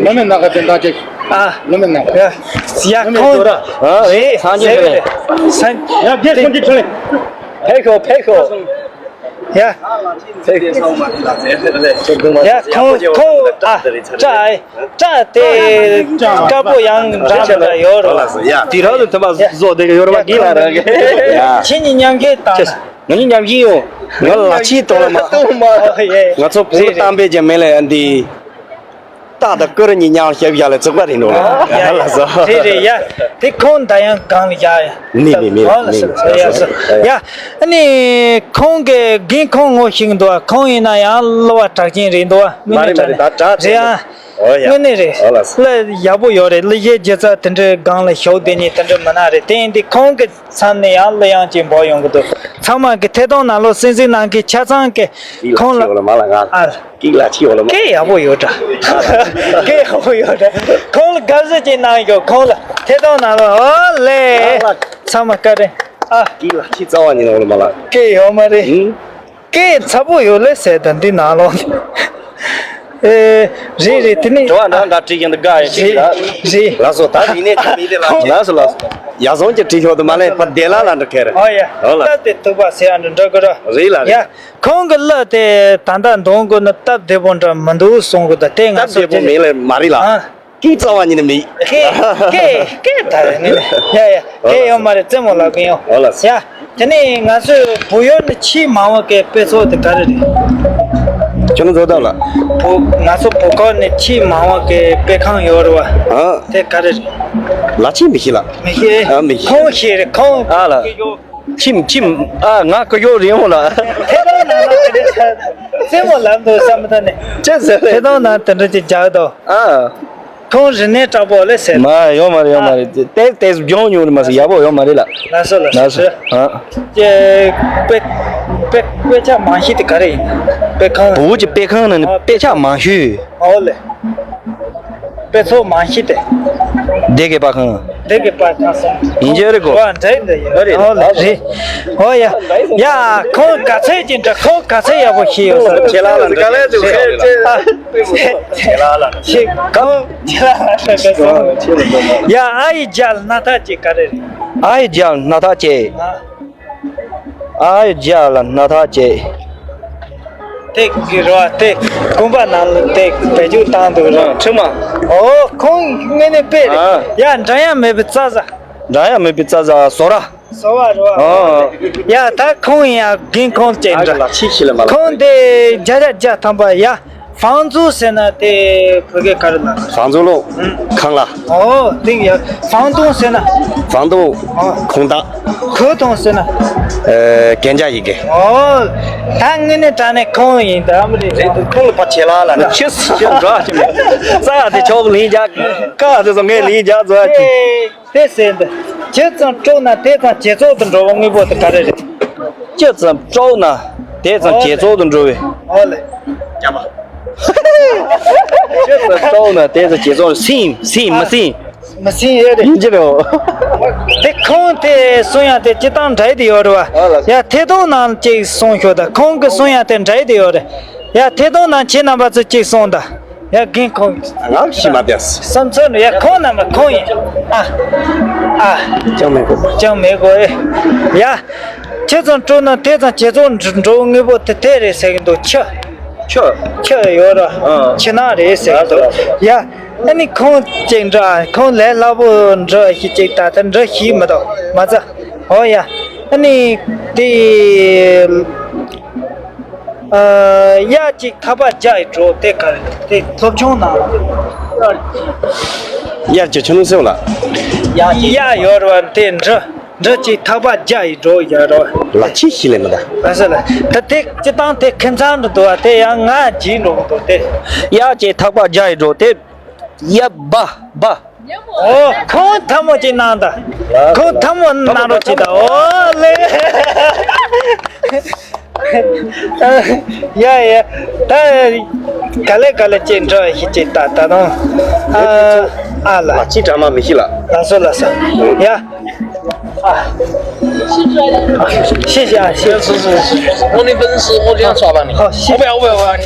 བླ་མའི་སྣ་ཁ་དེ་འདྲ་ཅིག་ཨ། བླ་མའི་སྣ་ཁ། ཡ་ཡ། ཁོང་། ཨ། རེད། སངས་རྒྱས་རེད། སངས། ཡ། རྒྱས་སངས་རྒྱས་ཆོས་གླིང་། ཕེབས་ཤོག་ཕེབས་ཤོག་ཡ། ཡ། ཁོང་ཁོང་། ཨ། སྐྲ། སྐྲ་དེ་དཀར་པོ་ཡང་འདྲ་འདྲ་ཡོད་རེད་བ། དེ་རང་དུ་ཐོན་པ་བཟོ་བསྡད་ཀྱི་ཡོད་རེད་བ། གི་ལ་ར་གི། ཡ། ཁྱེད་གཉིས་མཉམ་གི་བཏང་ན། ང་གཉིས་མཉམ་གི་ཡོང་། ང་ལ་ཕྱིའི་ཐོག་ལ་མ། ཨོ་ཡ། ང་ཚོ་བུ་རེད་རེད། གཏམ་དཔེ་ཅན་མེད་ལ་ཡ་འདི། སྟག་དང་ཀུ་རུ་གཉིས་མཉམ་བཞག་ཡ་ལ་ཚུགས་པ་རེད་འགྲོ་ལ། ཡ་ཡ། ལགས་སོ། རེད་རེད་ཡ། དེ་ཁོང་ད་ཡང་གང་ལ་ཡ། མི་མི་མི་ཨོ་ལགས་སོ། མི་ཡ་སོ། ཡ། ཨ་ནི་ཁོང་གི་རྒན་ཁོང་ངོ་ཤེས་ཀྱི་འདུག་ཁོང་ཡིན་ན་ཡང་གླུ་བ་གྲགས་ཅན་རེད་འདུག་མི་མི་དྲག་རེད། ད་གྲགས་ཅན་རེད་ཨ། ཨོ་ཡ། དངོས་གནས་རེད། ཨོ་ལགས་སོ། གླུ་ཡག་པོ་ཡོད་རེད། གླུ་གཞས་སྒྱུ་རྩལ་དེ་འདྲའི་སྒང་ལ་ཞུགས་བསྡད་མཁན་དེ་འདྲའི་མི་སྣ་རེད། དེ་ཡིན་དུས་ཁོང་གི་མཚམས་ནས་ཡང་གླུ་དབྱངས་ཅིག་འབོག་ཡོང་གི་འདུག་ཚང་མ་གི་ཐད་གཏོང་ནང་ལོགས་གསན་གཟིགས་གནང་མཁན་ཆ་ཚང་གི་ཁོང་ལ། ཨ། སྐད་ལ་ཅི་ཡོད་ལ་མ། སྐད་ཡག་པོ་ཡོད་འདྲ། སྐད་ཡག་པོ་ཡོད་འདྲ། ཁོང་ལ་དགའ་བསུ་ཅིག་གནང་ཞོག་ཁོང་ལ་ཐད་གཏོང་ནང་ལོགས། ཨོ་ལེ། ཚང་མ་བཀའ་དྲིན། ཨ། སྐད་ལ་ཅི་རྩ་བ་ཉིད་ནས་ཡོད་ལ་མ་ལ། སྐད་ཡོད་མ་རེད། ཨུ། སྐད་ཚ་པོ་ཡོད་ལེ་ཟེར་ད་འདི་ནང་ལོགས། ཨེ། རེད་རེད། དེ་ནི་དྲི་བ་འདྲ་འདྲ་དྲིས་ཀྱང་འདི་དགའ་ཡོད་ཅིག་རེད། རེད། ལགས་སོ། ད་ཡིན་ནས་ཅི་མི་དེ་ལ། ལགས་སོ་ལགས་སོ། ཡ་བཟང་གི་དྲིས་ཤོག་ཏུ་མ་ལས་ཕ་བདེ་ལ་ལ་འགྲོ་ཁེར། ཨོ་ཡ། ཨོ་ལ། སྟབས་བདེ་ཐུག་པ་ཟེར་ཡ་འདྲ་འགྲོ་གི་ར། རེད་ལ་རེད། ཡ། ཁོང་གི་གླུ་དེ་ད་ལྟ་འདོན་དགོས་ན་སྟབས་བདེ་པོ་འདྲ་མི་འདུག་གསུང་གི་འདུག་དེ་ང་ཚོ་སྟབས་བདེ་པོ་མེད་ལ་མ་རེད་ལ། ཨ། སྐད་རྩ་བ་ཉིད་ནས་མེད། སྐད་སྐད་སྐད་ད་རེད་ནི། ཡ་ཡ། སྐད་ཡོད་མ་རེད། རྩེད་མོ་ལབ་གི་ཡོང་། ཨོ་ལ། ཡ། དེ་ནས་ང་ཚོའི་བོད་ཡུལ་ནས་ཆེས་མང་བ་གི་དཔེ་ཚོགས་དེ་ག་རེ་རེད། ཁྱོད་ཚོ་ད་ལ། བོད། ང་ཚོ་བོད་ཁུལ་ནས་ཆེས་མང་བ་གི་དཔེ་ཁང་ཡོད་རེད་བ། ཨ། དེ་ག་རེ་རེད། ལ་ཆེས་མི་ཤེས་ལ། མི་ཤེས། ཨ། མི་ཤེས། ཁོང་ཤེས་རེད་ཁོང་། ཨ་ལ། ཁྱིམ་ཁྱིམ། ཨ། ང་ཀུ་ཡོག་རིང་མོ་ལ། ཐད་གཏོང་ནང་ལ་དེ་འདྲ་ཆགས། རྩེད་མོ་ལབ་འདུག་བསམ་མི་ཐུབ་ནས། ཅི་ཟེར་རེད། ཐད་གཏོང་ནང་དེ་འདྲ་ཅིག་རྒྱག་འདུག་ཨ། ཁོང་རིག་གནས་དྲག་པོ་ལས་ཟེར། མ་ཡོད་མ་རེད། ཡོད་མ་རེད། ཏེ་ཏེ་སྦྱོང་མྱོང་རེད་མ་ཟེར། ཡག་པོ་ཡོད་མ་རེད་ལ། ལགས་སོ་ལགས་སོ། ལགས་སོ། ཨ། ཀྱེ། དཔེ་དཔེ་དཔེ་ཆ་མང་ཤོས་དེ་ག་རེ་ཡིན། དཔེ་ཁང་། བོད་ཀྱི་དཔེ་ཁང་ནང་ནས། ཨ། དཔེ་ཆ་མང་ཤོས། ཨོ་ལེ། དཔེ་ཚོགས་མང་ཤོས་དེ། སྡེ་དགེ་པར་ཁང་། སྡེ་དགེ་པར་ཁང་སོང་། ཡིན་གྱི་རེད་གོ། ཨོ་འདྲ་ཡིན་འདྲ་ཡིན། ཨོ་ལེ་རེད། ཨོ་ཡ། ཡ་ཁོང་ག་ཚད་ཅིག་འདྲ། ཁོང་ག་ཚད་ཡག་པོ་ཤེས་ཡོད་ས། ཁྱེད་ལ་ལ་འདྲ་ཁྱེད་ལ་ལ་ཁྱེད་ཁོང་ཁྱེད་ལ་ལ་འདྲ་ག་སོང་། ཡ། ཨ་ཡི་རྒྱ་ལ་སྣ་ཐག་ཅིག་ག་རེ་རེད། ཨ་ཡི་རྒྱ་ལ་སྣ་ཐག་ཅིག་ཨ། ཨ་ཡི་རྒྱ་ལ་སྣ་ཐག་ཅིག་དེ་གི་རོ་དེ་དགོན་པ་ནང་ལ་དེ་བེད་སྤྱོད་བཏང་འདུག་རོ། ཁྲིམས་མ། ཨོ་ཁོང་དངོས་གནས་དཔེ་རེད། ཨ། ཡ་འདྲ་ཡང་མེད་པའི་རྩྭ་ཟ། འདྲ་ཡང་མེད་པའི་རྩྭ་ཟ། ཟོ་ར། ཟོ་བ་རོ། ཨོ། ཡ་ད་ཁོང་ཡང་རྒན་ཁོང་ཅན་འདྲ། ཁོང་དེ་བརྒྱ་ཆ་བརྒྱ་ཐམ་པ་ཡ། 房租ཟེར་ན་དེ་བོད་སྐད་ག་རེ་ལབ་ན། 房租ལོ། ཁང་གླ། ཨོ་དེ་ཡ། 房东ཟེར་ན། 房东། ཨོ། ཁང་བདག 合同ཟེར་ན། ཨེ། 跟价ཡི་གེ། ཨོ། ད་དངོས་གནས་དྲང་གནས་ཁོང་ཡིན་ད་ཨ་མ་རེད་རེད། ཁོང་ལ་ཕར་བྱེད་ལ་ལ་ན། ཁྱེད་ཁྱེད་འགྲོ་ཨ་ཁྱེད་མེད། ས་ཡ་དེ་ཆོག་ལིང་རྒྱག་ཀ་དེ་ཚོ་ངས་ལིང་རྒྱག་ཚོ་ཨ་ཁྱེད། དེ་ཟེར་འདི། ཇི་ཙམ་དཀྲུགས་ན་དེ་ཙམ་ཇེ་ཚོགས་དུ་འགྲོ་བ་དངོས་པོ་དེ་ག་རེ་རེད། ཇི་ཙམ་དཀྲུགས་ན་དེ་ཙམ་ཇེ་ཚོགས་དུ་འགྲོ་བའི། ཨོ་ལེ། ཇི་ཙམ་དཀྲུགས་ན་དེ་ཙམ་ཇེ་ཚོགས། སིམ་སིམ་མི་སིམ། མི་སིམ་ཡོད་རེད། ཡིན་གྱི་རེད། དེ་ཁོང་དེ་གསུང་ཡ་དེ་སྤྱི་བཏང་འདྲ་དེ་ཡོད་རེད་བ། ཨོ་ལེ། ཡ་ཐད་གཏོང་ནང་ཅིག་གསུང་ཤོག་ད་ཁོང་གི་གསུང་ཡ་དེ་འདྲ་དེ་ཡོད་རེད། ཡ་ཐད་གཏོང་ནང་ཁྱེད་རྣམ་པ་ཚོ་ཅིག་གསུང་ད། ཡ་རྒན་ཁོང་། ང་ཤི་མ་བསྡད། བསམ་ཚུལ་ནི་ཡ་ཁོང་རྣམ་པ་ཁོང་ཡིན། ཨ། ཨ། ཅང་མེད་གོ། ཅང་མེད་གོ་ཨེ། ཡ། ཇི་ཙམ་དཀྲུགས་ན་དེ་ཙམ་ཇེ་ཚོགས་འགྲོ་དངོས་པོ་དེ་དེ་རེད་ཟེར་གི་འདུག་ཆུ། ཆུ། ཆུ་ཡོད་ར། ཨ། ཆུ་ནག་རེད་ཟེར་གི་འདུག་ཡ། ཨ་ནི་ཁོང་ཅིག་འདྲ་ཁོང་ལས་སླ་པོ་འདྲ་ཞིག་ཅིག་ད་ལྟ་འདྲ་ཞིག་མི་འདུག་མ་ཚ། ཨོ་ཡ། ཨ་ནི་དེ། ཨ། གཡག་ཅིག་ཐག་པ་རྒྱག་ཡི་འགྲོ་དེ་ག་རེ་དེ་ཐོབ་ཆུང་ནང་། དབྱར་གྱི་ཆུ་ནུ་སེའུ་ལ། གཡག་ཡོད་རེད་བ། དེ་འབྲི་འབྲི་གཅིག་ཐག་པ་བརྒྱ་ཡི་འགྲོ་ཡོད་རེད་བ། ལ་ཆི་ཤི་ལེ་མི་ད། ལ་ས་ལ་ད་དེ་སྤྱི་བཏང་དེ་ཁྱིམ་ཚང་འདྲ་འདུག་བ། དེ་ཡང་ང་བགྱིས་འགྲོ་གི་འདུག་དེ། གཡག་གཅིག་ཐག་པ་བརྒྱ་ཡི་འགྲོ་དེ། ཡ་བ་བ། ཨོ་ཁོང་ཐལ་མོ་གཅིག་གནང་ད། ཁོང་ཐལ་མོ་གནང་རོགས་གྱིས་ད། ཨོ་ལེ། ཡ་ཡ། ད་ག་ལེ་ག་ལེ་ཅིག་འགྲོ་ཤི་ཅིག་ད་ད་དུང་། ཨ་ཨ་ལ། ཅི་དྲ་མ་མི་ཤི་ལ། ལ་སོ་ལ་སོ། ཡ། 谢谢啊，谢谢。我的粉丝，我经常刷到你。好，谢谢。我不要，我不要，我要你。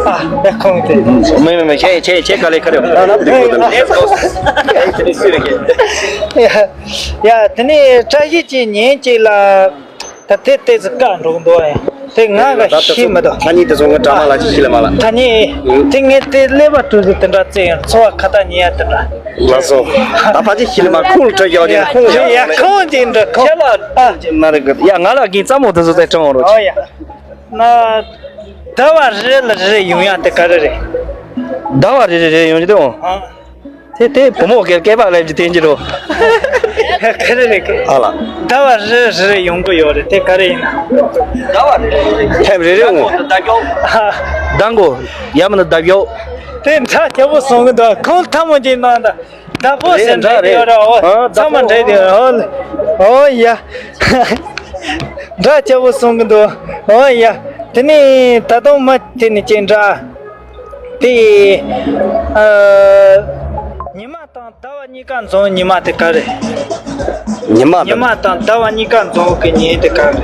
啊，别空的。没没没，钱钱钱搞来搞来。啊，那不对，不对。哎，这里是那个。 ཡ། དེ་ནས་བཀྲ་ཤིས་ཀྱི་ཉིན་གཅིག་ལ་ད་དེ་ཏོག་ཙམ་བཀག་འགྲོ་གི་འདུག་ཨེ། དེ་ང་ག་ཤེས་མི་འདུག་ཐ་སྙད་དེ་ཚོ་ངའི་དྲ་མ་ལ་ཅི་ཤེས་ལ་མ་ལ། ཐ་སྙད་དེ་ངས་དེ་ཀླད་པ་གྲུ་ཟུར་དེ་འདྲ་བཙལ་ཡང་འཚོ་བ་ཁ་ཏ་ཉེ་ཡ་དེ་འདྲ། ལགས་སོ། ད་ཕ་ཅི་ཤེས་ལ་མ་ཁུངས་ལ་ཁྲ་ཡག་ཡ་ཁུངས་ཡག་ཡ་ཁུངས་ཅིག་འདྲ་ཁུངས་ཁྱེད་ལ་ཨ་ཅི་མ་རེད་གི། ཡ་ང་ལ་གིན་ཙམ་མོ་དེ་ཚོ་བཙལ་དྲང་འོང་རོགས། ཨོ་ཡ། ན་ཟླ་བ་རེ་ལ་རེ་ཡོང་ཡ་དེ་ག་རེ་རེད། ཟླ་བ་རེ་རེ་རེ་ཡོང་གི་འདུག་ཨང་། དེ་དེ་བུ་མོ་སྐད་སྐད་པ་ལེབ་ཀྱི་བསྟན་གྱི་རོ། ག་རེ་རེད་གི། ཨ་ལ། ཟླ་བ་རེ་རེ་ཡོང་གི་ཡོད་རེད། དེ་ག་རེ་ཡིན་ན། ཟླ་བ་རེ་རེ་ཐེབས་རེ་རེ་འོང་། ཟླ་མགོ། ཡ་མ་ན་ཟླ་མགོ། དེ་འདྲ་སྐྱ་བོ་སོང་གི་འདུག་ཁོང་ཐ་མོ་གཅིག་གནང་ད། བདག་པོ་ཟེར་འདྲ་དེ་ཡོད་ར། འོ་ཚང་མ་འདྲ་དེ་ཡོད་ར། འོ་ལེ། འོ་ཡ། འདྲ་སྐྱ་བོ་སོང་གི་འདུག་འོ་ཡ། དེ་ནས་ད་དུང་མ་དེ་ནས་ཅིག་འདྲ། དེ། ཨ། ཉི་མ་དང་ཟླ་བ་གཉིས་ཀ་འཛོམས་ཉི་མ་དེ་ག་རེད། ཉི་མ་ཉི་དང་མ་དང་ཟླ་བ་གཉིས་ཀ་འཛོམས་གི་ཉིན་དེ་ག་རེད།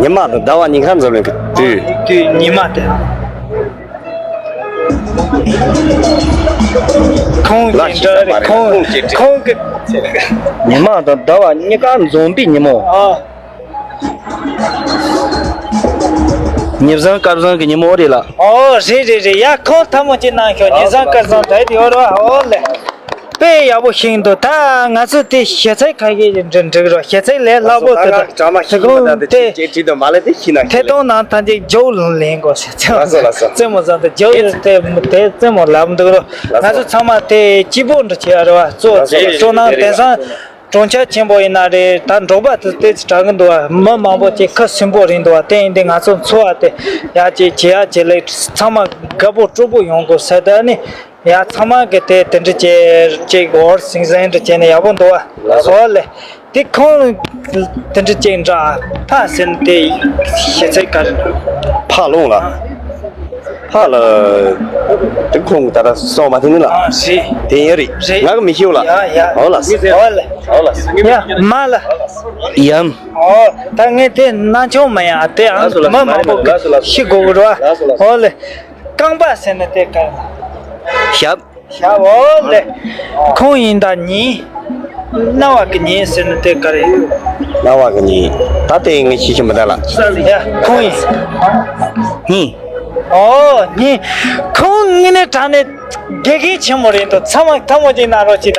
ཉི་མ་དང་ཟླ་བ་གཉིས་ཀ་འཛོམས་གི་དུས། དུས་ཉི་མ་དེ། ཁོང་གི་འདྲ་རེད། ཁོང་ཁོང་གི། ཉི་མ་དང་ཟླ་བ་གཉིས་ཀ་འཛོམས་པའི་ཉིན་མོ། ཨ། ཉི་བཟང་སྐར་བཟང་གི་ཉིན་མོ་རེད་ལ། ཨོ་རེད་རེད་རེད། ཡ་ཁོང་ཐ་མོ་ཅིག་གནང་ཤོག་ཉི་བཟང་སྐར་བཟང་ད་དེ་ཡོད་རོ། ཨོ་ལེ། དཔེ་ཡག་པོ་ཤེས་འདུག་ད་ང་ཚོ་དེ་ཞེ་ཚད་ཁ་ཤས་ཀྱི་འགྲིག་འགྲིག་རོ། ཞེ་ཚད་ལས་སླ་པོ་དེ་དང་དེ་གོང་དེ་ཐད་གཏོང་ནང་ཐམས་ཅད་རྒྱུགས་ལེན་དགོས་ཟེར། རྩེད་མོ་བཟང་དེ་རྒྱུགས་ལེན་དེ་དེ་རྩེད་མོ་ལབ་འདུག་རོ། ང་ཚོ་ཚང་མ་དེ་སྐྱིད་པོ་འདྲ་བྱེད་ཡ་རེད་བ། གཙོ་གཙོ་ནང་དེང་སང་གྲོང་ཁྱེར་ཆེན་པོ་ཡིན་ན་རེད། ད་འབྲོག་པ་དེ་ཏོག་ཙམ་དྲག་གི་འདུག་བ། མི་མང་པོ་ཅིག་ཁ་སིམ་པོ་རེད་འདུག་བ། དེ་ཡིན་དུས་ང་ཚོ་འཚོ་བ་དེ་ཡག་ཅིག་བྱེད་ཡག་ཅིག་ལས་ཚང་མ་དགའ་པོ་སྤྲོ་པོ་ཡོང་དགོས་ཟེར། ད་ནི་ཡ་ཚང་མ་གི་དེ་དེ་འདྲ་ཅིག་ཅིག་འོར་ཟིང་ཟིང་འདྲ་བྱས་ནས་ཡག་པོ་འདུག་བ། ལགས་སོ། འོ་ལེ། དེ་ཁོང་དེ་འདྲ་ཅིག་འདྲ་ཕ་ཟེར་ན་དེ་ཞེ་ཚད་ག་རེ་འདྲ། ཕ་ལོང་ལ། ཕ་ལ། དེ་ཁོང་ད་ལྟ་སོང་མ་ཐེངས་ནི་ལ། ཨ་རེད། དེ་ཡིན་རེད། རེད། ང་གི་མི་ཤེས་ལ། ཡ་ཡ། འོ་ལ། འོ་ལ། འོ་ལ། ཡ་མ་ལ། ཡམ། ཨོ་ད་ངས་དེ་ན་ཆུང་མ་ཡ་དེ་ཨང་ལགས་སོ་ལགས་སོ། མ་མང་པོ་ལགས་སོ་ལགས་སོ། ཤི་དགོས་རོ། ལགས་སོ་ལགས་སོ། འོ་ལེ། རྐང་པ་ཟེར་ན་དེ་ག་རེ། ཞབས། ཞབས། འོ་ལེ། ཁོང་ཡིན་ད་ཉིན། རྣ་བ་གི་ཉིན་ཟེར་ན་དེ་ག་རེ། རྣ་བ་གི་ཉིན། ད་དེ་ངས་ཤེས་ཀྱི་མི་འདུག་ལ། ཡ་ཁོང་ཡིན། ཉིན། ཨོ་ཉིན། ཁོང་དངོས་གནས་དྲང་གནས་དགེ་རྒན་ཆེན་མོ་རེད་འདུག་ཚང་མ་ཐལ་མོ་གཅིག་གནང་རོགས་གྱིས་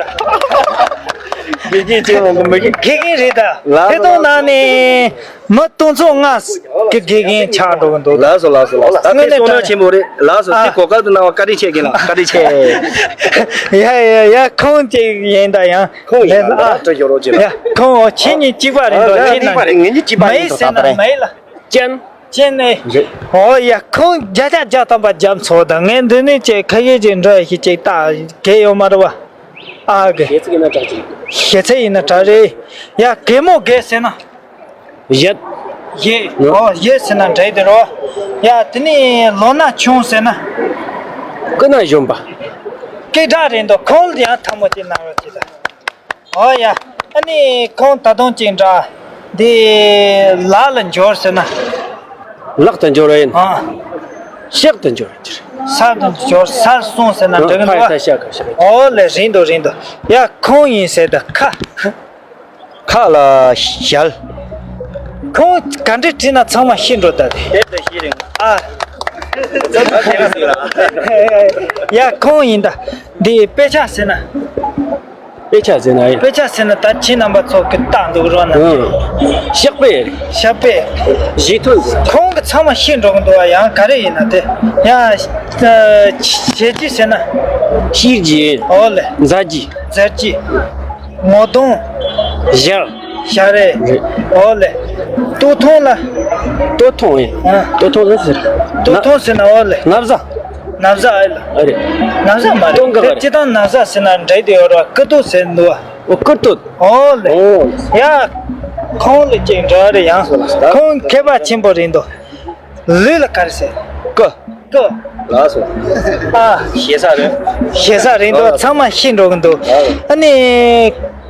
ད། དགེ་རྒན་ཆེན་མོ་གི་མི་དགེ་རྒན་རེད་ད། ལགས་སོ། ཐད་གཏོང་ནང་ནས། མི་སྟོང་ཚོ་ལྔ་གི་དགེ་རྒན་ཆགས་འགྲོ་གི་འདུག་ལགས་སོ་ལགས་སོ་ལགས་སོ། ད་དེ་སོང་ན་ཆེན་པོ་རེད། ལགས་སོ། ཨ། དེ་གོ་སྐབས་དུ་གནང་བ་བཀའ་དྲིན་ཆེ་རྒན་ལགས། བཀའ་དྲིན་ཆེ། ཡ་ཡ་ཡ། ཁོང་ཅིག་ཡིན་ད་ཡང་། ཁོང་ཡིན་ད་ཨ། ད་ཡོ་རོ་ཅི་ལ། ཡ་ཁོང་ཁྱེད་གཉིས་གཅིག་པ་རེད་འདུག་ཨ། ཁྱེད་ནང་ངེད་གཉིས་གཅིག་པ་མ་ཡིན་ཡིན་ཟེར་ན་ད་ད་མ་ཡིན་ལ། ཅན། ཅན་ནས། རེད། ཨོ་ཡ་ཁོང་བརྒྱ་ཆ་བརྒྱ་ཐམ་པ་རྒྱབ་ཚོགས་དང་ངས་འདི་ནས་ཅིག་ཁ་ཤས་ཅིག་འགྲོ་ཡ་ཞིག་ཅིག་ད་གལ་ཡོད་མ་རེད་བ། ཨ་གི། ཞེ་ཚིག་ཡིན་ན་དྲག་ཅིག་ཞེ་ཚིག་ཡིན་ན་དྲག་རེད། ཡ་གད་མོ་གད་ཟེར་ན། ཡད། ཡེ། ཡོད། ཨོ་ཡེ་ཟེར་ན་འདྲ་དེ་རོ། ཡ་དེ་ནི་ལོ་ན་ཆུང་ཟེར་ན། ཀུན་ན་གཞོན་པ། སྐད་གྲགས་རེད་འདུག་ཁོང་ལ་ཡང་ཐལ་མོ་གཅིག་གནང་རོགས་གྱིས་ད། ཨོ་ཡ། ཨ་ནི་ཁོང་ད་དུང་གཅིག་འདྲ། འདི་ལག་ལ་འབྱོར་ཟེར་ན། ལག་ཏུ་འབྱོར་ཡིན། ཨ། ཤག་ཏུ་འབྱོར་ཡིན། སར་དུ་འབྱོར་སར་སོང་ཟེར་ན་འགྲིག་གི་འདུག་ཨ། ཨོ་ལེ་རེད་འདུག་རེད་འདུག་ཡ་ཁོང་ཡིན་ཟེར་ད་ཁ། ཁ་ལ་ཞལ། ཁོང་ག་འདྲ་བྲིས་ན་ཚང་མ་ཤེས་འགྲོ་ད་དེ། དེ་འདྲ་ཤེས་རེད། ཨ། ཡ་ཁོང་ཡིན་ད། འདི་དཔེ་ཆ་ཟེར་ན། དཔེ་ཆ་ཟེར་ན་ཡིན། དཔེ་ཆ་ཟེར་ན་ད་ཁྱེད་རྣམ་པ་ཚོ་གི་ལྟ་འདུག་རོགས་གནང་། ཨང་། ཤག་པས་རེད། ཤག་པས། བཞི་ཐོན་ཟེར། ཁོང་གི་ཚང་མ་ཤེས་འགྲོ་གི་འདུག་བ། ཡང་ག་རེ་ཡིན་ན་དེ་ཡང་བྱས་རྗེས་ཟེར་ན། ཤེས་རྗེས། ཨོ་ལེ། མཛད་རྗེས། མཛད་རྗེས། ངོ་གདོང་། ཞར། ཞར་རེད། རེད། ཨོ་ལེ། སྟོད་ཐུང་ལ། སྟོད་ཐུང་ཡིན། ཨ། སྟོད་ཐུང་ལ་ཟེར། སྟོད་ཐུང་ཟེར་ན་ཨོ་ལེ། ན་བཟའ། ན་བཟའ་ཨེ་ལ། ཨ་རེད། ན་བཟའ་མ་རེད། སྟོད་འགག་པ་དེ་རེད། སྤྱི་བཏང་ན་བཟའ་ཟེར་ན་འདྲེས་དེ་ཡོད་ར། སྐུ་སྟོད་ཟེར་འདུག་བ། ཨོ་སྐུ་སྟོད། ཨོ་ལེ། ཨོ། ཡ། ཁོང་ལ་ཅིག་འདྲ་རེད་ཡང་། ཁོང་མཁས་པ་ཆེན་པོ་རེད་འདུག་ལུས་ལ་ག་རེ་ཟེར། སྐུ། སྐུ། ལགས་སོ། ཨ། ཞེ་ས་རེད། ཞེ་ས་རེད་འདུག་ཨ། ཚང་མ་ཤེས་འགྲོ་གི་འདུག་ཨ། ཨ་ནི།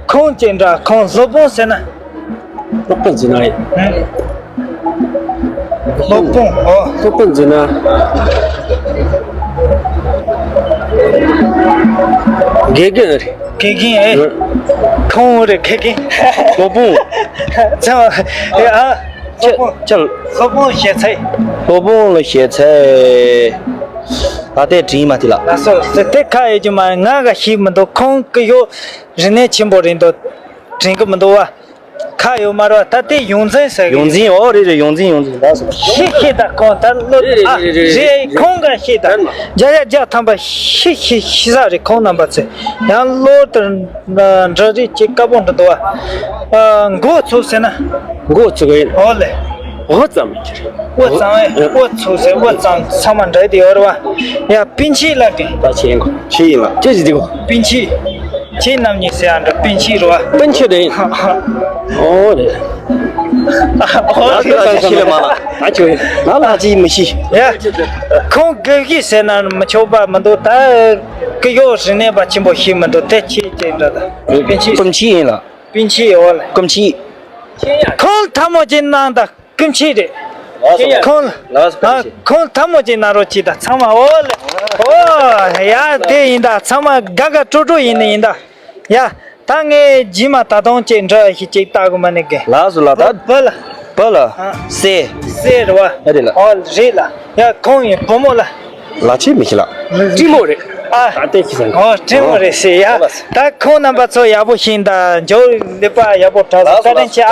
ཁོང་ཅིག་འདྲ་ཁོང་སློབ་དཔོན་ཟེར་ན། སློབ་དཔོན་ཟེར་ན་ཡིན། ཨ། སློབ་དཔོན། ཨོ། སློབ་དཔོན་ཟེར་ན། དགེ་རྒན་རེད། དགེ་རྒན་ཨེ། ཨ། ཁོང་རེད་དགེ་རྒན། སློབ་དཔོན། ཚང་མ་ཨ། ཁྱེད་ཁྱེད། སློབ་དཔོན་ཞེ་ཚད། སློབ་དཔོན་ལ་ཞེ་ཚད། ད་ལྟའི་དྲིན་མ་དེ་ལ། ལགས་སོ། དེ་ཁ་ཡོད་ཀྱི་མ། ང་ག་ཤེས་མི་འདུག་ཁོང་སྐུ་ཡོད་རིག་གནས་ཆེན་པོ་རེད་འདུག་དྲན་གི་མི་འདུག་བ། ཁ་ཡོད་མ་རེད་བ། ད་དེ་ཡོངས་འཛིན་ཟེར་གི། ཡོངས་འཛིན། ཨོ་རེད་རེད། ཡོངས་འཛིན། ཡོངས་འཛིན། ལགས་སོ། ཤེས་ཤེས་ད་ཁོང་ད་བློ། རེད་རེད། ཨ། རེད་རེད། རེད། ཁོང་ག་ཤེས་ད། ད་ན། བརྒྱ་ཆ་བརྒྱ་ཐམ་པ་ཤེས་ཤེས་ཤེས་ས་རེད། ཁོང་རྣམ་པ་ཚོས་ཡང་བློ་ལྟར་འདྲ་རེད། ཅིག་དཀར་པོ་འདྲ་འདུག་བ། ཨ། མགོ་ཚུགས་ཟེར་ན། མགོ་ཚུགས་ཡིན། ཨོ་ལེ། འོ་ཙམ་གྱི་རེད། འོ་ཙམ་ཨེ། འོ་ཚུགས་ཟེར། འོ་ཙམ་ཚང་མ་འདྲ་དེ་ཡོད་རེད་བ། ཡ་པིན་ཆི་ལ་གི། ད་ཆེ་ཡིན་གོ། ཆེ་ཡིན་ལ། ཅི་ཞིག་འདི་གོ། པིན་ཆི། ཁྱེད་རྣམ་གཉིས་ཟེར་ཡ་འདྲ་པིན་ཆི་རེད་བ། པིན་ཆི་རེད། ཨོ་རེད། ཨོ་རེད། ད་ཆི་ལ་མ་ལ། ད་ཆི་ཡིན། ང་ལ་ཅི་མི་ཤེས། ཡ། ཁོང་དགེ་བཤེས་ཟེར་ན་མི་ཆོག་པ་མི་འདུག་ད་སྐུ་ཡོད་རིག་གནས་པ་ཆེན་པོ་ཞིག་མི་འདུག་དེ་ཁྱེད་ཅེས་འདྲ་ད། པིན་ཆི། པིན་ཆི་ཡིན་ལ། པིན་ཆི། ཨོ་ལེ། པིན་ཆི། ཁོང་ཐལ་མོ་ཅིག་གནང་དང་། སྐུ་མཁྱེན་རེད། ལགས་སོ། ཁོང་། ལགས་སོ། ཨ། ཁོང་ཐལ་མོ་ཅིག་གནང་རོགས་གྱིས་དང་ཚང་མ། ཨོ་ལེ། ཨོ་ཡ། དེ་ཡིན་ད། ཚང་མ་དགའ་དགའ་སྤྲོ་སྤྲོ་ཡིན་ནི་ཡིན་ད། ཡ། ད་ངས་རྗེས་མ་ད་དུང་ཅིག་འདྲི་ཞིག་ཅིག་ལྟ་དགོས་མ་ནི་གི། ལགས་སོ་ལགས། ད་བུ་ལ། བུ་ལ། ཨ། སྲས། སྲས་རེད་བ། ཨ་རེད་ལགས། ཨོ་རེད་ལགས། ཡ། ཁོང་ཡིན་བུ་མོ་ལ། ལགས་ཆེ་མི་ཤེས་ལགས། སྤྲིན་མོ་རེད། ཨ། ད་ལྟའི་ཁྱི་སང་། ཨོ་སྤྲིན་མོ་རེད་ཟེར་ཡ། ཨོ་ལགས། ད་ཁོང་རྣམ་པ་ཚོ་ཡག་པོ་ཞིག་ད་འཇོག་ལེགས་པ་ཡག་པོ་གྲགས་སོང་། བཀའ་དྲིན་ཆེ་ཨ།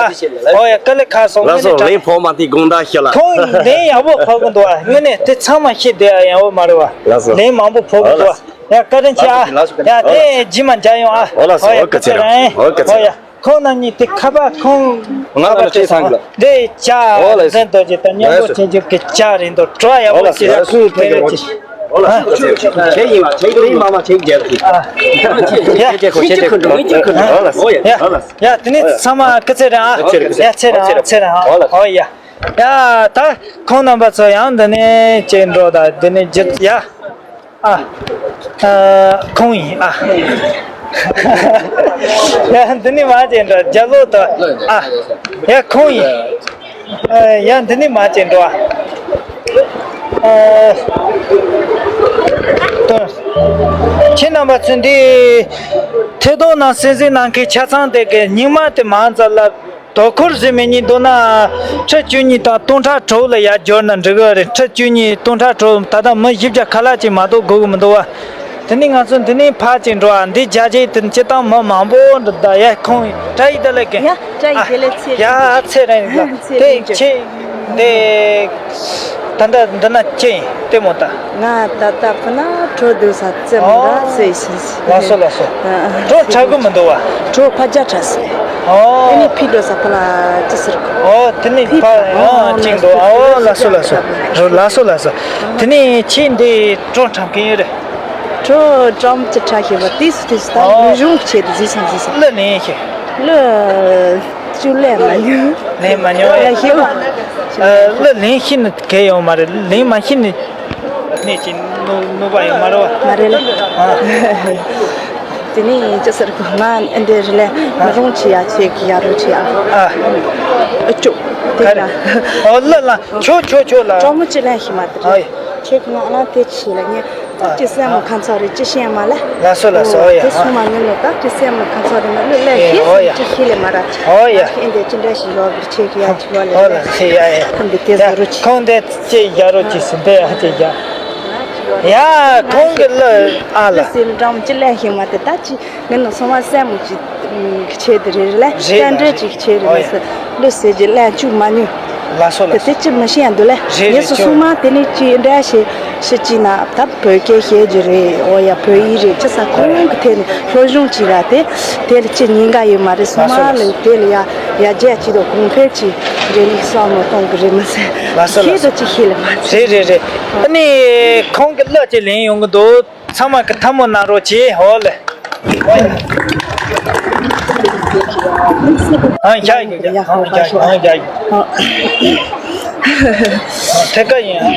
ཨོ་ཡ། དཀའ་ལས་ཁག་སོང་། ལགས་སོ། དངོས་གནས་ལན་ཕོག་མ་ཐིག་དགོངས་དག་ཞུ་ལགས། ཁོང་ལན་ཡག་པོ་ཕོག་གི་འདུག་ཨ། དངོས་གནས་དེ་ཚང་མ་ཤེས་བསྡད་ཨ། ཡག་པོ་མ་རེད་བ། ལགས་སོ། ལན་མང་པོ་ཕོག་གི་འདུག་ཨ། ཡ། བཀའ་དྲིན་ཆེ་ཨ། ལགས་སོ། ཡ། དེ་རྗེས་མ་མཇལ་ཡོང་ཨ། ཨོ་ལགས་སོ། ཨོ་ཡ། ཨོ་སྐུ་ཚེ་རིང་། ཨོ་སྐུ་ཚེ་རིང་། ཨོ་ཡ། ཁོང་རྣམ་གཉིས་དེ་ཁ་པར་ཁོང་ང་ལ་ནོར་ཁྲིད་སང་གི་ལ། འདི་ལྕགས། ཨོ་ལགས། འཛིན་རྡོ་རྗེ་དང་མཉམ་པོ་ལགས་སོ། བྱེད་རྒྱུ་གི་ལྕགས་རེད་འདུག་བྲོ་ཡག་པོ་ཅིག་རེད། ཁྱེད་ཡིན་ལ། ཁྱེད་ཡིན་མ་མ་ཁྱེད་རྒྱལ་གི། ཨ། ཡ། ཁྱེད་ཁྱེད་ཁོ་ཁྱེད་ཁྱེད་ཁོ་ཁྱེད་ཁོ། ཨོ་ལགས། ཨོ་ཡ། ཡ། ཡ། དེ་ནས་ཚང་མ་སྐུ་ཚེ་རིང་ཨ། ཡ། ཚེ་རིང་ཚེ་རིང་ཨ། ཚེ་རིང་ཨ། ཨོ་ལགས། ཨོ་ཡ། ཡ། ད་ཁོང་རྣམ་པ་ཚོ་ཡང་འདི་ནས་ཅིག་འགྲོ་ད། འདི་ནས་རྒྱུ་ཡ། ཨ། ཨ། ཁོང་ཡིན་ཨ། ཡ། འདི་ནི་མ་ཅན་འདྲ་རྒྱ་ལོ་དོ། ཨ། ཡ། ཁོང་ཡིན། ཨ། ཡ། འདི་ནི་མ་ཅན་འགྲོ་ཨ། ཨ། དོ། ཁྱེད་རྣམ་པ་ཚོ་འདི་ཐད་གཏོང་ནང་གསན་གཟིགས་གནང་མཁན་ཆ་ཚང་དེ་གི་སྙིང་མ་དེ་མང་ཙམ་ལ། དོ་ཁུར་ཟེར་མི་གཉིས་འདུག་ན། ཁྲི་བཅུ་གཉིས་དང་སྟོང་ཕྲག་དྲུག་ལ་ཡར་འབྱོར་ན་འགྲིག་གི་རེད། ཁྲི་བཅུ་གཉིས་སྟོང་ཕྲག་དྲུག་ད་ལྟ་མི་བཞི་བརྒྱ་ཁ་ལག་ཅིག་མ་གཏོགས་དགོས་གི་མི་འདུག་བ། དེ་ནས་ང་ཚོ་འདི་ནས་ཕར་ཅིག་འགྲོ་བ། འདི་རྒྱ་ཆེ་དེ་སྤྱི་བཏང་མི་མང་པོ་འདུག་ད་ཡ། ཁོང་བཀྲ་ཤིས་བདེ་ལེགས་གི། ཡ། བཀྲ་ཤིས་བདེ་ལེགས། ཚེ་རིང་། ཡ། ཚེ་རིང་ལ། ཚེ་དེ་རིང་ཁྱེད་དེ། ད་ལྟ་འདི་ན་ཅི་ཡིན་ལྟད་མོ་ལྟ། ང་ད་ལྟ་ཕུ་ན་བྲོ་འདུག་ས་ཙེ་མོ་ར་ཨོ། ཙེ་ཤིན། ལགས་སོ་ལགས་སོ། ཨ། བྲོ་འཁྲབ་གི་མི་འདུག་བ། བྲོ་ཕ་རྒྱ་འཁྲབ་སོང་། ཨོ། དེ་ནས་ཕི་འགྲོ་ས་ཕུ་ལ་ཅི་ཟེར་གོ། ཨོ། དེ་ནས་ཕི་ཕ་ཨོ་ཨོ་ཅིག་འདུག་ཨོ་ལགས་སོ་ལགས་སོ། རོ་ལགས་སོ་ལགས་སོ། དེ་ནས་ཁྱེད་འདི་བྲོ་འཁྲབ་མཁན་ཡོད་རེད། བྲོ་འཁྲབ་ཅི་འཁྲབ་ཤེས་པ་དེ་སུ་དེ་སུ་ད། ཨོ། མི་གཞུང་ཆེད་དུ་ཟིག་སང་ཟིག་སང་། གླུ་ལེན་ཤེས། གླུ། ཅུ་ལེན་མ་མྱོང་། ལེན་མ་མྱོང་། ཡ། ཡ་ཤེས་པ། ཨ། གླུ་ལེན་ཤེས་ནི་གལ་ཡོད་མ་རེད། ལེན་མ་ཤེས་ནི་གནས་ཀྱི་གནོད་གནོད་པ་ཡོད་མ་རེད་བ། མ་རེད་ལ། ཨ། དེ་ནས་ཅི་ཟེར་གོ། ང་ཨ་འདྲ་རེད་ལ། མི་རུང་ཆེ་ཡ་ཆེ་གི་ཡ་རུ་ཆེ་ཡ། ཨ། ཨ་ཅོ། དེ་ག་རེ། ཨོ་གླུ་ལ་ཁྱོད་ཁྱོད་ཁྱོད་ལ། ཀྲོ་མོ་ཅི་ལེན་ཤེས་མ་དེ་རེད། ཨ་ཡ། ཁྱེད་ཀྱི་ང་ལ་དེ་ཆེ་ལ་ངས། སྐབས་ཀྱི་སྲས་མོ་ཁ་མཚར་རེ་ཅི་ཤེས་མ་ལ། ལགས་སོ་ལགས་སོ། ཨོ་ཡ། དེ་སོང་མ་ངན་ལོ། སྐབས་ཀྱི་སྲས་མོ་ཁ་མཚར་རེ་མ་གླུ་ལས་ཨེ་ཤེས་ཨོ་ཡ། ཅི་ཤེས་ལེ་མ་ར། ཨོ་ཡ། ཨེ་འདྲ་ཅི་འདྲ་ཞིག་ཡོད་པར་ཆེ་གི་ཡ་ཆེ་བ་ལེ། ཨོ་ལ་ཆེ་ཡ་ཨེ། ཁོང་འདི་དེ་ཡ་བཟོ་རུ་ཆེ། ཁོང་འདི་ཅི་ཡ་རོ་ཅི་སི་འདི་ཡ་ཅི་ཡ། ཡ། ཁོང་གི་གླུ་ཨ་ལ། གླུ་སེམས་འགྲམ་ཅི་ལས་ཤེས་མ་དེ་ད་ཅི་ངས་ནི་སོ་མ་སེམས་མོ་ཅི་ཆེ་དེ་རེད་ལ། རེད་ལ། རྟེན་འབྲེལ་ཅིག་ཆེ་རེད་ཨོ་ལ་ཡ། ཟེར། གླུ་ཟེར་གྱི་ལན་བཅུག་མ་མྱོང་། ལ་སོ་ལ་དེ་སོ། དེ་ཅི་མི་ཤེས་ཡ་འདུག་ལ། རེད་ངས་རེད་སོ་ཅོ། སོ་མ་དེ་ནི་ཅི་འདྲ་ཞེ་ཞེ་ཅི་ན་ད་བོད་སྐད་བཤད་རྒྱུ་རེད། ཨོ་ཡ། བོད་ཡིག་རེད། ཅི་ས་ཁོང་གི་ཐད་ནས་སློབ་སྦྱོང་ཅི་ར་དེ་དེ་ལ་ཅི་ཉེན་ཁ་ཡོད་མ་རེད། སོ་མ་ལ་ལ་སོ། དེ་ལ་ཡ་ཡ་རྒྱ་ཅི་དང་གོང་འཕེལ་ཅི་རེད་ནི་བསམ་བློ་གཏོང་གི་རེད་མ་ཟད། ལ་སོ་ལ་ཤེས་སོ། དང་ཅི་ཤེས་ལ་མ་ཟད། རེད་རེད་རེད། ཨ་ནི་ཁོང་གི་གླུ་ཅིག་ལེན་ཡོང་གི་འདུག་ཚང་མ་གི་ཐལ་མོ་གནང་རོགས་གྱིས། ཧོ་ལེ། ཨང་རྒྱག་ཡོད། ཡ་ཨང་རྒྱག་ཡོད། ཨང་རྒྱག་ཡོད། ཨང་ཐད་ཀ་ཡིན། ཨང་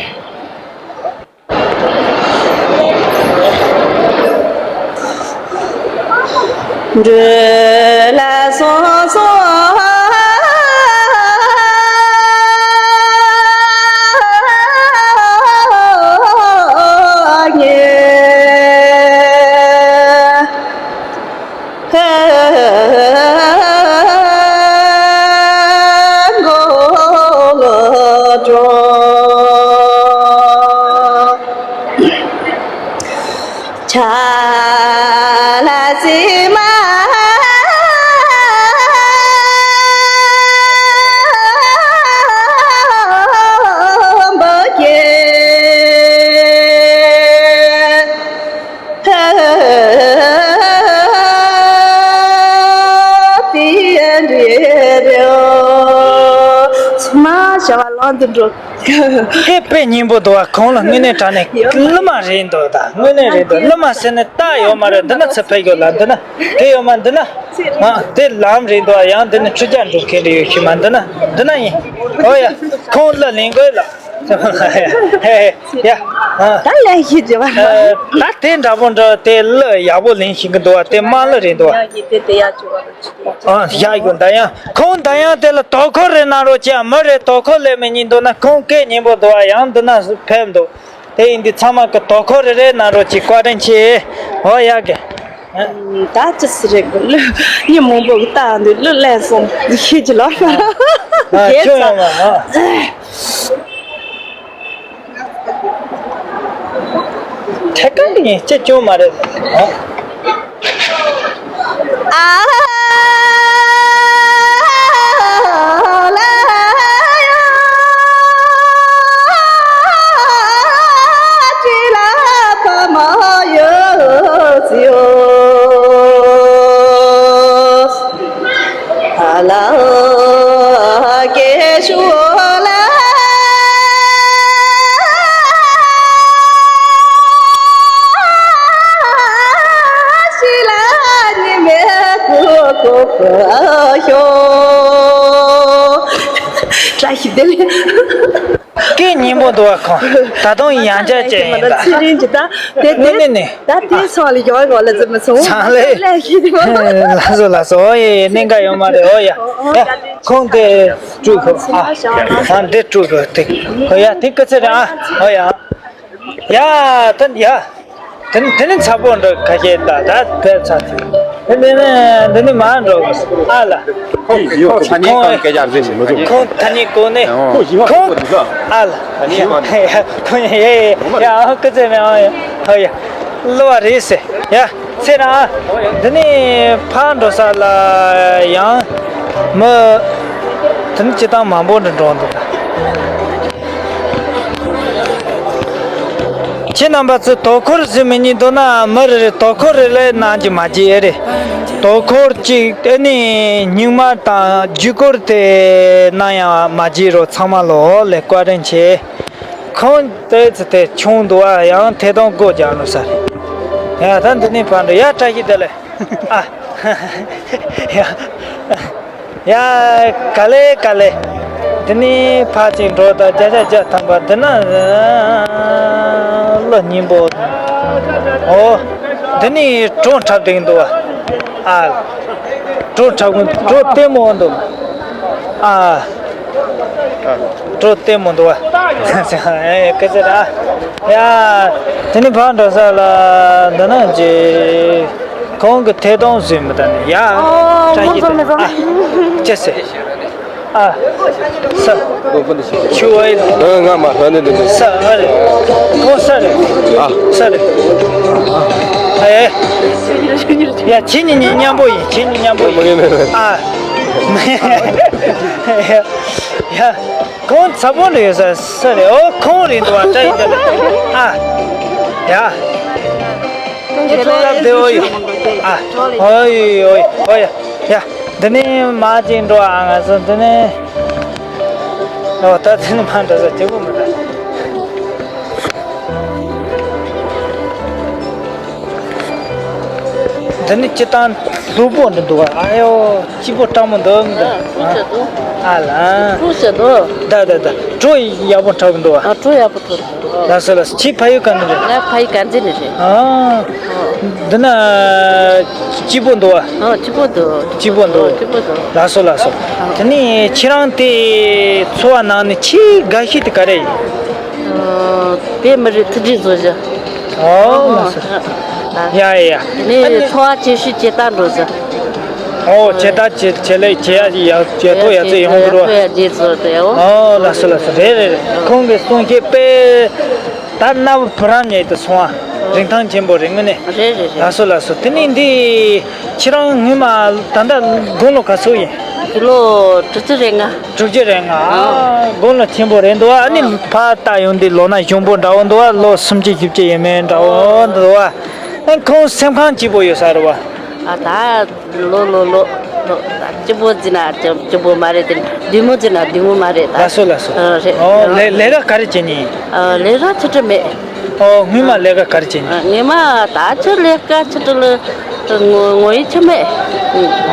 འགྲོ་ལ་སོང་སོང་ངེ། ཆ་ལ་སི་མ་འབུ་ཀེ། མ་བྱ་བ་ལོང་དུ་འགྲོ། ཧེ་དཔེ་སྙན་པོ་འདུག་བ། ཁོང་ལ་དངོས་གནས་དྲང་གནས་གླུ་མ་རེད་འདུག་ད་དངོས་གནས་རེད་འདུག་གླུ་མ་ཟེར་ནས་ད་ཡོད་མ་རེད། འདི་ན་ཚེ་ཕེབས་ཡོད་ལ། འདི་ན་དེ་ཡོད་མ། འདི་ན་ང་དེ་ལམ་རེད་འདུག་ཡང་འདི་ནས་ཁྲུས་ཆ་འགྲོ་མཁན་རེ་ཡོད་ཤི་མ། འདི་ན་འདི་ན་ཡིན། ཨོ་ཡ། ཁོང་གླུ་ལེན་དགོས་ལ། ཧེ་ཧེ་ཡ། ཨ། ད་ལན་ཞིག་བྱེད་པ། ད་དེ་འདྲ་པོ་འདྲ་དེ་གླུ་ཡག་པོ་ལེན་ཤེས་གི་འདུག་བ། དེ་དམངས་གླུ་རེད་འདུག་བ། ཡ་ཡི་དེ་དེ་ཡག་བྱུང་བ། ཨ། ཡག་གི་འདུག་ཡང་ཁོང་ད་ཡང་དེ་ལ་དོ་ཁུར་རེ་གནང་རོགས་གྱིས། མི་རེ་དོ་ཁུར་ལེན་མི་ཉན་འདུག་ན། ཁོང་སྐད་སྙན་པོ་འདུག་བ། ཡང་འདི་ན་ཕེབས་འདུག་དེ་ཡིན་དུས་ཚང་མ་གི་དོ་ཁུར་རེ་རེ་གནང་རོགས་གྱིས། བཀའ་དྲིན་ཆེ། འོ་ཡག་གི། ད་ཅི་སི་རེད་གི་གླུ་མི་མང་པོ་གི་ལྟ་འདུག་གླུ་ལེན་སོང་ཤེས་ཀྱི་ལོ། ཨ། ཁྱོད་ཡོང་བ། ཨ། ཐད་ཀར་ངས་ཅི་བྱུང་མ་རེད། ཨ། བཀྲ་ཤིས་བདེ་ལེགས། སྐད་སྙན་པོ་འདུག་བ། ཁོང་ད་དུང་ཡང་བསྐྱར་བྱས་ཡིན་ད། ཚེ་རིང་གི་ད་དེ་ནི་ནི་ནི། ད་དེ་སོང་ལ་ཡོང་གོ་ལ་ཙི་མི་སོང་། ཚང་ལས། ལས་ཤི་དེ་མ། ལགས་སོ་ལགས་སོ། ཨོ་ཡེ་ཡེ། གནད་འགག་ཡོད་མ་རེད། ཨོ་ཡ། ཡ། ཁོང་དེ་སྤྲུལ་གོ། ཨ། ཨ། འདི་སྤྲུལ་གོ་དེ། ཨོ་ཡ། དེ་སྐུ་ཚེ་རིང་། ཨ། ཨོ་ཡ། ཡ། ད་ཡ། དེ་ནི་དེ་ནི་ཚ་པོ་འགྲོ་ཁ་ཤས་ད་ད་དེ་ཚ་དེ། དེ་ནི་འདི་ནི་མ་འགྲོ། ཨ་ལ། ཁོང་ཁོང་ཐ་སྙད་གང་སྐད་ཆ་རེད་མི་འདུག་ཁོང་ཐ་སྙད་གོ་ནས། ཨོ། ཁོང་ཨ་ལ། ཐ་སྙད་གང་ཁོང་ཡ་ཡ་ཡ་ཨ་ཁུ་ཚེ་མེ་ཨ་ཡ་ཨ་ཡ། གླུ་བ་རེད་ཟེར་ཡ། ཚེ་རང་། འདི་ནི་ཕར་འགྲོ་ས་ལ་ཡང་མི་དེ་ནི་སྤྱི་བཏང་མང་པོ་འདྲ་འགྲོ་འདུག་ཁྱེད་རྣམ་པ་ཚོས་དོ་ཁུར་ཟིན་མི་ཉན་འདུག་ན། མི་རེ་རེ་དོ་ཁུར་རེ་ལས་གནང་རྒྱུ་མ་བརྗེད་ཨེ་རེད། དོ་ཁུར་གཅིག་ཨེ་ནི་སྙིང་དམར་དང་བརྒྱུད་སྐུར་དེ་གནང་ཡང་མ་བརྗེད་རོགས། ཚང་མ་ལོ་ལེ་བཀའ་དྲིན་ཆེ། ཁོང་དེ་ཚོ་དེ་ཆུང་འདུག་ཨ། ཡང་ཐད་གཏོང་སྒོ་རྒྱག་ནོ་ས་རེད། ཡ་ད་འདི་ནས་ཕར་འགྲོ་ཡ། བཀྲ་ཤིས་བདེ་ལེགས། ཨ། ཡ། ཡ། ག་ལེ་ག་ལེ། འདི་ནས་ཕར་ཅིག་འགྲོ་ད། བརྒྱ་ཆ་བརྒྱ་ཐམ་པ་འདི་ན་གླུ་སྙན་པོ། ཨོ། འདི་ནས་གྲོང་འཁྲབ་བསྡད་འདུག་ཨ། གྲོང་འཁྲབ་གྲོང་ལྟད་མོ་འདུག་ཨ། གྲོང་ལྟད་མོ་འདུག་ཨ། ཨེ་སྐད་ཆ་ར། ཡ། དེ་ནས་ཕར་འགྲོ་ས་ལ་འདི་ན་ཅི། ཁོང་གི་ཐད་གཏོང་བཟོས་མི་ད་ནི་ཡ། ཨོ། བཀྲ་ཤིས་བདེ་ལེགས། ཨ། ཅི་ཟེར། ཨ། ས། ཆུ་བ་ཡི། ཨ། ང་མ་ཧ་ནི་འདི་འདི། ས་ཨ་རེད། ཁོང་ས་རེད། ཨ། ས་རེད། ཨ་ཨེ། ཡ་ཁྱེད་གཉིས་གཉིས་མཉམ་པོ་ཡིན། ཁྱེད་གཉིས་མཉམ་པོ་ཡིན། མ་ངེས་མེད་མེད། ཨ། ཡ། ཁོང་ཚ་པོ་རེད། ས་ས་རེད། ཨོ་ཁོང་རེད་འདུག་བ། ཏྲ་ཡིན་འདི་ལ། ཨ། ཡ། ཁྱེད་ཚོ་ལ་བདེ་བོ་ཡོད། ཨ། ཨོ་ཡོ་ཡོ་ཡོ། ཨོ་ཡ། ཡ། འདི་ནས་མ་ཅིག་འགྲོ་ཨ། ང་ཚོ་འདི་ནས། ཨོ་ད་འདི་ནས་མ་འགྲོ་ས་སྐྱིད་པོ་མི་འདུག་འདི་ནི་སྤྱིར་བཏང་ལྷུག་པོ་འདི་འདུག་ཨ་ཡོ། སྐྱིད་པོ་སྤྲང་མོ་འདུག་མི་འདུག་ཨ་ལ། ཨ་ལ། ད་ད་ད། བྲོ་ཡག་པོ་འཁྲབ་འདུག་ཨ། བྲོ་ཡག་པོ་འཁྲབ་འདུག་ལགས་སོ་ལགས་སོ། ཁྱེད་ཕ་ཡུལ་ག་ནས་རེད། ང་ཕ་ཡུལ་དཀར་མཛེས་ནས་རེད། ཨ། འདི་ན་སྐྱིད་པོ་འདུག་ཨ། ཨ་སྐྱིད་པོ་འདུག་སྐྱིད་པོ་འདུག་ཨ་སྐྱིད་པོ་འདུག་ལགས་སོ་ལགས་སོ། དེ་ནས་ཁྱེད་རང་དེ་འཚོ་བ་ནང་ནས་ཆེས་དགའ་ཤོས་དེ་ག་རེ་ཡིན། ཨ། བོད་མི་རིགས་མཐུན་སྒྲིལ་བཟོ་རྒྱུ། ཨོ་ལགས་སོ། ཡ་ཡ་ཡ། དེ་ནས་འཚོ་བ་ཇེ་ཞན་ཇེ་དལ་འགྲོ་རྒྱུ། ཨོ་ཇེ་དལ་ཇེ་ཇེ་ལེགས་ཇེ་ཡག་ཇེ་ཡག་ཇེ་མཐོ་ཡག་ཚད་ཡོང་གི་འགྲོ། ཨོ་ལགས་སོ་ལགས་སོ། རེད་རེད་རེད། ཁོང་གི་གསུང་བཤད་དཔེ་ད་རྣ་བར་བུ་རམ་ཉིད་དུ་སོང་བ། རིན་ཐང་ཆེན་པོ་རེད་དངོས་གནས། རེད་རེད་རེད། ལགས་སོ་ལགས་སོ། དེ་ནས་འདི་ཁྱེད་རང་སྔོན་མ་ད་ལྟ་དགུང་ལོ་ག་ཚོད་ཡིན། དགུང་ལོ་དྲུག་ཅུ་རེ་ལྔ། དྲུག་ཅུ་རེ་ལྔ། ཨ། དགུང་ལོ་ཆེན་པོ་རེད་འདུག་ཨ་ནི་ཕར་ལྟ་ཡོང་དུས་ལོ་ན་གཞོན་པོ་འདྲ་བོ་འདུག་ཨ། ལོ་སུམ་ཅུ་བཞི་བཅུ་ཡས་མས་འདྲ་བོ་འདུག་ཨ། ཨ་ཁོང་སེམས་ཁམས་སྐྱིད་པོ་ཡོད་ས་རེད་བ། ཨ་ད་ལོ་ལོ་ལོ་ལོ་ད་སྐྱིད་པོ་ཟེར་ན་སྐྱིད་པོ་མ་རེད་དེ། བདེ་མོ་ཟེར་ན་བདེ་མོ་མ་རེད་ད། ལགས་སོ་ལགས་སོ། ཨ་རེད། ཨོ་ལས་ལས་ཀ་ག་རེ་བྱེད་ནི་ཡིན། ཨ་ལས་ཀ་ཆུ་ཁྲི་མེད། ཨོ་སྔོན་མ་ལས་ཀ་ག་རེ་བྱེད་ནི་ཡིན། ངས་མ་ད་ཆུ་ལས་ཀ་ཆུ་ཁྲི་ལ། ངོ་ངོ་ཡི་ཆུ་མེད།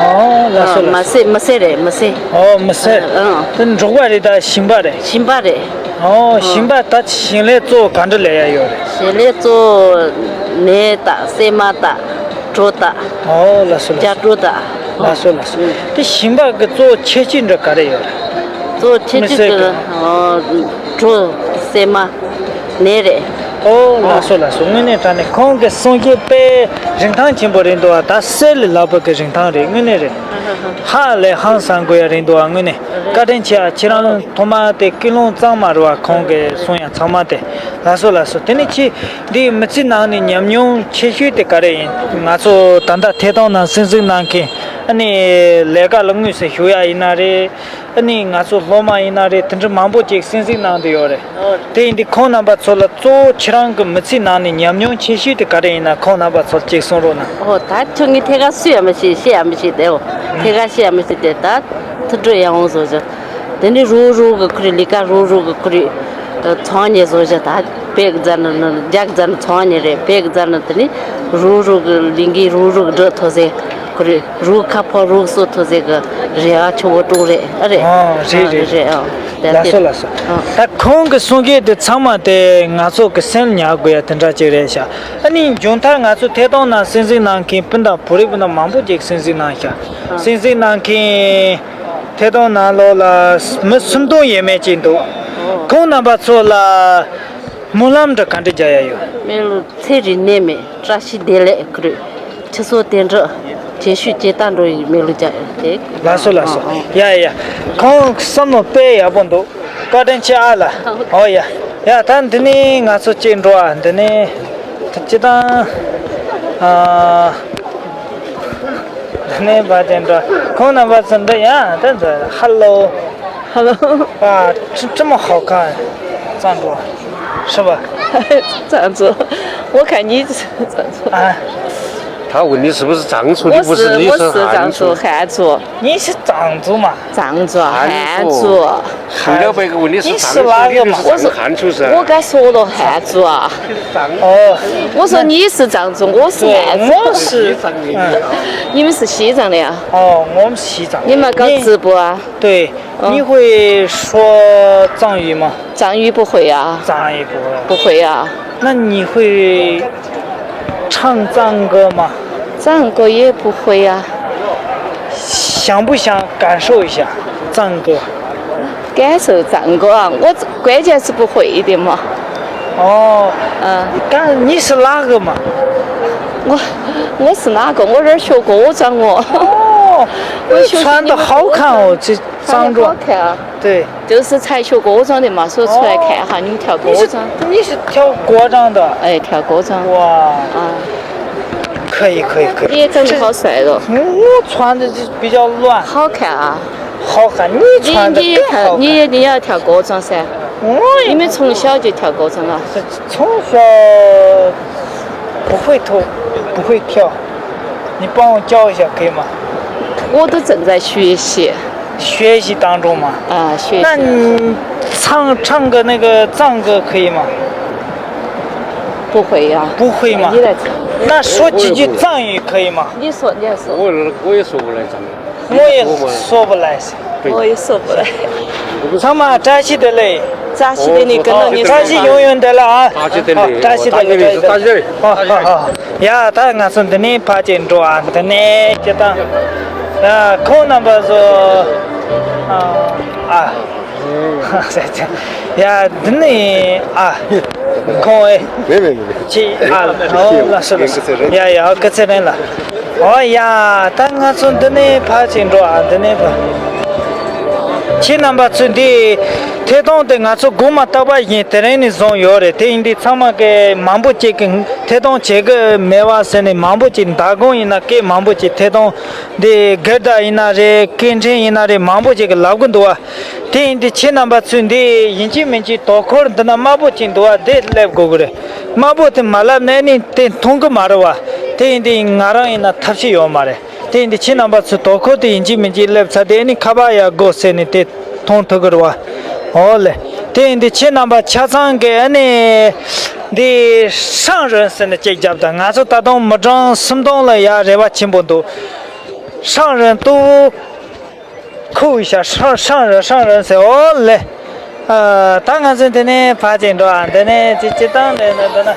ཨོ་ལགས་སོ་ལགས་སོ། མ་སེ་མ་སེ་རེད་མ་སེ། ཨོ་མ་སེ། ཨ། དེ་འབྲོག་པ་རེད་ད་ཞིང་པ་རེད། ཞིང་པ་རེད། ཨོ་ཨ། ཞིང་པ་ད་ཞིང་ལས་གཙོ་བོ་ག་འདྲ་ལས་ཡ་ཡོད་རེད། ཞིང་ལས་གཙོ་བོ་ནས་ད་སྲན་མ་ད་གྲོ་ད། ཨོ་ལགས་སོ་ལགས་སོ། རྒྱ་གྲོ་ད། ལགས་སོ་ལགས་སོ། ཨ། དེ་ཞིང་པ་གི་གཙོ་བོ་ཁྱད་ཆོས་འདྲ་ག་རེ་ཡོད་རེད། གཙོ་བོ་ཁྱད་ཆོས་མི་སེར་གི་གི་ཨོ་གྲོ་སྲན་མ། ནས་རེད། ཨོ་ལགས་སོ་ལགས་སོ། དངོས་གནས་དྲང་གནས་ཁོང་གི་གསུང་བཤད་དཔེ་རིན་ཐང་ཆེན་པོ་རེད་འདུག་ཨ། ད་གསེར་ལས་ལྷག་པ་གི་རིན་ཐང་རེད་དངོས་གནས་རེད། ཧ་ལས་ཧང་སང་དགོས་ཡ་རེད་འདུག་ཨ། དངོས་གནས་བཀའ་དྲིན་ཆེ་ཨ། ཁྱེད་རང་ཐོག་མ་དེ་ཀུན་སློང་གཙང་མ་རེད་བ། ཁོང་གི་གསུང་ཡ་ཚང་མ་དེ། ལགས་སོ་ལགས་སོ། དེ་ནས་ཁྱེད་འདི་མི་ཚེ་ནང་ནས་ཉམས་མྱོང་ཆེ་ཤོས་དེ་ག་རེ་ཡིན། ང་ཚོ་ད་ལྟ་ཐད་གཏོང་ནང་གསན་གཟིགས་གནང་མཁན་ཨ་ནི་ལས་ཀ་ལ་དངོས་སུ་ཞུགས་ཡ་ཡིན་ན་རེད། ཨ་ནི་ང་ཚོ་སློབ་མ་ཡིན་ན་རེད། དེ་འདྲ་མང་པོ་ཅིག་གསན་གཟིགས་གནང་བསྡད་ཡོད་རེད། ཨོ། དེ་ཡིན་དུས་ཁོང་རྣམ་པ་ཚོ་ལ་གཙོ་བོ་ཁྱེད་རང་གི་མི་ཚེ་ནང་ནས་ཉམས་མྱོང་ཆེ་ཤོས་དེ་ག་རེ་ཡིན་ན་ཁོང་རྣམ་པ་ཚོར་ཅིག་གསུང་རོགས་གནང་། ཨོ་ད་ཁྱོད་ངས་ཐད་ཀར་སུས་ཡང་མི་ཤེས་བཤད་ཡང་མི་ཤེས་དེ། ཨོ་ཐད་ཀར་བཤད་ཡང་མི་ཤེས་དེ། ད་ཐུགས་སྤྲོ་ཡག་པོ་བཟོ་བྱུང་། དེ་ནས་རུག་རུག་གི་ཁུར་ལས་ཀ་རུག་རུག་གི་ཁུར་ཚོང་ཉེ་བཟོ་བྱུང་། ད་བོད་གི་རྫ་ནི་རྒྱ་གི་རྫ་ནི་ཚོང་ཉེ་རེད། བོད་གི་རྫ་ནི་དེ་ནས་རུག་རུག་གི་ལས་འགན་རུག་རུག་སྒྲུབ་ཐུབ་ཟེར་ཁུར། རུག་ཁ་ཕོ་རུག་གསོ་ཐུབ་ཟེར་གི་རེ་བ་ཆེ་བོ་དྲུག་རེད། ཨ་རེད། ཨ་རེད་རེད་རེད། ཨ་དེ་ལགས་སོ་ལགས་སོ། ཨ་ད་ཁོང་གི་གསུང་སྐད་དེ་ཚང་མ་དེ་ང་ཚོ་གི་སེམས་ཉར་དགོས་ཡ་དེ་འདྲ་ཅིག་རེད་ཤག་ཨ་ནི་མཇུག་མཐར་ང་ཚོ་ཐད་གཏོང་ནང་གསན་གཟིགས་གནང་མཁན་སྤུན་ཟླ་བོད་རིགས་སྤུན་ཟླ་མང་པོ་ཅིག་གསན་གཟིགས་གནང་ཤག་ཨ་གསན་གཟིགས་གནང་མཁན་ཐད་གཏོང་ནང་ལོགས་ལ་མི་སུམ་སྟོང་ཡས་མས་ཅིག་འདུག་ཨོ། ཁོང་རྣམ་པ་ཚོ་ལ་སྨོན་ལམ་འདྲ་ག་འདྲ་རྒྱག་ཡ་ཡོད། མི་ལ་ཚེ་རིང་ནད་མེད་བཀྲ་ཤིས་བདེ་ལེགས་ཁུར། ཕྱི་སོ་དེ་འདྲ་ཇེ་ཤུགས་ཇེ་དར་འགྲོ་ཡི་མི་ལུགས་ཀྱང་དེ། ལགས་སོ་ལགས་སོ། ཨ་ཨ། ཡ་ཡ། ཁོང་བསམ་བློ་དཔེ་ཡག་པོ་འདུག་བཀའ་དྲིན་ཆེ་ཨ་ལ། ཨོ་ཡ། ཡ་ད་འདི་ནས་ང་ཚོ་གཅིག་འགྲོ་ཨ། འདི་ནས་ད་སྤྱི་བཏང་ཨ། འདི་ནས་བ་དེ་འགྲོ། ཁོང་རྣམ་པ་ཚོ་འདི་ཡ་ད་འདི་ཧ་ལོ། Hello。 啊，这这么好看，藏族，是吧？藏族，我看你是藏族。啊，他问你是不是藏族，你不是，我是，你是汉族。我是藏族，汉族。你是藏族嘛？藏族，汉族。你是哪个嘛？你是汉族，你是藏族，我是，我刚说了汉族啊。哦。我说你是藏族，我是汉族。对，我是，嗯。你们是西藏的呀？哦，我们西藏的。你们搞直播啊？对。 你会说藏语吗？藏语不会啊。藏语不会。不会啊。那你会唱藏歌吗？藏歌也不会啊。想不想感受一下藏歌？感受藏歌啊，我关键是不会的嘛。哦。嗯。但你是哪个嘛？我，我是哪个？我这儿学过藏哦。哦。我穿的好看哦，这藏族。好看啊。对。就是采取各种的嘛，说出来看哈，你们跳各种。你是，你是跳各种的？哎，跳各种。哇。啊。可以，可以，可以。你也长得好帅哦。这，嗯，我穿的就比较乱。好看啊。好看，你穿的更好看。你，你也跳，你也，你也要跳各种噻。我也，你们从小就跳各种啊？从小不会跳，不会跳，你帮我教一下可以吗？我都正在学习。学习当中嘛。啊，学习。那你唱，唱个那个藏歌可以吗？不会呀。不会吗？你来唱。那说几句藏语可以吗？你说，你来说。我，我也说不来藏语。我也说不来。我也说不来。 ཚང་མ་བཀྲ་ཤིས་བདེ་ལེགས། བཀྲ་ཤིས་བདེ་ལེགས། ཀུན་སློང་ཡིན། བཀྲ་ཤིས་ཡོང་ཡོང་བདེ་ལེགས་ཨ། བཀྲ་ཤིས་བདེ་ལེགས། བཀྲ་ཤིས་བདེ་ལེགས། བཀྲ་ཤིས་བདེ་ལེགས། ཡ་ད་ང་ཚོ་འདི་ནས་ཕར་ཅིག་འགྲོ་ཨ། འདི་ནས་ཅི་དང་། ཡ་ཁོང་རྣམ་པ་ཚོ་ཨ། ཡ་འདི་ནས་ཨ། ཁོང་ཨེ། མེད་མེད་མེད་མེད། ཅི་ཨ། ཨོ་ལགས་སོ་ལགས་སོ། ཡ་ཡ་ཨོ་སྐུ་ཚེ་རིང་ལགས། ཨོ་ཡ། ད་ང་ཚོ་འདི་ནས་ཕར་ཅིག་འགྲོ་ཨ། འདི་ནས་ཕར། ཁྱེད་རྣམ་པ་ཚོས་འདི་ཐད་གཏོང་དེ་ང་ཚོ་དགོང་མོ་རྟག་པར་བཞིན་དེ་རིང་ནས་བཟུང་ཡོད་རེད། དེ་ཡིན་དུས་ཚང་མ་གི་མང་པོ་ཅིག་གི་ཐད་གཏོང་བྱེད་གི་མེད་པ་ཟེར་ནས་མང་པོ་ཅིག་མདང་དགོང་ཡིན་ན་སྐད་མང་པོ་ཅིག་ཐད་གཏོང་འདི་སྒེར་བདག་ཡིན་ན་རེད། སྐད་འཕྲིན་ཡིན་ན་རེད། མང་པོ་ཅིག་གི་ལབ་གི་འདུག་བ། དེ་ཡིན་དུས་ཁྱེད་རྣམ་པ་ཚོས་འདི་ཡིན་གཅིག་མིན་གཅིག་དོ་ཁུར་འདི་ན་དམར་པོ་ཅིག་འདུག་བ། དེ་སླེབས་དགོས་གི་རེད། དམར་པོ་དེ་མ་ལབ་ནས་ནི་དེ་མཐོང་གི་མ་རེད་བ། དེ་ཡིན་དུས་ང་རང་ཡིན་ན་ཐབས་ཤེས་ཡོད་མ་རེད། དེ་ཡིན་དུས་ཁྱེད་རྣམ་པ་ཚོས་དོ་ཁུར་དེ་ཡིན་གཅིག་མིན་གཅིག་སླེབས་ཚར་དེ་ནི་ཁ་པར་ཡར་སྒོ་ཟེར་ནས་དེ་མཐོང་ཐུབ་གི་རེད་བ། འོ་ལེ། དེ་ཡིན་དུས་ཁྱེད་རྣམ་པ་ཆ་ཚང་གི་ཨ་ནི་འདི་ཧྲང་རིན་ཟེར་ནས་གཅིག་རྒྱབ་དང་། ང་ཚོ་ད་དུང་མི་གྲངས་སུམ་སྟོང་ལ་ཡར་རེ་བ་ཆེན་པོ་འདུག་ཧྲང་རིན་ཏུ། ཁུ་ཡི་ཤ་ཧྲང་ཧྲང་རིན་ཧྲང་རིན་ཟེར། འོ་ལེ། ཨ། ད་ང་ཚོ་འདི་ནས་ཕར་ཅིག་འགྲོ་ཨ། འདི་ནས་ཅི་ཅི་བཏང་འདི་ན་འདི་ན།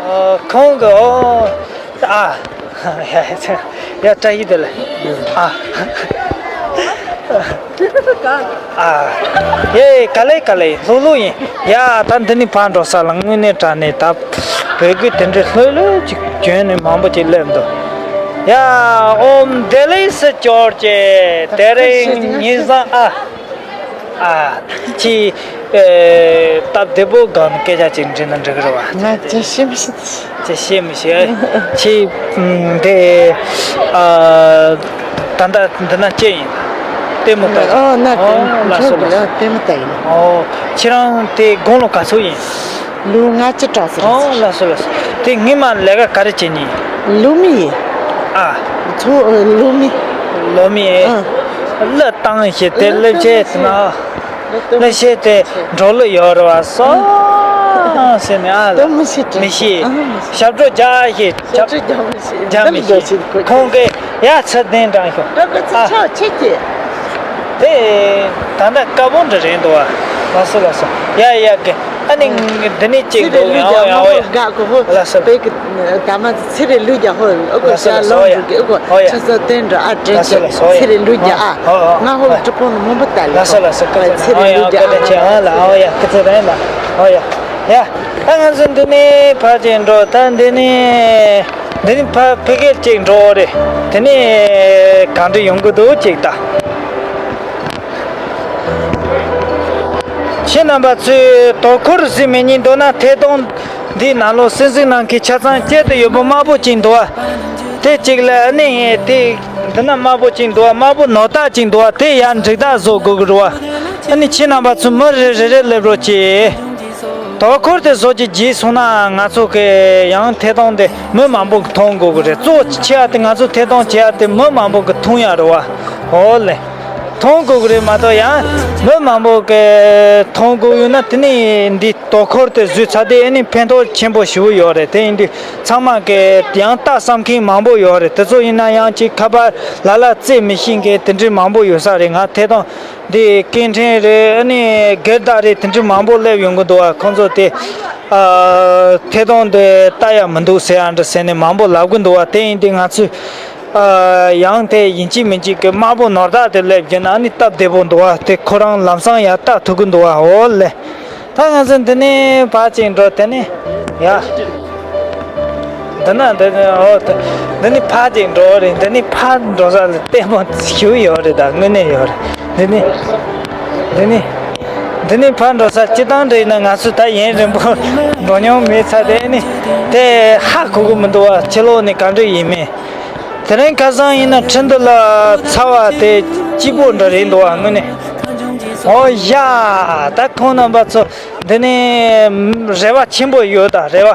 ཨོ་ཁོང་གི་ཨོ། ཨ། ཡ་བཀྲ་ཤིས་བདེ་ལེགས། ཨ། ཨ། ཡེ་ག་ལེ་ག་ལེ་ལྷུག་ལྷུག་ཡིན། ཡ་ད་འདི་ནས་ཕར་འགྲོ་ས་ལ་དངོས་གནས་དྲང་གནས་ད་བོད་སྐད་དེ་འདྲའི་ལྷོད་ལྷོད་ཅིག་བྱོན་ནས་མང་པོ་ཅིག་སླེབས་འདུག་ཡ་ཨོམ་བདེ་ལེགས་སུ་གྱུར་ཅིག་དེ་རིང་ཉིན་བཟང་ཨ། ཨ། ཅི། ཨེ། སྟབས་བདེ་པོ་སྒང་ནས་སྐད་ཆ་ཅིག་འདྲི་ན་འགྲིག་གི་རེད་བ། ང་ཅི་ཤེས་མི་ཤེས། ཅི་ཤེས་མི་ཤེས། ཅི། ཨམ། དེ། ཨ། ད་ལྟ་འདི་ན་ཅི་ཡིན། ལྟད་མོ་ལྟ། ཨོ་ན་ཨོ་ལགས་སོ་ལགས་སོ། ལྟད་མོ་ལྟ་ཡིན། ཨོ། ཁྱེད་རང་དེ་དགུང་ལོ་ག་ཚོད་ཡིན། ལོ་ལྔ་བཅུ་གྲངས་སུ་རེད། ཨོ་ལགས་སོ་ལགས་སོ། དེ་སྔོན་མ་ལས་ཀ་ག་རེ་བྱེད་མྱོང་། ལུག་མི་ཡིན། ཨ། ཚོ་ལུག་མི། ལུག་མི། ཨ། གླུ་བཏང་ཞེས་དེ་གླུ་བྱེད་ན། གླུ་བྱེད་དེ་འགྲོ་གླུ་ཡོད་རེད་བ། སོང་ཟེར་ནས་ཨ་ལ་མི་ཤེས། ཞབས་བྲོ་རྒྱག་ཞེས་ཞབས་བྲོ་རྒྱག་མི་ཤེས། ཁོང་གིས་ཡ་ཚུར་གདན་དྲངས་ཤོག་ཨ། དེ་ད་ལྟ་དཀར་པོ་འདྲ་རེད་འདུག་བ། ལགས་སོ་ལགས་སོ། ཡ་ཡ་གི། ཨ་ནི་འདི་ནས་ཅིག་འདུག་ཡང་ཡང་ཡང་། ལགས་སོ། ད་མ་ཚེ་རིང་ལུས་རྒྱག་ཧོ། ཨོ་ལགས་སོ་ལགས་སོ། ཨོ་ཡ། ཨོ་ཡ། ཆུ་ཚོད་བདུན་འགྲོ་ཨ། དྲན་ལགས་སོ་ལགས་སོ། ཨོ་ཡ། ཚེ་རིང་ལུས་རྒྱག་ཨ། ཨོ་ཨོ། ང་ཧོ་ཨོ་ཡ། གྲི་པོ་ནི་མོན་པ་ལྟ་ལ། ལགས་སོ་ལགས་སོ། ཚེ་རིང་ལུས་རྒྱག་ཨ། ཨོ་ཡ། ཨོ་ཡ། ཁི་ཚེ་རིང་ལ། ཨོ་ཡ། ཡ། ད་ང་ཚོ་འདི་ནས་ཕར་ཅིག་འགྲོ། ད་འདི་ནས་འདི་ནས་ཕར་ཕ་གིར་ཅིག་འགྲོ་རེད། དེ་ནས་གང་འདྲ་ཡོང་གི་འདུག་ཅིག་ལྟ། ཁྱེད་རྣམ་པ་ཚོས་དོ་ཁུར་ཟེར་མི་ཉན་འདུག་ན་ཐད་གཏོང་འདིའི་ནང་ལོགས་གསན་གཟིགས་གནང་མཁན་ཆ་ཚང་སྐྱིད་དུ་ཡོད་པོ་དམར་པོ་ཅིག་འདུག་བ། དེ་གཅིག་ལ་ཨ་ནི་དེ་འདི་ན་དམར་པོ་ཅིག་འདུག་བ། དམར་པོ་ནོར་རྟགས་ཅིག་འདུག་བ། དེ་ཡར་འགྲིག་རྟགས་བཟོ་དགོས་ཀྱི་རེད་བ། ཨ་ནི་ཁྱེད་རྣམ་པ་ཚོ་མི་རེ་རེ་རེ་སླེབས་རོགས་གྱིས། དོ་ཁུར་དེ་བཟོ་གྱི་བརྗེད་སོང་ན་ང་ཚོ་གི་ཡང་ཐད་གཏོང་དེ་མི་མང་པོ་གི་མཐོང་དགོས་ཀྱི་རེད། གཙོ་ཆེ་བ་དེ་ང་ཚོ་ཐད་གཏོང་བྱེད་ཡ་དེ་མི་མང་པོ་གི་མཐོང་ཡ་རེད་བ། འོ་ལེ། མཐོང་དགོས་ཀྱི་རེད་མ་གཏོགས་ཡང་མི་མང་པོ་གི་མཐོང་དགོས་ཡོད་ན་དེ་ནི་འདི་དོ་ཁུར་དེ་བཟོས་ཚར་དེ་ཨ་ནི་ཕན་ཐོགས་ཆེན་པོ་ཞེ་པོ་ཡོད་རེད། དེ་ཡིན་དུས་ཚང་མ་གི་ཡང་ལྟ་བསམ་མཁན་མང་པོ་ཡོད་རེད། དེ་ཚོ་ཡིན་ན་ཡང་ཅིག་ཁ་པར་ལ་ལ་རྩེད་མི་ཤེས་མཁན་དེ་འདྲའི་མང་པོ་ཡོད་ས་རེད། ང་ཐད་གཏོང་འདི་སྐད་འཕྲིན་རེད། ཨ་ནི་སྒེར་བདག་རེད། དེ་འདྲའི་མང་པོ་སླེབས་ཡོང་གི་འདུག་བ། ཁོང་ཚོ་དེ་ཨ་ཐད་གཏོང་འདི་ལྟ་ཡ་མི་འདུག་ཟེར་ཡ་འདྲ་ཟེར་ནས་མང་པོ་ལབ་གི་འདུག་བ། དེ་ཡིན་དུས་ང་ཚོས་ཨ་ཡང་དེ་ཡིན་གཅིག་མིན་གཅིག་གི་དམར་པོ་ནོར་རྟགས་དེ་སླེབས་རྒྱུ་ན་ཨ་ནི་སྟབས་བདེ་པོ་འདུག་བ། དེ་ཁོ་རང་ལམ་སང་ཡར་ལྟ་ཐུབ་གི་འདུག་བ། འོ་ལེ། ད་ང་ཚོ་འདི་ནས་ཕར་ཅིག་འགྲོ། དེ་ནས་ཡ། འདི་ན་འདི་ནི་ཨོ་ད་འདི་ནི་ཕར་ཅིག་འགྲོ་རེད། འདི་ནི་ཕར་འགྲོ་ས་ལ་ལྟད་མོ་ཞུ་ཡོད་རེད། ད་དངོས་གནས་ཡོད་རེད། འདི་ནི་འདི་ནི་འདི་ནི་ཕར་འགྲོ་ས་སྤྱིར་བཏང་འདྲ་ཡིན་ན་ང་ཚོ་ད་ཡུན་རིང་པོ་འགྲོ་མྱོང་མེད་ས་དེ་ནི་དེ་ཧ་གོ་གི་མི་འདུག་བ། ཕྱི་ལོགས་ནས་ག་འདྲ་ཡིན་མིན། དེ་རིང་ཁ་སང་ཡིན་ན་ཁྲིན་ཏུ་ལ་ཚ་བ་དེ་སྐྱིད་པོ་འདྲ་རེད་འདུག་བ། དངོས་གནས། ཨོ་ཡ། ད་ཁོང་རྣམ་པ་ཚོ་འདི་ནི་རེ་བ་ཆེན་པོ་ཡོད། ད་རེ་བ་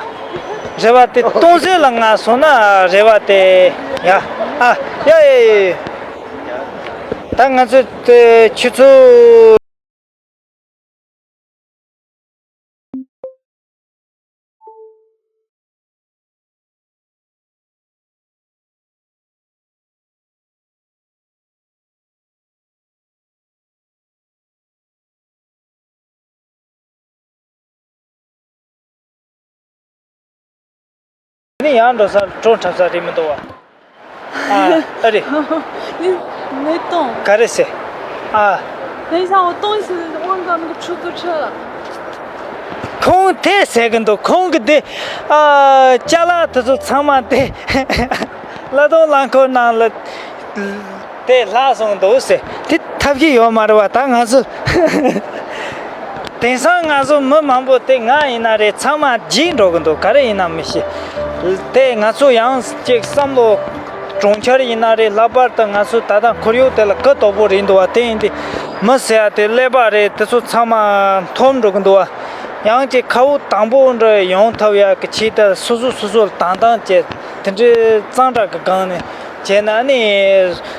རེ་བ་དེ་སྟོང་ཟད་ལ་ང་སོང་ན་རེ་བ་དེ་ཡ། ཨ་ཡ་ཡ་ཡ། ད་ང་ཚོ་དེ་ཆུ་ཚོད། ནི་ཡང་འགྲོ་ས་འགྲོ་འཁྲབ་ས་རེད་མི་འདུག་བ། ཨ་ཨ་རེད། 你没动。 ག་རེ་ཟེར། ཨ། 等一下，我动一下，我刚刚那个出租车了。 ཁོང་དེ་ཟེར་གི་འདུག་ཁོང་གི་དེ་ཨ་ཅ་ལག་དེ་ཚོ་ཚང་མ་དེ་གླ་གཏོང་རླངས་འཁོར་ནང་ལ་དེ་ལྷག་སོང་འདུག་ཟེར། དེ་ཐབས་ཤེས་ཡོད་མ་རེད་བ། ད་ང་ཚོ་དེང་སང་ང་ཚོ་མི་མང་པོ་དེ་ང་ཡིན་ན་རེད། ཚང་མ་བརྗེད་འགྲོ་གི་འདུག་ག་རེ་ཡིན་ན་མི་ཤེས། དེ་ང་ཚོ་ཡང་ཅིག་བསམ་བློ། གྲོང་ཁྱེར་ཡིན་ན་རེད། ལྷག་པར་དུ་ང་ཚོ་ད་ལྟ་ཁོར་ཡུག་དེ་ལ་གུ་དོག་པོ་རེད་འདུག་བ། དེ་ཡིན་དུས་མི་ཟེར་ཡ་དེ་ཀླད་པ་རེད། དེ་ཚོ་ཚང་མ་འཐོམ་འགྲོ་གི་འདུག་བ། ཡང་ཅིག་ཁ་བོ་དང་པོ་འདྲ་ཡོང་ཐུབ་ཡ་གི་ཆེད་དུ་སོ་སོ་སོ་སོ་ལ་དང་དང་བྱས། དེ་འདྲའི་གཙང་སྦྲ་གི་སྒང་ནས་བྱས་ན་ནི་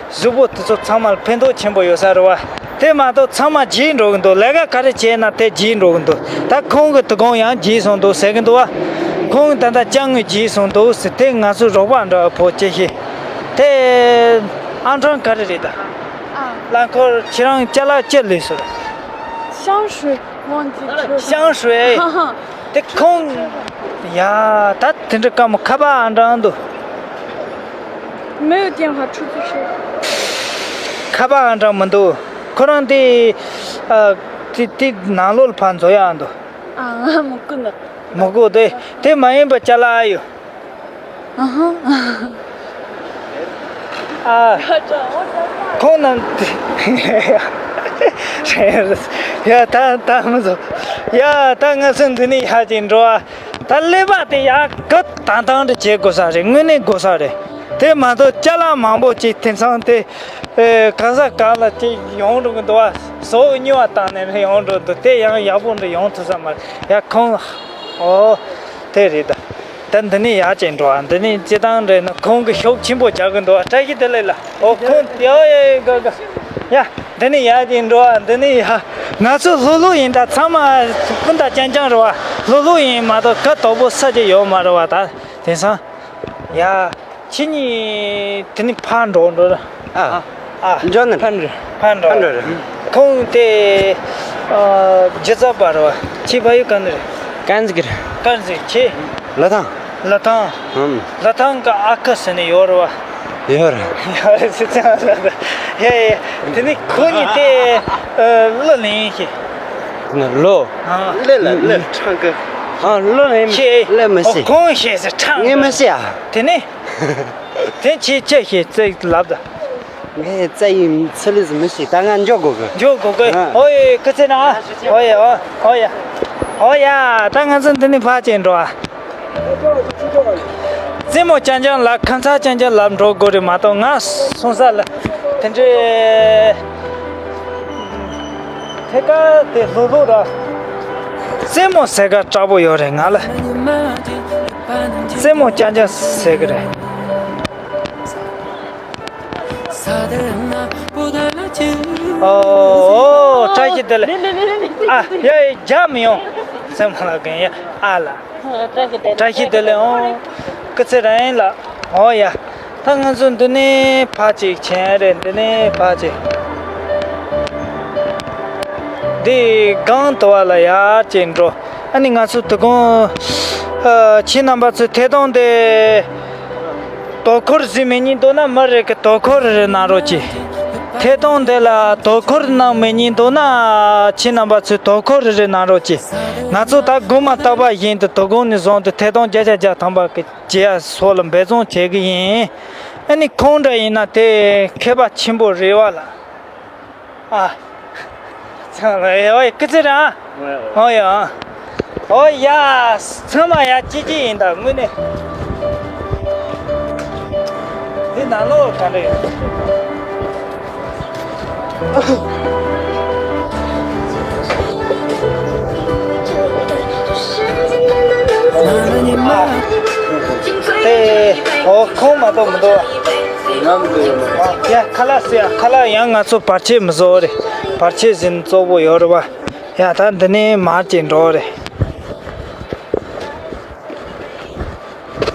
གཟུགས་པོ་དེ་ཚོ་ཚང་མ་ལ་ཕན་ཐོགས་ཆེན་པོ་ཡོད་ས་རེད་བ། དེ་མ་གཏོགས་ཚང་མ་བརྗེད་འགྲོ་གི་འདུག་ལས་ཀ་ག་རེ་བྱས་ན་དེ་བརྗེད་འགྲོ་གི་འདུག་ད་ཁོང་གི་དོ་དགོང་ཡང་བརྗེད་སོང་འདུག་ཟེར་གི་འདུག་བ། ཁོང་གི་ད་ལྟ་ཅ་དངོས་བརྗེད་སོང་འདུག་ཟེར། དེ་ང་ཚོ་རོགས་པ་འདྲ་བོ་བྱེད་ཤེས། དེ་ཨང་གྲངས་ག་རེ་རེད་ད། 啊， རླངས་འཁོར་ཁྱེད་རང་ཅ་ལག་ཅི་ལས་སོ། 香水忘记车上。 香水。 哈哈。 དེ་ཁོང་ཡ་ད་དེ་འདྲ་དཀའ་མོ། ཁ་པར་ཨང་གྲངས་འདུག 没有电话，出租车。 ཁ་པར་ཨང་གྲངས་མི་འདུག་ཁོ་རང་དེ་ཨ་དེ་དེ་ནང་ལོགས་ལ་ཕར་འཛུལ་ཡག་འདུག 啊，我跟的。 མི་དགོས། དེ་དེ་མ་ཡིན་པ་ཅ་ལག་ཨ་ཡོད། 嗯哼。 ཨ། ཁོང་རྣམས། ཡ་ད་ད་མི་ཚོ། ཡ་ད་ང་ཚོ་འདི་ནས་ཡར་ཅིག་འགྲོ་ཨ། ད་ཀླད་པ་དེ་ཡར་གུ་དང་དང་དུ་བྱེད་དགོས་ས་རེད། དངོས་གནས་དགོས་ས་རེད། དེ་མ་གཏོགས་ཅ་ལག་མང་པོ་ཅིག་དེང་སང་དེ་ཨེ་གང་ས་གང་ལ་ཅིག་ཡོང་འགྲོ་གི་འདུག་ཨ། ཟོག་སྨྱོ་བ་བཏང་ནས་ཡོང་འགྲོ་འདུག་དེ་ཡང་ཡག་པོ་འདྲ་ཡོང་ཐུབ་ས་མ་རེད། ཡ་ཁོང་། ཨོ། དེ་རེད་ད། ད་འདི་ནས་ཡར་ཅིག་འགྲོ་ཨ། འདི་ནས་སྤྱིར་བཏང་རེད་ན་ཁོང་གི་ཤུགས་ཆེན་པོ་རྒྱག་གི་འདུག་ཨ། བཀྲ་ཤིས་བདེ་ལེགས་ལགས། ཨོ་ཁོང་ཡ་ཡ་ཡ་ག་ག་ཡ། འདི་ནས་ཡར་ཅིག་འགྲོ་ཨ། འདི་ནས་ཡ། ང་ཚོ་ལྷོད་ལྷོད་ཡིན། ད་ཚང་མ་སྤུན་ཟླ་རྐྱང་རྐྱང་རེད་བ། ལྷོད་ལྷོད་ཡིན་མ་གཏོགས་གུ་དོག་པོ་ས་ཅིག་ཡོད་མ་རེད་བ། ད་དེང་སང་ཡ། ཁྱེད་གཉིས་དེ་ནས་ཕར་འགྲོ་འགྲོ་ར། ཨ། ཨ། འགྲོ་ནི། ཕར་འགྲོ། ཕར་འགྲོ། ཕར་འགྲོ་ར། ཁོང་དེ་ཨ་སྒྱུ་རྩལ་པ་ར་བ། ཁྱེད་ཕ་ཡུལ་ག་ནས་རེད། དཀར་མཛེས་ཀྱི་རེད། དཀར་མཛེས། ཁྱེད། ལི་ཐང་། ལི་ཐང་། ཨུམ། ལི་ཐང་གི་ཨ་ཁུ་ཟེར་ནི་ཡོད་ར་བ། ཡོད་ར། ཡོད་ར་ཟེར་ཙང་ར། ཡ་ཡ། དེ་ནས་ཁོ་གཉིས་དེ་ཨ་གླུ་ལེན་ཤེས། གླུ། ཨ། གླུ་ལ་གླུ་ཁྲང་ཀི། ཨ་གླུ་ལེན། ཁྱེད། གླུ་མི་ཤེས། ཁོང་ཤེས་ཟེར། ཁྲང་ངས་མི་ཤེས་ཨ། དེ་ནས། དེ་ཁྱེད་ཅི་ཤེས་རྩེད་ལབ་ད། ངས་རྩེད་ཡིན་ཚུལ་ལས་མི་ཤེས། ད་ང་འཇོག་དགོས་གི། འཇོག་དགོས་གི། ཨ། ཨོ་ཡེ་སྐུ་ཚེ་ན། ཨོ་ཡེ་ཨོ་ཨོ་ཡེ། ཨོ་ཡ། ད་ང་ཚོ་འདི་ནས་ཕར་ཅིག་འགྲོ་ཨ། རྩེད་མོ་རྐྱང་རྐྱང་ལ་ཁ་མཚར་རྐྱང་རྐྱང་ལབ་འགྲོ་དགོས་རེད་མ་གཏོགས། ང་སོང་ས་ལ་དེ་འདྲའི་ཐད་ཀར་དེ་ལྷོད་ལྷོད་ར། རྩེད་མོ་ཟེར་ག་དྲག་པོ་ཡོད་རེད་ང་ལ། རྩེད་མོ་རྐྱང་རྐྱང་ཟེར་གི་རེད། ཨོ། ཨོ། བཀྲ་ཤིས་བདེ་ལེགས། ཨ། ཡ་ཡ། རྒྱག་མི་ཡོང་། སེམས་ཁ་ལ་གན་ཡ། ཨ་ལ། བཀྲ་ཤིས་བདེ་ལེགས། ཨོ། སྐུ་ཚེ་རིང་ལགས། ཨོ་ཡ། ད་ང་ཚོ་འདི་ནས་ཕར་ཅིག་ཕྱིན་རེད། འདི་ནས་ཕར་ཅིག་འདི་སྒང་དུ་བ་ལ་ཡར་ཅིག་འགྲོ། ཨ་ནི་ང་ཚོ་དོ་དགོང་ཨ་ཁྱེད་རྣམ་པ་ཚོ་ཐད་གཏོང་དེ། དོ་ཁུར་ཟིན་མི་ཉིད་འདུག་ན་མི་རེ་གི་དོ་ཁུར་རེ་གནང་རོགས་གྱིས། ཐད་གཏོང་འདི་ལ་དོ་ཁུར་གནང་མི་ཉན་འདུག་ན། ཁྱེད་རྣམ་པ་ཚོས་དོ་ཁུར་རེ་རེ་གནང་རོགས་གྱིས། ང་ཚོ་ད་དགོང་མ་རྟག་པ་བཞིན་དུ་དོ་དགོང་ནས་བཟུང་སྟེ་ཐད་གཏོང་བརྒྱ་ཆ་བརྒྱ་ཐམ་པ་གི་བྱེད་ཡ་སོགས་ལ་འབད་བརྩོན་བྱེད་གི་ཡིན། ཨ་ནི་ཁོང་འདྲ་ཡིན་ན་དེ་མཁས་པ་ཆེན་པོ་རེད་བ་ལ། ཨ། ཚང་མ་ཡོད་ཡོད་སྐུ་ཚེ་རིང་། ཨོ་ཡ། ཨོ་ཡ། ཚང་མ་ཡ་ཅི་ཅི་ཡིན་ད་དངོས་གནས། འདི་ནང་ལོགས་ག་འདྲ་ཡོད། དེ་ཨོ་ཁོང་མ་གཏོགས་མི་འདུག་བ། ཡ་ཁ་ལག་ཟེར་ཡ་ཁ་ལག་ཡང་ང་ཚོ་བར་ཆད་མི་བཟོ་རེད། བར་ཆད་ཟིན་གཙོ་བོ་ཡོད་རེད་བ། ཡ་ད་འདི་ནས་མར་ཅིག་འགྲོ་རེད།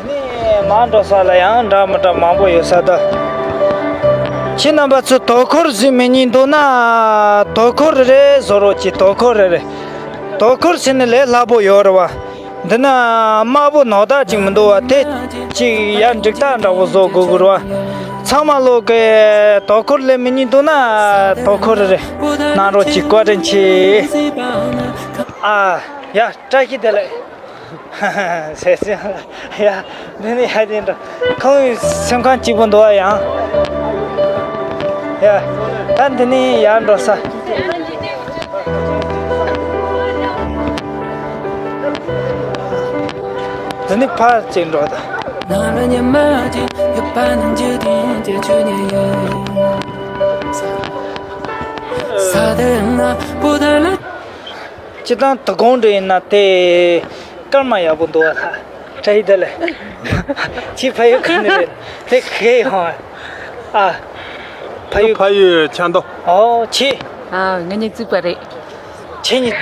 འདི་ནས་མར་འགྲོ་ས་ལ་ཡང་འདྲ་མི་འདྲ་མང་པོ་ཡོད་ས་ད། ཁྱེད་རྣམ་པ་ཚོས་དོ་ཁུར་བཟོས་མི་ཉན་འདུག་ན། དོ་ཁུར་རེ་བཟོ་རོགས་གྱིས། དོ་ཁུར་རེ་རེ། དོ་ཁུར་ཟེར་ནས་ལས་སླ་པོ་ཡོད་རེད་བ། འདི་ན་དམར་པོ་ནག་དག་ཅིག་མི་འདུག་བ། དེ་ཅིག་ཡར་འགྲིག་ཐག་འདྲ་བོ་བཟོ་དགོས་ཀྱི་རེད་བ། ཚང་མ་ལོག་གི་དོ་ཁུར་ལས་མི་ཉན་འདུག་ན་དོ་ཁུར་རེ་གནང་རོགས་གྱིས། བཀའ་དྲིན་ཆེ། ཨ། ཡ་བཀྲ་ཤིས་བདེ་ལེགས། ཟེར་ཟེར། ཡ་འདི་ནི་ཡ་དེ་འདྲ་ཁོང་སེམས་ཁམས་སྐྱིད་པོ་འདུག་བ་ཡང་། ཡ་ད་འདི་ནི་ཡར་འགྲོ་ས། འདི་ནི་ཕར་ཅིག་འགྲོ་ད། སྤྱིར་བཏང་དོ་དགོང་འདྲ་ཡིན་ན་དེ་སྐར་མ་ཡག་པོ་འདུག་བ་ལ། བཀྲ་ཤིས་བདེ་ལེགས། ཁྱེད་ཕ་ཡུལ་ག་ནས་རེད། དེ་ག་ཡོང་ཨ། ཕ་ཡུལ། ཕ་ཡུལ་ཆབ་མདོ། ཨོ་ཁྱེད། ཨ་ང་གཉིས་གཅིག་པ་རེད། ཁྱེད་གཉིས་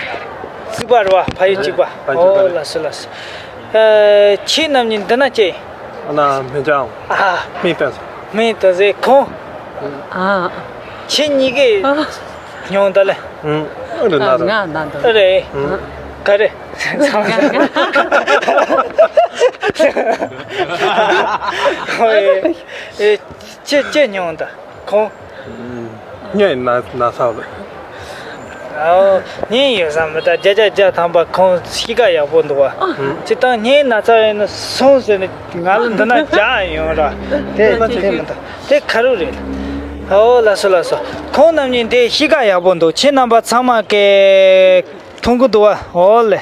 གཅིག་པ་རེད་བ། ཕ་ཡུལ་གཅིག་པ། ཕ་ཡུལ་གཅིག་པ་ཨོ་རེད། ལགས་སོ་ལགས་སོ། ཨ་ཁྱེད་རྣམ་གཉིས་འདི་ན་ཅི། ཨ་ན་སྨན་ལྕམ། ཨ། སྨན་བསྟེན་ས། སྨན་བསྟེན་ས་ཁོང་། ཨ། ཁྱེད་གཉིས་ཀས། ཨ། མྱོང་ད་ལེ། ཨང་། ཨ་རེ་ན་ཨ་རེ། ང་ན་ད་ཨ་རེ། ཨང་། ག་རེ། ང་ང་། ཨོ་ཡེ། ཨེ་ཅི་ཅི་མྱོང་ད་ཁོང་། སྙིང་ན་ན་ཚ་བ། ཨོ་སྙིང་ཡོད་ས་མི་ད་བརྒྱ་ཆ་བརྒྱ་ཐམ་པ་ཁོང་གཤིས་ཀ་ཡག་པོ་འདུག་བ། སྤྱིར་བཏང་སྙིང་ན་ཚ་ཡིན་ན་སོང་ཟེར་ནས་ང་ལ་འདི་ན་རྒྱག་ཡོང་ར། དེ་དེ་མི་འདུག་དེ་ཁ་རུ་རེད། ཨོ་ལགས་སོ་ལགས་སོ། ཁོང་རྣམ་གཉིས་འདི་གཤིས་ཀ་ཡག་པོ་འདུག་ཁྱེད་རྣམ་པ་ཚང་མ་གིས་མཐོང་གི་འདུག་བ། ཨོ་ལེ།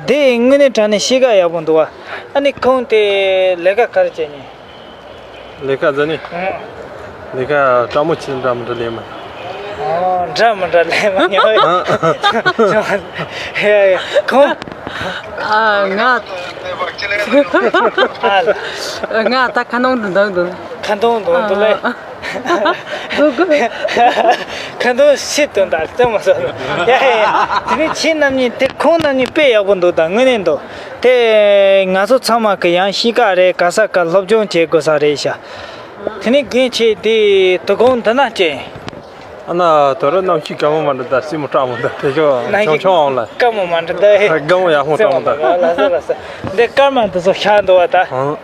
འདི་དངོས་གནས་དྲང་གནས་གཤིས་ཀ་ཡག་པོ་འདུག་བ། ཨ་ནི་ཁོང་དེ་ལས་ཀ་ག་རེ་བྱེད་ཉེན། ལས་ཀ་ཟེར་ནི། ཨང་། ལས་ཀ་སྤྲང་མོ་ཆེ་འདྲ་མི་འདྲ་ལས་མ། ཨོ་འདྲ་མི་འདྲ་ལས་མ་ཉོ། ཨང་། ཡ་ཡ་ཁོང་། ཨ་ང་། ཨ་ལ། ང་ད་ཁ་ནང་དུ་འདུག་འདུག་ཁ་འདོན་འདོན་འདུག་ལེ། ཨ། འདུག་གི། ཁ་འདོན་ཤི་དོན་དག་ཙམ་མ་སོང་། ཡ་ཡ་ཡ། དེ་ནི་ཁྱེད་རྣམ་གཉིས་དེ་ཁོང་རྣམ་གཉིས་དཔེ་ཡག་པོ་འདུག་ད་དངོས་གནས་འདུག་དེ་ང་ཚོ་ཚང་མ་གི་ཡང་གཤིས་ཀ་རེད། ག་ས་ག་སློབ་སྦྱོང་བྱེད་དགོས་ས་རེད་ཤག་དེ་ནི་རྒན་ཁྱེད་དེ་དོ་དགོང་འདི་ན་ཅི། ཨ་ན་དོ་ར་གནམ་གཤིས་དགའ་མོ་མ་འདྲ་ད་སྲིན་མོ་སྐྲག་མོ་འདྲ་དེ་ཤོ་ཆུང་ཆུང་འོང་ལ། དགའ་མོ་མ་འདྲ་ད་ཧེ། དགའ་མོ་ཡག་མོ་སྐྲག་མོ་འདྲ། ལ་ས་ལ་ས། འདི་སྐར་མ་འདི་ཚོ་ཤར་འདུག་བ་ད། ཨང་།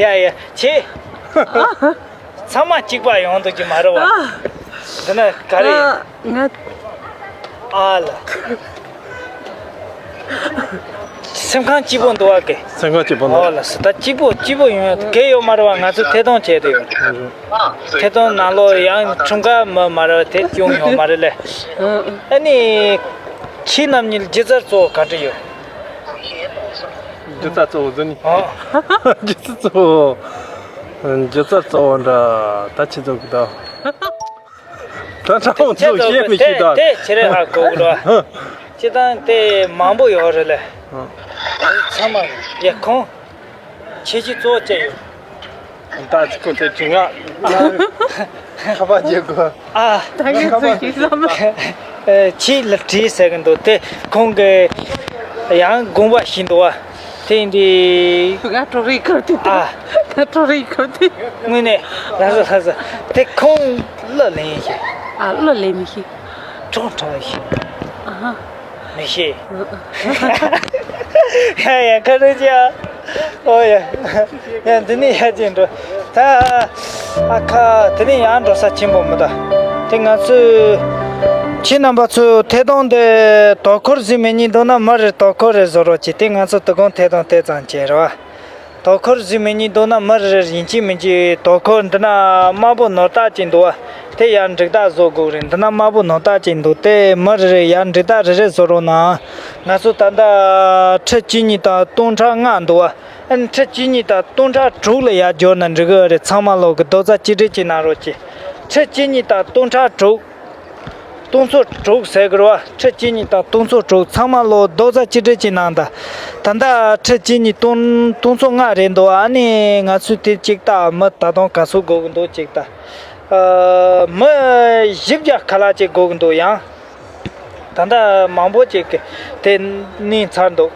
ཡ་ཡ་ཁྱེད། ཚང་མ་གཅིག་པ་ཡོང་འདུག་གི་མ་རེད་བ། ཨ། འདི་ན་ག་རེ་ཡིན། ཨ་ང་། ཨ་ལ། སེམས་ཁམས་སྐྱིད་པོ་འདུག་བ་གི། སེམས་ཁམས་སྐྱིད་པོ་འདུག་ཨོ་ལ་སི་ད་སྐྱིད་པོ་སྐྱིད་པོ་ཡོང་ཡ་གལ་ཡོད་མ་རེད་བ། ང་ཚོ་ཐད་གཏོང་བྱས་ཏེ་ཡོད། ཐད་གཏོང་ནང་ལོགས་ཡང་འཁྲུངས་སྐར་མ་མ་རེད་བ་དེ་བྱུང་ཡོད་མ་རེད་ལེ། ཨ་ནི། ཁྱེད་རྣམ་གཉིས་ལ་སྒྱུ་རྩལ་གཙོ་བོ་ག་འདྲ་ཡོད། སྒྱུ་རྩལ་གཙོ་བོ་ཟེར་ནི། ཨོ། སྒྱུ་རྩལ་གཙོ་བོ། སྒྱུ་རྩལ་གཙོ་བོ་འདྲ་ད་ཆི་ཚོད་གི་ད། ད་ད་ཁོང་ཚོ་ཤེས་མི་ཤེས་ད། དེ་ཁྱེད་རེ་ཧ་གོ་གི་རེད་བ། སྤྱིར་བཏང་དེ་མང་པོ་ཡོད་རེད་ལེ། ཚང་མ་ཡ་ཁོང་ཁྱེད་ཀྱི་གཙོ་བོ་ཅི་ཡོད། ད་ཁོ་དེ་དྲི་ང་ཁ་པར་རྒྱག་དགོས། ཨ། ད་ངས་ཚོད་ཀྱི་བསམ་པ། ཁྱེད་ལ་དྲིས་ཟེར་གི་འདུག་དེ་ཁོང་གི་ཡང་དགོངས་པ་བཞིན་འདུག་བ། དེ་འདི། ང་གྲོགས་རེད་ཁོ་དེ། ཨ། ང་གྲོགས་རེད་ཁོ་དེ། དངོས་གནས་ལགས་སོ་ལགས་སོ། དེ་ཁོང་གླུ་ལེན་ཤེས། ཨ་གླུ་ལེན་མི་ཤེས། གྲོགས་གྲོགས་ཤེས། ཨ་ཧ། མི་ཤེས། ཡ་ཡ་ཁ་རུ་ཅི་ཨ། ཨོ་ཡ། ཡ་འདི་ནི་ཡ་ཅན་འགྲོ། ད། ཨ་ཁ། དེ་ནས་ཡང་འགྲོ་ས་ཆེན་པོ་མི་འདུག་དེ་ང་ཚོས་ཁྱེད་རྣམ་པ་ཚོས་ཐད་གཏོང་དེ་དོ་ཁུར་བཟོས་མེད་ཉིན་འདུག་ན་མི་རེར་དོ་ཁུར་རེ་བཟོ་རོགས་གྱིས། དེ་ང་ཚོ་དོ་དགོང་ཐད་གཏོང་དེ་ཙམ་བྱས་རེད་བ། དོ་ཁུར་བཟོས་མེད་ཉིན་འདུག་ན་མི་རེར་ཡིན་གཅིག་མིན་གཅིག་དོ་ཁུར། འདི་ན་དམར་པོ་ནོར་རྟགས་ཅིག་འདུག་བ། དེ་ཡར་འགྲིག་རྟགས་བཟོ་དགོས་རེད། འདི་ན་དམར་པོ་ནོར་རྟགས་ཅིག་འདུག་དེ་མི་རེར་ཡར་འགྲིག་རྟགས་རེ་རེ་བཟོ་རོགས་གནང་། ང་ཚོ་ད་ལྟ་ཁྲི་བཅུ་གཉིས་དང་སྟོང་ཕྲག་ལྔ་འདུག་བ། ཨ་ནི་ཁྲི་བཅུ་གཉིས་དང་སྟོང་ཕྲག་དྲུག་ལ་ཡར་འབྱོར་ན་འགྲིག་གི་རེད། ཚང་མ་ལོག་གི་རྡོག་རྩ་གཅིག་སྒྲིལ་གྱི་གནང་རོགས་གྱིས། ཁྲི་བཅུ་གཉིས་དང་སྟོང་ཕྲག་དྲུག་སྟོང་ཚོ་དྲུག་ཟེར་གི་རེད་བ། ཁྲི་བཅུ་གཉིས་དང་སྟོང་ཚོ་དྲུག་ཚང་མ་ལོག་རྡོག་རྩ་གཅིག་སྒྲིལ་གྱི་གནང་། ད་ད་ལྟ་ཁྲི་བཅུ་གཉིས་སྟོང་སྟོང་ཚོ་ལྔ་རེད་འདུག་ཨ་ནི་ང་ཚོས་དེ་གཅིག་ལྟ། མི་ད་དུང་ག་ཚོད་དགོས་གི་འདུག་གཅིག་ལྟ། ཨ། མི་བཞི་བརྒྱ་ཁ་ལག་ཅིག་དགོས་གི་འདུག་ཡང་། ད་ལྟ་མང་པོ་ཅིག་གི་དེ་གནས་ཚར་འདུག་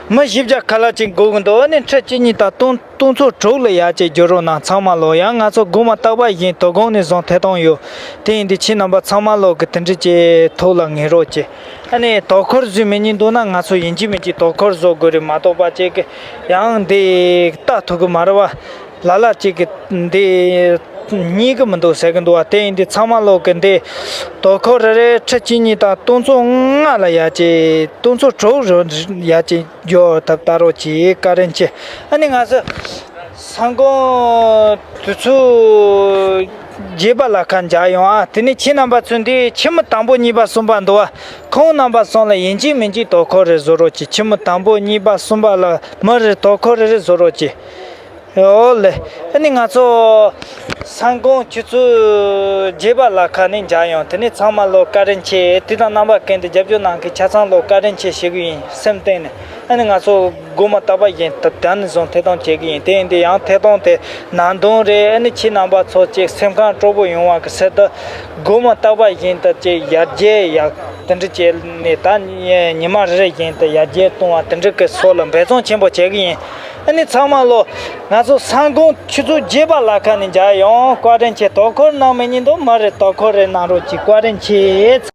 མི་བཞི་བརྒྱ་ཁ་ལག་ཅིག་དགོས་གི་འདུག་ཨ་ནི་ཁྲི་གཅིག་གཉིས་དང་སྟོང་སྟོང་ཚོ་དྲུག་ལ་ཡར་ཅིག་བསྒྱུར་རོགས་གནང་། ཚང་མ་ལོ། ཡང་ང་ཚོ་དགོང་མོ་རྟག་པར་བཞིན་དོ་དགོང་ནས་བཟུང་ཐད་གཏོང་ཡོད། དེ་ཡིན་དུས་ཁྱེད་རྣམ་པ་ཚང་མ་ལོ་གི་དེ་འདྲ་ཅིག་ཐུགས་ལ་ངེས་རོགས་གྱིས། ཨ་ནི་དོ་ཁུར་བཟོས་མེད་ཉིན་འདུག་ན་ང་ཚོ་ཡིན་གཅིག་མིན་གཅིག་དོ་ཁུར་བཟོ་དགོས་རེད་མ་གཏོགས་པ་ཅིག་གི་ཡང་འདི་ལྟ་ཐུབ་གི་མ་རེད་བ། ལ་ལ་ཅིག་གི་འདི་རྙེད་གི་མི་འདུག་ཟེར་གི་འདུག་བ། དེ་ཡིན་དུས་ཚང་མ་ལོ་གི་འདི་དོ་ཁུར་རེ་རེ་ཁྲི་གཅིག་གཉིས་དང་སྟོང་ཚོ་ལྔ་ལ་ཡར་ཅིག་སྟོང་ཚོ་དྲུག་རུ་ཡར་ཅིག་འགྱོ་ཐབས་ལྟ་རོགས་གྱིས། བཀའ་དྲིན་ཆེ། ཨ་ནི་ང་ཚོ་ས་འགོང་དུས་ཚོད་བརྒྱད་པ་ལ་ཁ་འཇག་ཡོང་ཨ། དེ་ནས་ཁྱེད་རྣམ་པ་ཚོས་འདི་ཁྱི་མོ་དང་པོ་གཉིས་པ་གསུམ་པ་འདུག་བ། ཁོང་རྣམ་པ་གསུམ་ལ་ཡིན་གཅིག་མིན་གཅིག་དོ་ཁུར་རེ་བཟོ་རོགས་གྱིས། ཁྱི་མོ་དང་པོ་གཉིས་པ་གསུམ་པ་ལ་མི་རེར་དོ་ཁུར་རེ་རེ་བཟོ་རོགས་གྱིས། ཨོ་ལེ། ཨ་ནི་ང་ཚོ་ས་འགོང་ཆུ་ཚོད་བརྒྱད་པ་ལ་ཁ་ནས་འཇག་ཡོང་། དེ་ནས་ཚང་མ་ལོ་བཀའ་དྲིན་ཆེ། དེ་དང་རྣམ་པ་ཀུན་ཏུ་རྒྱབ་སྐྱོར་གནང་མཁན་ཆ་ཚང་ལོ་བཀའ་དྲིན་ཆེ་ཞུ་གི་ཡིན། སེམས་གཏིང་ནས། ཨ་ནི་ང་ཚོ་དགོང་མོ་རྟག་པར་བཞིན་ད་ད་ནས་བཟུང་ཐད་གཏོང་བྱེད་ཀྱི་ཡིན། དེ་ཡིན་དུས་ཡང་ཐད་གཏོང་དེ་ནང་དོན་རེད། ཨ་ནི་ཁྱེད་རྣམ་པ་ཚོ་ཅིག་སེམས་ཁམས་སྤྲོ་པོ་ཡོང་བ་གི་ཆེད་དུ་དགོང་མོ་རྟག་པར་བཞིན་དུ་ཅིག་ཡར་རྒྱས་ཡག་དེ་འདྲ་བྱས་ནས་ད་ཉི་མ་རེ་རེ་བཞིན་དུ་ཡར་རྒྱས་གཏོང་བ་དེ་འདྲ་གི་སོགས་ལ་འབད་བརྩོན་ཆེན་པོ་བྱེད་ཀྱི་ཡིན། ཨ་ནི་ཚང་མ་ལོ། ང་ཚོ་ས་འགོང་ཆུ་ཚོད་བརྒྱད་པ་ལ་ཁ་ནས་འཇག་ཡོང་། བཀའ་དྲིན་ཆེ། དོ་ཁུར་གནང་མེད་ཉིན་འདུག་མི་རེ་དོ་ཁུར་རེ་གནང་རོགས་གྱིས། བཀའ་དྲིན་ཆེ།